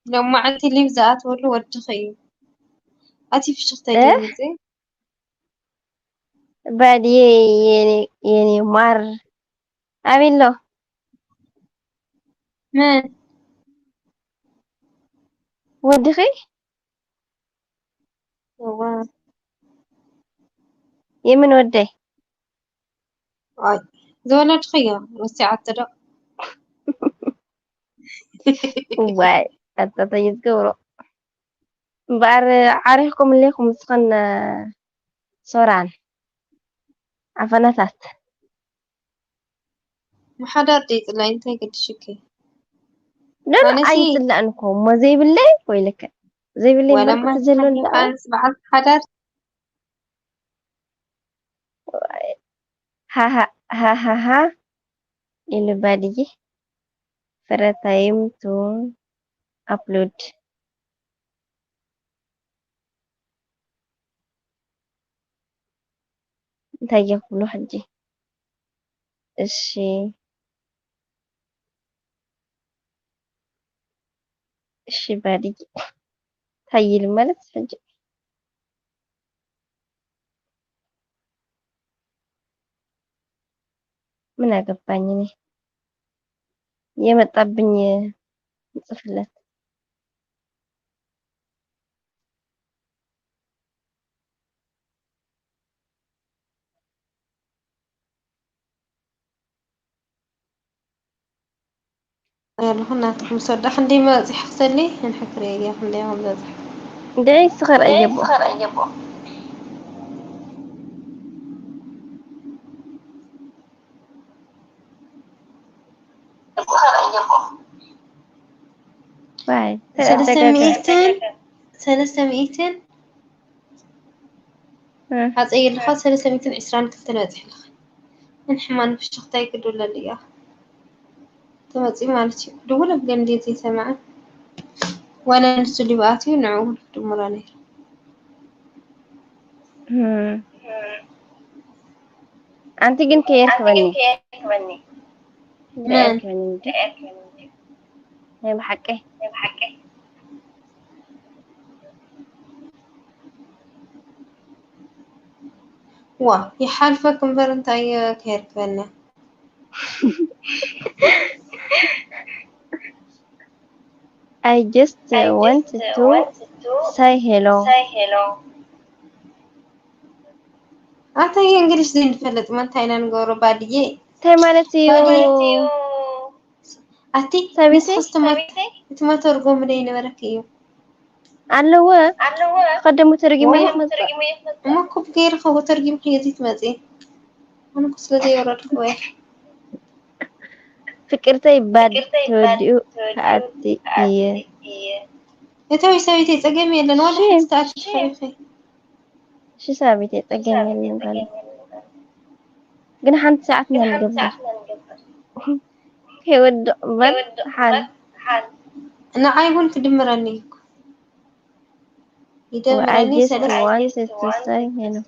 ሎማዓንቲ ሊቭ ዝኣትወሉ ወድኺ እዩ። ኣቲ ፍሽኽታይ እ? ጀሚርፂ ባዲዬ የኔ- የኔ ማር ኣቤሎ መን ወድኺ እዋ የምን ወደይ ኣይ ዝወለድኽዮ ረሲዓቶ ዶ ዋይ ኣታተይ ዝገብሮ እምበኣር ዓሪኽኩም ሌኹም እስኸን ሶራን ዓፈናታት ምሓዳር ደይፅላይ እንታይ ገድሽኪ ዶሎ ማለት ኣይፅላእን እኮ እሞ ዘይብለይ ወይልከ ዘይብለይ ወለማ እምበር ክቲ ዘሎ ሓሊፋንስ በዓል ሓዳር ሃሃሃ ኢሉ ባድዬ ፍረ ታይም ቱ ኣፕሎድ እንታይ ጌርኩሉ ሕጂ? እሺ እሺ ባድዬ እንታይ ኢሉ ማለት ሕጂ? ምን አገባኝ እኔ የመጣብኝ ይጽፍለት ኣለኹ እናትኩም ሰዳ ክንደይ መፂሕ ክሰሊ እንሕክር እያ ክንደይ ከም በፅሕ እንድዒ ስኸር ኣየቦ ሰለስተ ሚእትን ሰለስተ ሚእትን ሓፀይ ኣለኻ ሰለስተ ሚእትን ዕስራን ክልተን በፂሕ ኣለኻ። እንሕማን ፍሽኽታይ ክዱለል እያ ተመፂ ማለት እዩ። ድውል ኣብገን እንዴት ዘይሰማዐ ዋላ ንሱ ሊብኣት እዩ ንዕኡ ድሙራ ነይሩ። ኣንቲ ግን ከየርክበኒ መን ናይ ብሓቂ ዋ ይሓልፈክ እምበር እንታይ ከየርክበኒ I just uh, want to say hello. ኣታይ እንግሊሽ ዘይንፈልጥ መን እንታይ ኢና ንገብሮ ባድዬ እንታይ ማለት እዩ? ኣቲ ሰበይቲ? እቲ መተርጎሚ ዶ ይነበረክ እዩ ኣለወ ቀደሙ ተረጊመ ይመጽእ እሞ ኩብ ገይርኸ ተርጊምክዮ እዚ ትመጽእ ኣነ እኮ ስለ ዘይወረድኩ እየ ፍቅርተይ ባድ ተወዲኡ ክኣቲ እየ እተዊ ሰበይተይ ጸገም የለን ዋላ ሓንቲ ተኣቲ ትኽእልኺ እሺ ሳቢት የጸገም የለን ጓል ግን ሓንቲ ሰዓት ኢና ንገብር ከይወድቕ በል ሓል ንዓይ እውን ክድምረኒ እዩ እኮ I ይደምረኒ just ሰለስተ wanted to say hello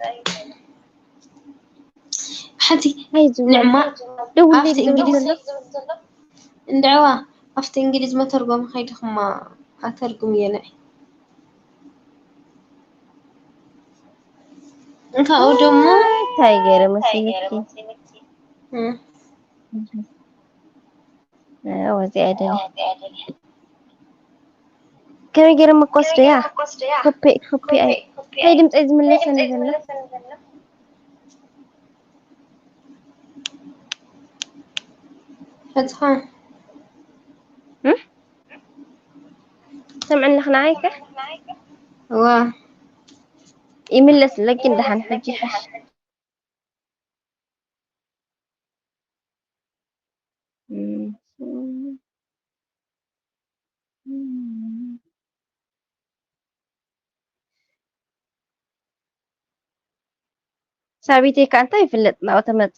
ሓንቲ ኣይዞ ንዕማ ደውል ኣብቲ እንግሊዝ እንድዕዋ ኣብቲ እንግሊዝ መተርጎሚ ከይድኹማ ኣተርጉም እየ ንዒ እንካኡ ደሞ እንታይ ገይረ መሲልኪ? እም። ወዚ ኣይደለ። ከመይ ገይረ መኮስ ደያ? ኮፒ ኮፒ ኣይ። እንታይ ድምፀይ ዝምለሰኒ ዘሎ? ፈትኻ እም? ሰምዕኒ ኣለኽ ንዓይ ከ? እዋ ይምለስ ለኪን ደሓን ሕጂ ሓሽ። እም። ሳቢተይ ከ እንታይ ይፍለጥ ናብኡ ተመጸ?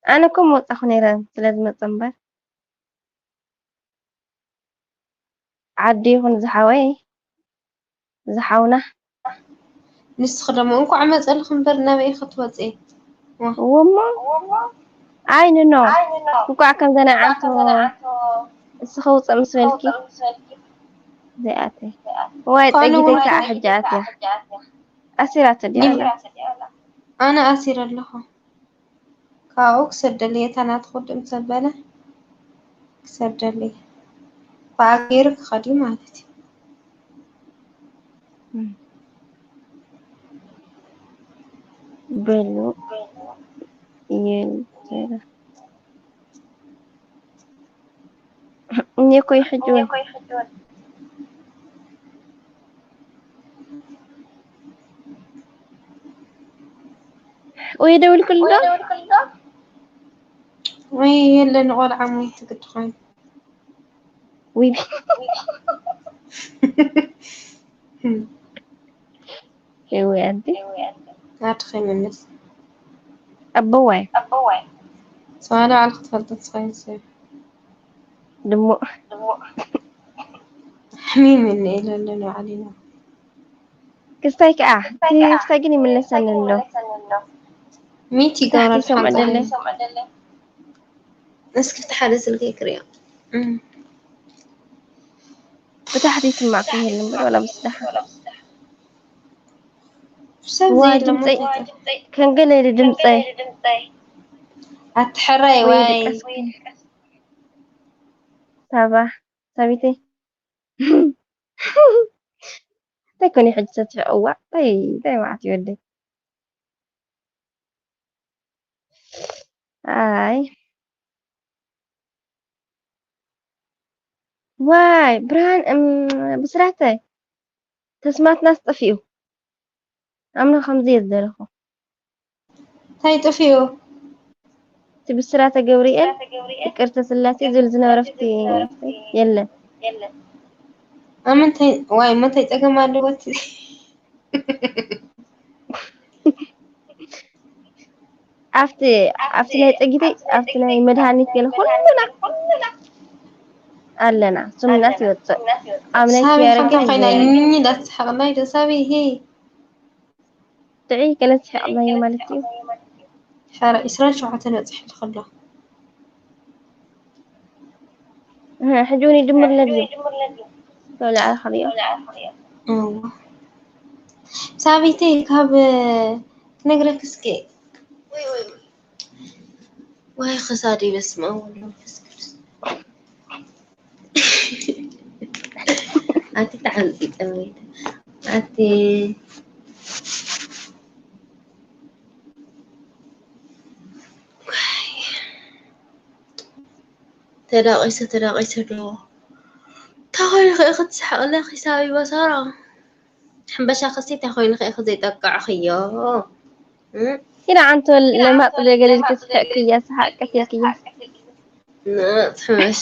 ኣነ እኮ ምወጻኹ ነይረ ስለ ዝመጸ እምበር። ዓዲ ይኹን ዝሓወይ ዝሓውና ንስኺ ደሞ እንኳዕ መጸልኺ እምበር ናበይ ክትወጺ? እወሞ ኣይ ንኖ እንኳዕ ከምዘን ኣዓንቶ እስኺ ውፅእ ምስ በልኪ ዘይኣተ ዋይ ጸጊተይ ከዓ ሕጂ ኣትያ ኣሲራቶ ድያ ኣላ ኣነ ኣሲረ ኣለኹ። ካብኡ ክሰደለይ እታ ናትኹ ድምፂ ዘበለ ክሰደለይ ብኣገይሩ ክኸድ እዩ ማለት እዩ። በሉ የልተራ እኔ እኮ ይሕጅወን ወይ ደውልክሉ ዶ ወይ የለን ቆልዓ ሞይቱ ግዲ ኮይኑ ውይ ወይ ኣንቲ ናትኺ ይምልስ ኣቦዋይ ሰማሊ ባዕልኺ ትፈልጦ ትኾይንስ ድሙቕ ሕሚም እኒ ኢለ ኣለኒ ባዕሊና ክስታይ ከዓ እቲ ክስታይ ግን ይምለሰኒ ኣሎ ሚት ይገብረል ይሰምዕ ደለ እስኪ እቲ ሓደ ስልከይ ክሪኦ ብታሕቲ ይስማዕ ክህል እምበር ዋላ ምስ ደሓ ሰብ ዋ ዘይለሞ ድምፀይ ከንገለ ኢሉ ድምፀይ ኣትሕራይ ዋይ ሳባ ሳቢተይ እንታይ ኮን ሕጂ ተትሕቅዋ እንታይ እንታይ ማለት ይወደይ ኣይ ዋይ ብርሃን እም፣ ብስራተ ተስማትናስ ጠፊኡ ኣምና ከምዚ እየ ዝደለኹ እንታይ ጥፊኡ እቲ ብስራተ ገብርኤል ይቅርተ ስላሴ ዝብል ዝነበረ ፍቲ የለን ኣመንታይ ዋይ መታይ ፀገም ኣለዎ እቲ ኣብቲ ኣብቲ ናይ ፀጊተይ ኣብቲ ናይ መድሃኒት ገለ ኩሉና ኣለና ስምናት ይወፅእ ኣብ ናይ ሳቢ ኪያረ ከም ግን ኮይና የለን። እኒ እንዳስሓቕና እዩ ዶ ሳቢ ሄ ጥዑይ ገለ ስሒቕናዮ ማለት እዩ ሓረ ዒስራን ሸውዓተን በፂሑ ኣሎ እህ፣ ሕጂ እውን ይድምር ለድዩ ተውላዕ ክሪኦ እዋ። ሳቢተይ ካብ ክነግረክ እስኪ ወይ ወይ ወይ ወይ ክሳዲ በስመ ኣብ ወወልድ ወመንፈስ ቅዱስ ኣቲ ተዓንጢጠ ወይተ ኣቲ ተዳቂሰ ተዳቂሰ ዶ እንታይ ኮይኑ ከ ክትስሕቅለ ክሳብ ይበሰራ ሕንበሻ ክሲ እንታይ ኮይኑ ከ ዘይጠቅዕክዮ ኢላ ዓንቶ ለማጥ ዘገሊልኪ ስሕቅክያ ሰሓቅ ቀቲልክያ ሕንበሻ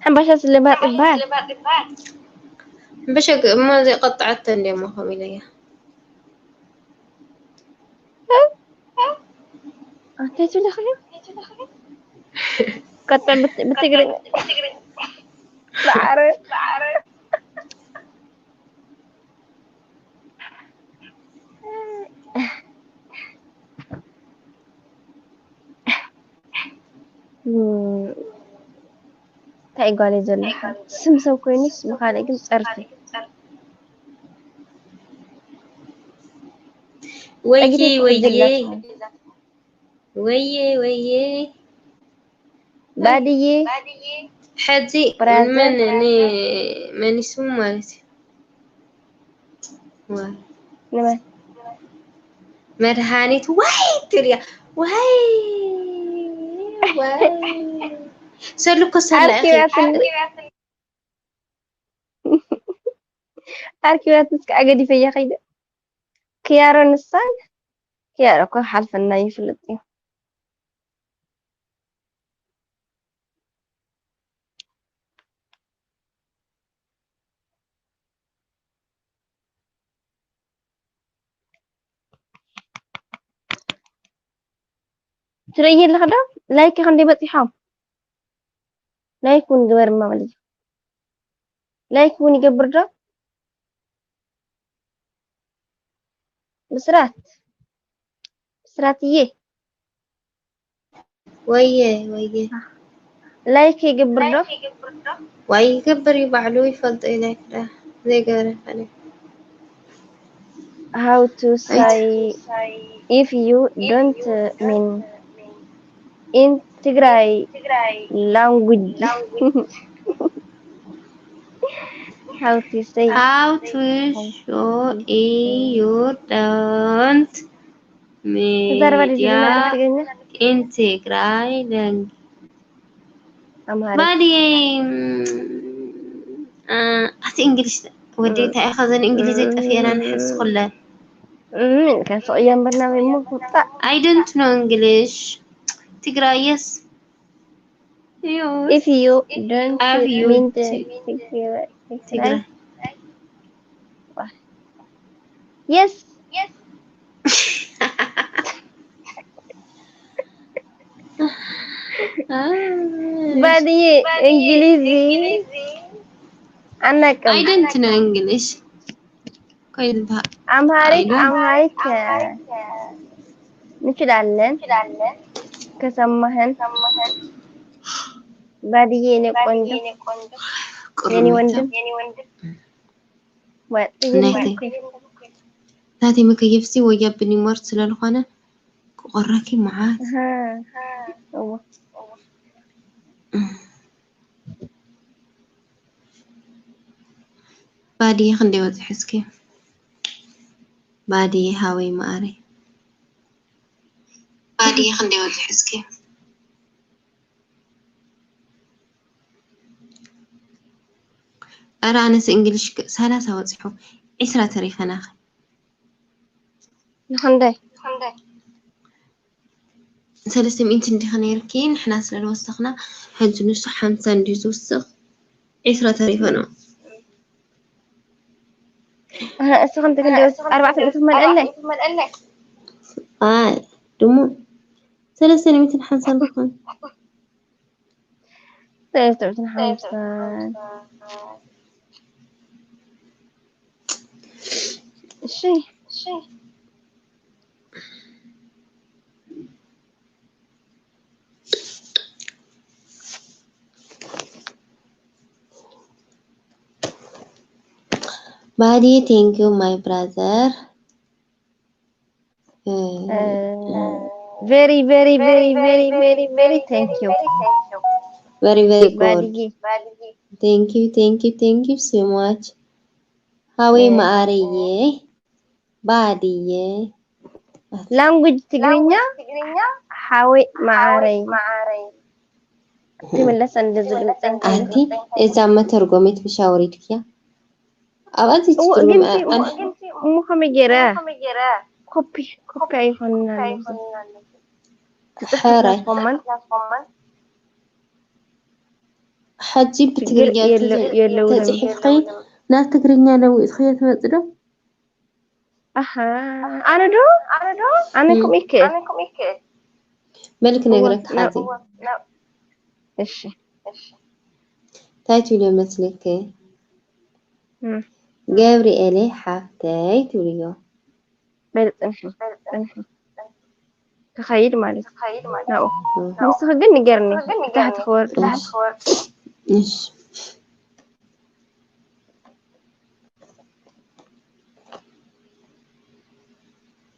ሕንበሻ ስለማጥ ይበሃል ሕንበሻ እሞ ዘይቀጥዐተ እንዲሞ ከም ኢለያ እንታይ ትብሊ ክዩ ቀጥዕ ብትግርኛ ብዓረብ ጓል እዩ ዘሎ። ስም ሰብ ኮይኑስ ብኻልእ ግን ጸርፊ። ወይዬ ጸጊተይ ወይዬ ትሕግዘላ ትኾን። ወይዬ ወይዬ ባድዬ ሕጂ ብራዘር መን ን- መን ይስሙ ማለት እዩ። ዋይ ንመን መድሃኒት ዋይ ትሪያ ዋይ ዋይ ሰሉ እኮ ሰላ ኢኺ። ኣርኪባትኒ ኣርኪባትስ ከዓ ገዲፈያ ከይደ ክያሮ ንሳን ክያሮ እኮ ሓልፈና ይፍልጥ እዩ። ትርእይ ኣለኻ ዶ ላይክ ክንደይ በፂሖም? ላይክ እውን ግበርማ ማለት እዩ። ላይክ እውን ይገብር ዶ? ብስራት ብስራትዬ ወየ ወየ ላይክ ይገብር ዶ? ዋይ ይገብር እዩ ባዕሉ ይፈልጦ እዩ ላይክ ዳ ዘይገበረ ይፈልጥ How to say if you don't mean in Tigray language. How to say How to show you don't ተዛረባ ድዩ media ዝነበረ ትግርኛ in Tigray language. ኣምሃሪ ባዲ ኣቲ እንግሊሽ ወዲ እንታይ ኢኻ ዘን እንግሊዝ ጠፊኤና ንሕዚ ኩለ እም፣ ኢልካ ስቕ እያ እምበር ናበይ እሞ ክውጣእ? I don't know English ትግራይ yes If you don't Have you mean the to- Tigray ትግራይ Yes. ባድዬ እንግሊዝ ኣናቅም I don't know English ኮይን በሃ አምሃሪክ I don't- አምሃሪክ እንችላለን ከሰማህን ባድዬ የኔ ቆንጆ የኔ ወንድም ወጥ ናተይ ናተይ መከየፍሲ ወያብን ይመርት ስለዝኾነ ክቆረኪ መዓት እህ፣ እዎ። ባድየ ክንደይ በፂሑ እስኪ ባድየ ሃወይ መኣረይ ባድየ ክንደይ በፂሑ እስኪ ኧረ ኣነስ እንግሊሽ ሰላሳ በፂሑ ዒስራ ተሪፈናኸ ንክንደይ ሰለስተ ሚእቲ እንዲኺ ነይርኪ ንሕና ስለ ዝወሰኽና ሕጂ ንሱ ሓምሳ እንድዩ ዝውስኽ ዒስራ ተሪፈ ነው እህ፣ እስኺ ክንደይ ኣርባዕተ ሚእቲ ክመልአለይ ኣይ ድሞ ሰለስተ ሚእትን ሓምሳን ዝኾነ ሰለስተ ሚእትን ሓምሳን እሺ ባዲ thank you my brother very very very very very very thank you very very good ባድዬ thank you thank you thank you so much ሃወይ መኣረየ ባድየ language ትግርኛ ሓወይ መዓረይ ትምለሰ እንደዚ ድምፀን ኣቲ እዛ መተርጎሚት ብሻወር ኢድክያ ኣብኣዚ እዎ ትትርጉም ግንሲ እሞ ከመይ ገይረ ኮፒ ኮፒ ኣይኮንና ሕራይ ኮመን ሕጂ ብትግርኛ የለ- የለውንም። ተፅሒፍኸይ ናብ ትግርኛ ለዊጥኽዮ ትመፅእ ዶ ኣሃ ኣነ ዶ ኣነ ዶ ኣነ እም። ከምኡ ይክእል በል ክነግረካ እዋ፣ ሓዚ እሺ እንታይ ትብልዮ መስልክ እም። ገብርኤለይ ሓፍተይ ትብልዮ በል ፅንሒ ፅንሒ ክኸይድ ማለት እዩ ናብኡ ንስኺ ግን ንገርኒ ታሕቲ ክወርድ እሺ። እሺ።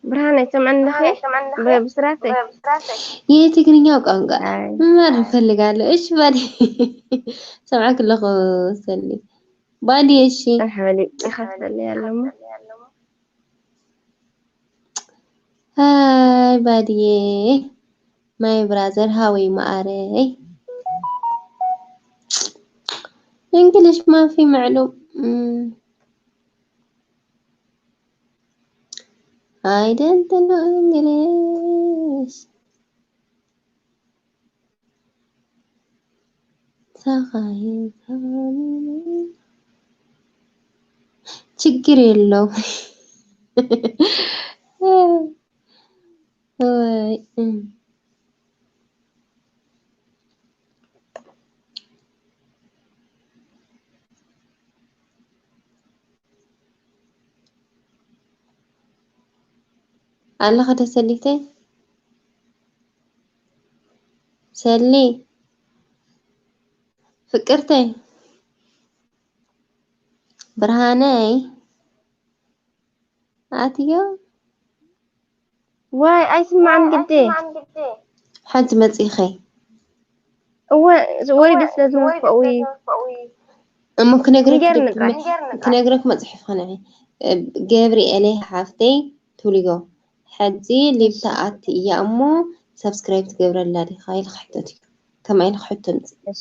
ብርሃን ኣይሰምዐን ዲኺ? ብ- ብስራተይ። የትግርኛው ቋንቋ ኣይ፣ መማር እፈልጋለሁ። እሺ ባዲ ሰምዓክ ኣለኹ ሰሊ ባዲ። እሺ ኣሕበሊ ይኸፍተልይ ኣለሞ። ሃይ ባድዬ ማይ ብራዘር ሃወይ መዓረይ። እንግሊሽ ማፊ ምዕሉም። I don't know English. ችግር የለው። ወይ ኣለኸ ዶ ሰሊተይ? ሰሊ ፍቅርተይ ብርሃነይ ኣትዮ ዋይ ኣይስማዕን ግዲ። ሓንቲ መጺኸ እወ ወሪደ ስለ ዝመጽእ ውይ እሞ ክነግረክ ንገርኒ ክነግረክ መጽሒፍ ኸነዒ ገብርኤለይ ሓፍተይ ትብልዮ። ሕጂ ሊብ ተኣቲ እያ እሞ ሳብስክራይብ ትገብረላ ዲኻ ኢለ ክሕተት እዩ። ከማይ ኢለ ክሕቶ ምጽእ።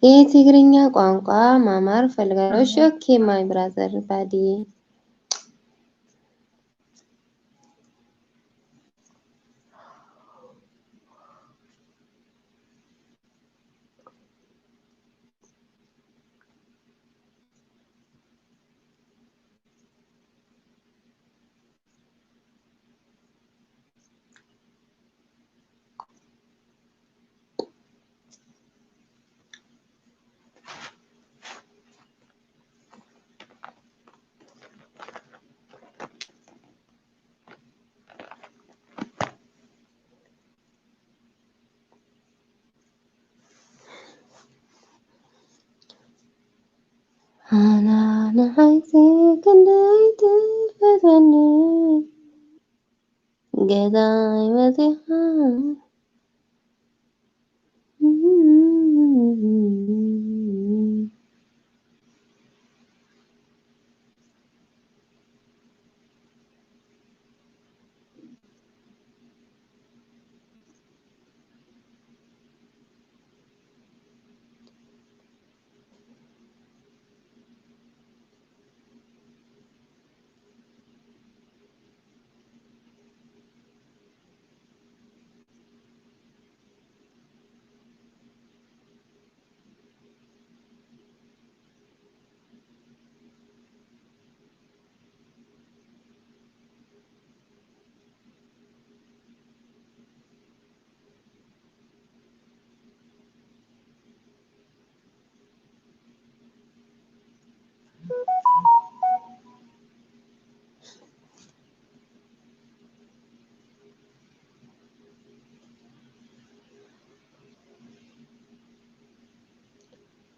የትግርኛ ቋንቋ ማማር እፈልጋለሁ። እሺ ኦኬ ማይ ብራዘር ባዲ። ኣና ንዓይሲ ክንደይ ትፈትወኒ ገዛይ መጺኻ።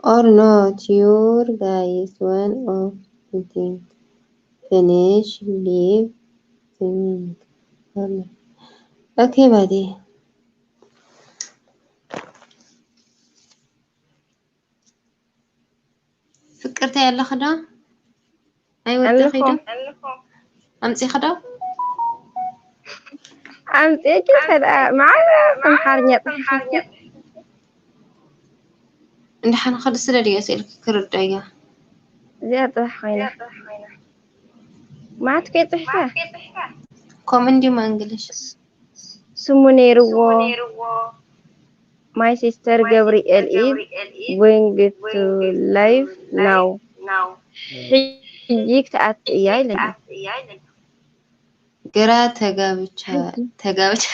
Or not your guys one of thing finish leave swimming. Okay buddy. ፍቅርተይ ኣለኺ ዶ? ኣይወደኺ ዶ? ኣምጺኺ ዶ? ኣምጺእኪ ከዳ መዓረ ኣምሓርኛ ጽሒፍኪ። እንድሓን ኸዲ ስለ ድዮ ስእልኪ ክርዳያ። እዚኣ ጽባሕ ኮይና። ማትከ ጽሒፋ። ኮም እንዲሞ እንግሊሽ። ስሙ ነይርዎ። My sister Gabriel is going to live now. ሕጂ ክትኣቲ እያ ኢለኒ። ግራ ተጋብቻ ተጋብቻ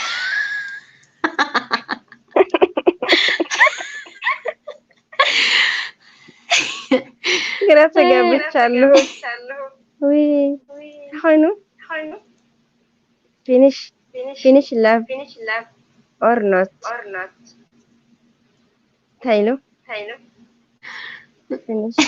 ግራ ተጋብቻ ኣለሁ። ውይ፣ እንታይ ኮይኑ? Finish, finish love or not? እንታይ ኢሉ? Finish.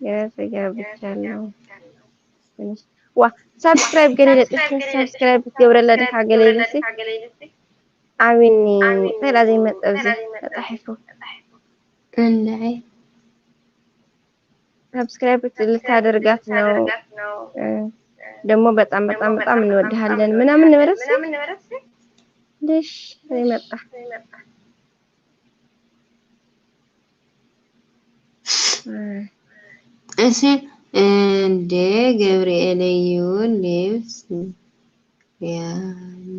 ገና ተጋብቻለሁ። Finish. ዋ፣ ሳብስክራይብ ገለ ለጢፍኪ፣ ሳብስክራይብ ክትገብረላ ዲኻ ገለ ኢሉሲ? ዓብኒ፣ እንታይ ደኣ ዘይመጸ ኣብዚ ተጻሒፉ? እንድዒ። ሳብስክራይብ ልታደርጋት ነው። እ፣ ደግሞ በጣም በጣም በጣም እንወድሃለን ምናምን ነበረሲ። ልሽ ዘይመጣ። እ፣ እሺ፣ እንደ ገብርኤል እዩ ልብስ ያኔ።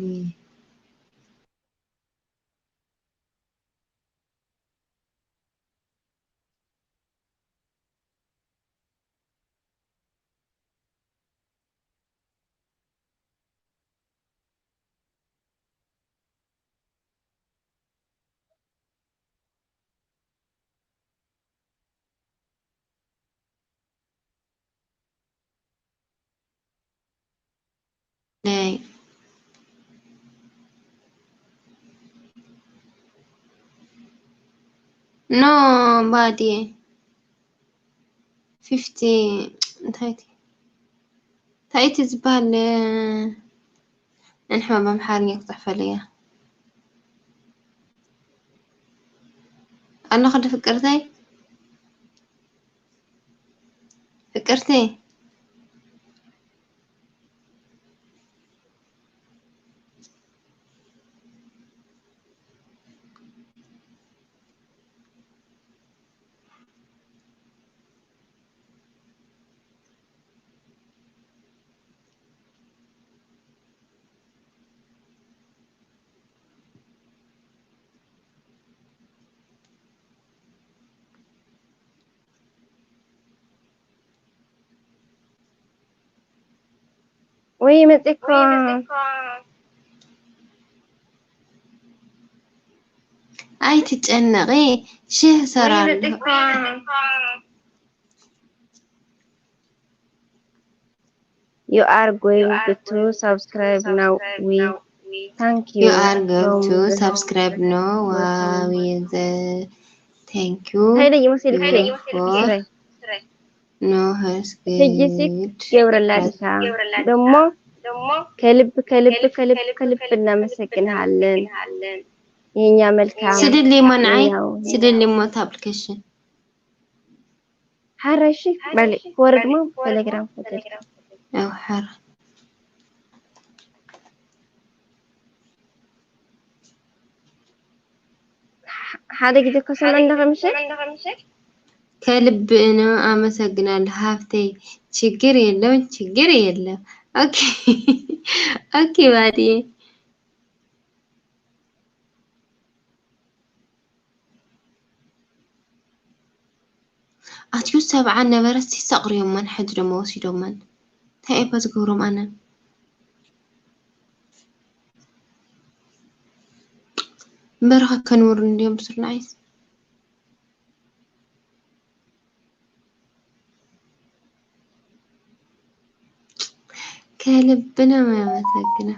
ናይ ኖ ባዲ ፊፍቲ እንታይ እቲ እንታይ እቲ ዝበሃል እንሕማ ብኣምሓርኛ ክፅሕፈለያ ኣለኹ ዶ ፍቅርተይ? ፍቅርተይ ወይ መጽኮ ኣይትጨነቂ፣ ሽህ ሰራለሁ። You are going to subscribe now. We thank you. You are going to subscribe now. Wow, we the thank you. Thank you. No has good. ገብረላ ዲካ ደሞ ከልብ ከልብ ከልብ ከልብ እናመሰግንሃለን የኛ መልካም። ስድል ሊሞ ንዓይ ስድል ሊሞ application ሓራይ እሺ በል ክወርድ ሞ ቴሌግራም ፈትል። ያው ሓራ ሓደ ግዜ ከሰመ እንደኸምሸ ከልብ ነው አመሰግናለሁ ሀብቴ። ችግር የለውም ችግር የለም። ኦኬ ኦኬ ባዲዬ ኣትዩ ሰብዓ ነበረ ሲሳ ኣቕርዮመን ሕጂ ደሞ ወሲዶመን እንታይ እባ ዝገብሮም ኣነ በረኻ ከንወሩ እንድዮም ብስርናዒስ ከልብና መመሰግና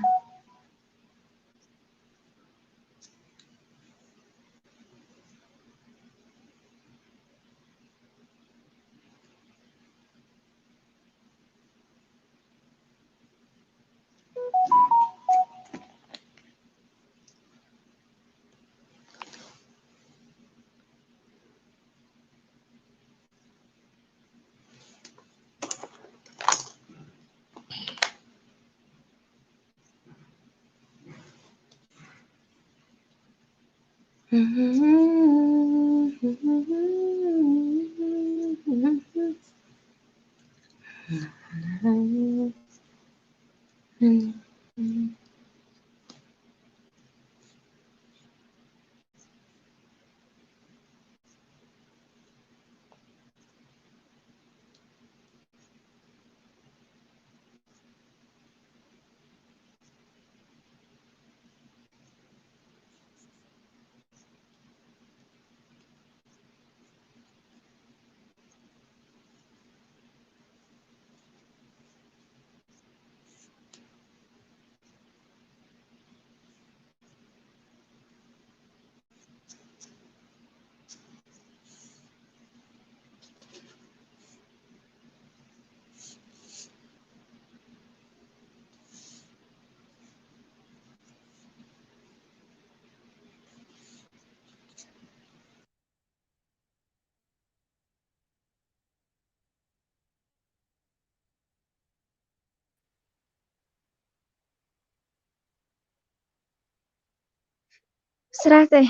ብስራተይ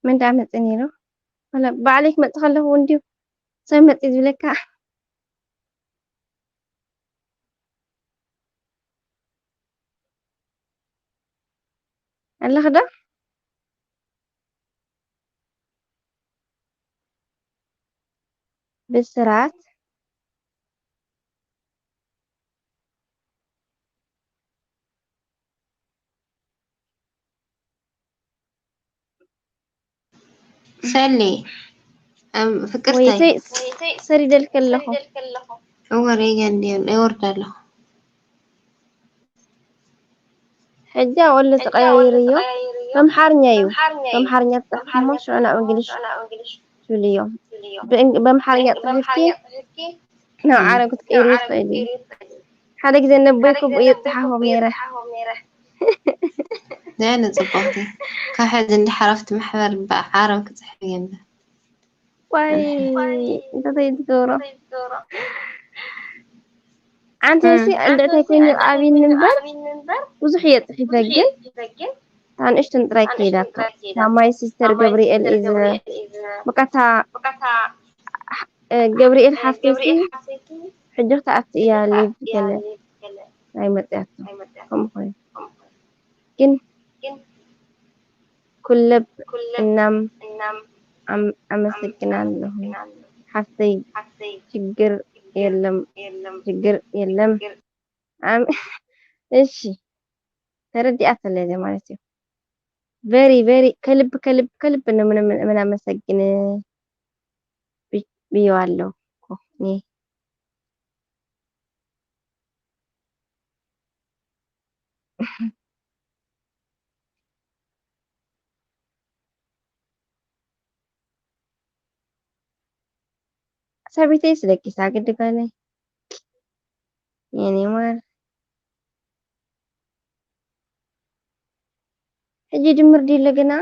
መን ደኣ መጸ ነይሩ? ዋላ ባዕለይ ክመጽእ ከለኹ እውን ድዩ ሰብ መጺ ዝብለካ? ኣለኺ ዶ? ብስራት ሰሊ፣ እም፣ ፍቅርተይ። ወይተይ ሰሪደልኪ ኣለኹ። እወ፣ ሪገ እንድየ፣ ይወርድ ኣለኹ። ሕጂ ኣብኡ ኣሎ ተቐያይርዮ። በምሓርኛ እዩ። በምሓርኛ ተጻሕፊ እሞ ሽዑ ናብ እንግሊሽ ትብልዮ። ብእንግ-፣ በምሓርኛ ጽሒፍኪ ናብ ዓረብ ክትቅይርዮ ትኽእሊ። ሓደ ግዜ ነቦይ ክቡእ እየ ጽሓፎም ነይረ። ደህና ጽቡቕቲ። ካብ ሕዚ እንድሕር ኣብቲ ማሕበር ብዓረብ ክጽሕፍ እየ እምበር። ዋይ፣ እንታይ ትገብሮ? ዓንተይሲ እንድዕታይ ኮይኑ ኣብይኒ እምበር፣ ብዙሕ እየ ጽሒፈ፣ ግን እታ ንእሽትን ጥራይ ከይዳቶ። እታ ማይ ሲስተር ገብርኤል ኢዝ በቃ እታ፣ እ፣ ገብርኤል ሓፍተይሲ ሕጂ ክትኣቱ እያ ሊቭ ገለ ናይ መጽያቶ። ከምኡ ኮይኑ ግን ኩለብ እናም ኣም-፣ ኣመሰግናለሁ ሓፍተይ። ችግር የለም፣ ችግር የለም። ኣም-፣ እሺ፣ ተረዲኣተለይ ማለት እዩ። ቨሪ፣ ቨሪ፣ ከልብ፣ ከልብ፣ ከልብ ነው ምን-፣ ምን-፣ ምናመሰግን ብ-፣ ብየዋለሁ እኮ እኔ። ሰበይተይስ ደቂሳ ግዲ ገለ የኔ ማር። ሕጂ ድምር ድዩ ለገና?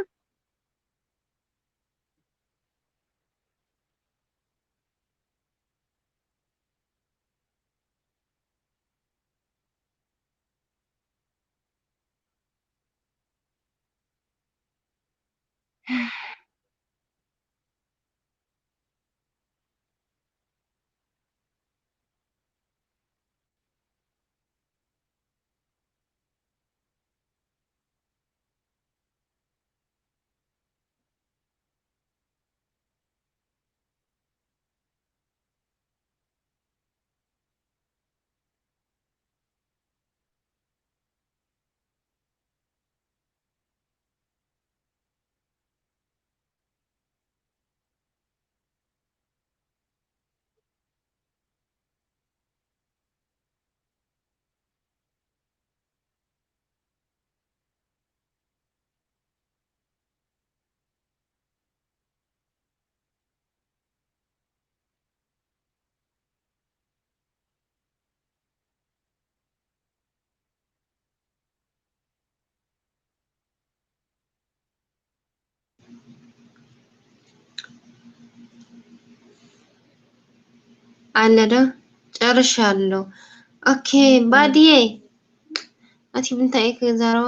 ኣለ ዶ? ጨርሻለሁ። ኦኬ፣ ባድየ። ኣቲ ብንታይ ክዛረባ?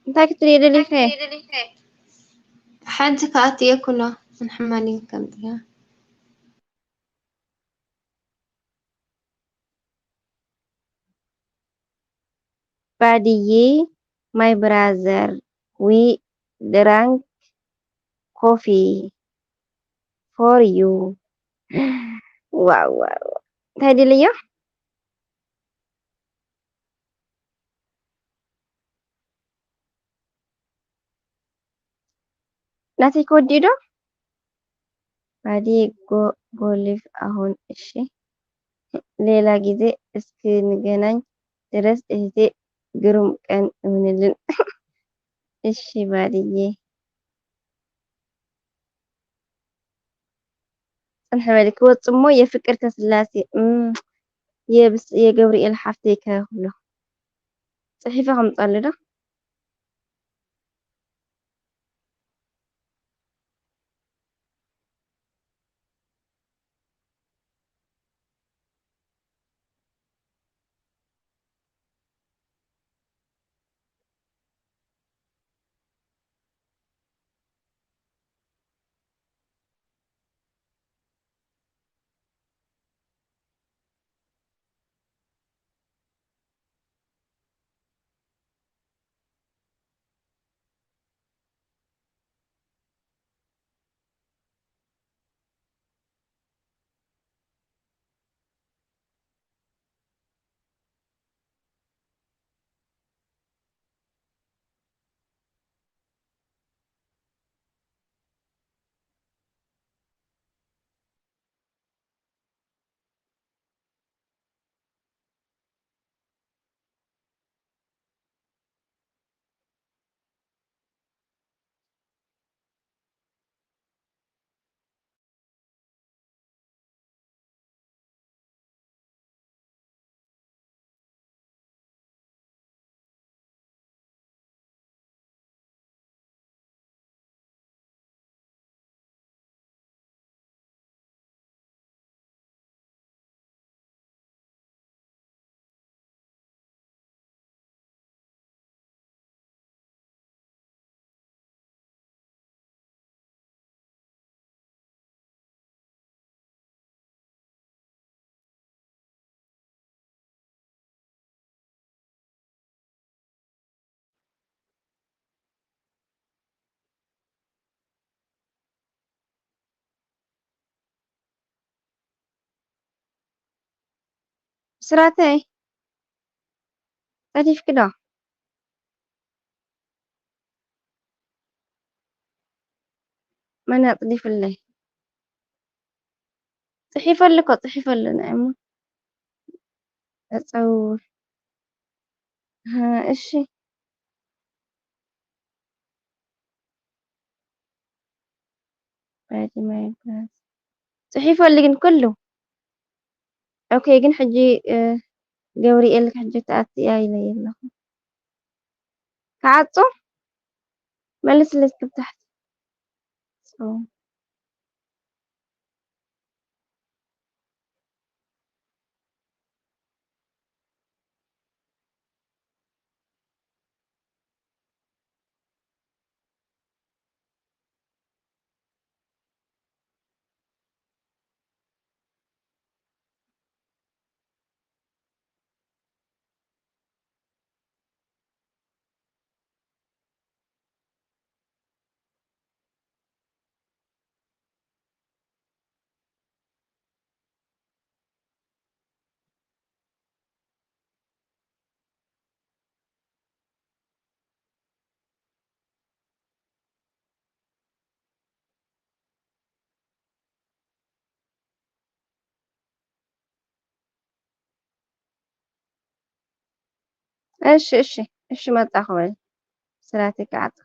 እንታይ ክትርኢ ደሊኸ? ሓንቲ ከኣትየ ኩሎ ምን ሕማን እዩ ከምጥያ። ባድዬ My brother, we drank coffee for you. ዋው ዋው። እንታይ ድልዮ? ናተይ ክወዲኡ ዶ? ባዲ ጎ ጎልፍ ኣሁን እሺ። ሌላ ጊዜ እስክንገናኝ ድረስ እህቴ ግሩም ቀን ይሁንልን። እሺ ባድዬ። ጽንሕ በሊ ክወጽእ እሞ የፍቅር ከስላሴ እም፣ የብስ የገብርኤል ሓፍተይ ከ ክብሎ ጽሒፈ ከምጻሉ ዶ? ብስራተይ ጸዲፍኪ ዶ? መን ኣጽዲፍለይ? ጽሒፈሉ እኮ፣ ጽሒፈሉ ናይ እሞ። እጸው። ሃ፣ እሺ። ባዲ ማይ ብራስ። ጽሒፈሉ ግን ኩሉ። ኦኬ፣ ግን ሕጂ፣ እ፣ ገብርኤል ሕጂ ተኣትያ ኢለ የለኹ። ክዓጹ? መልስለይ እስኪ ብታሕቲ። ጾም። እሺ፣ እሺ፣ እሺ፣ መጻኹ በል። ስራተይ ክዓጽ።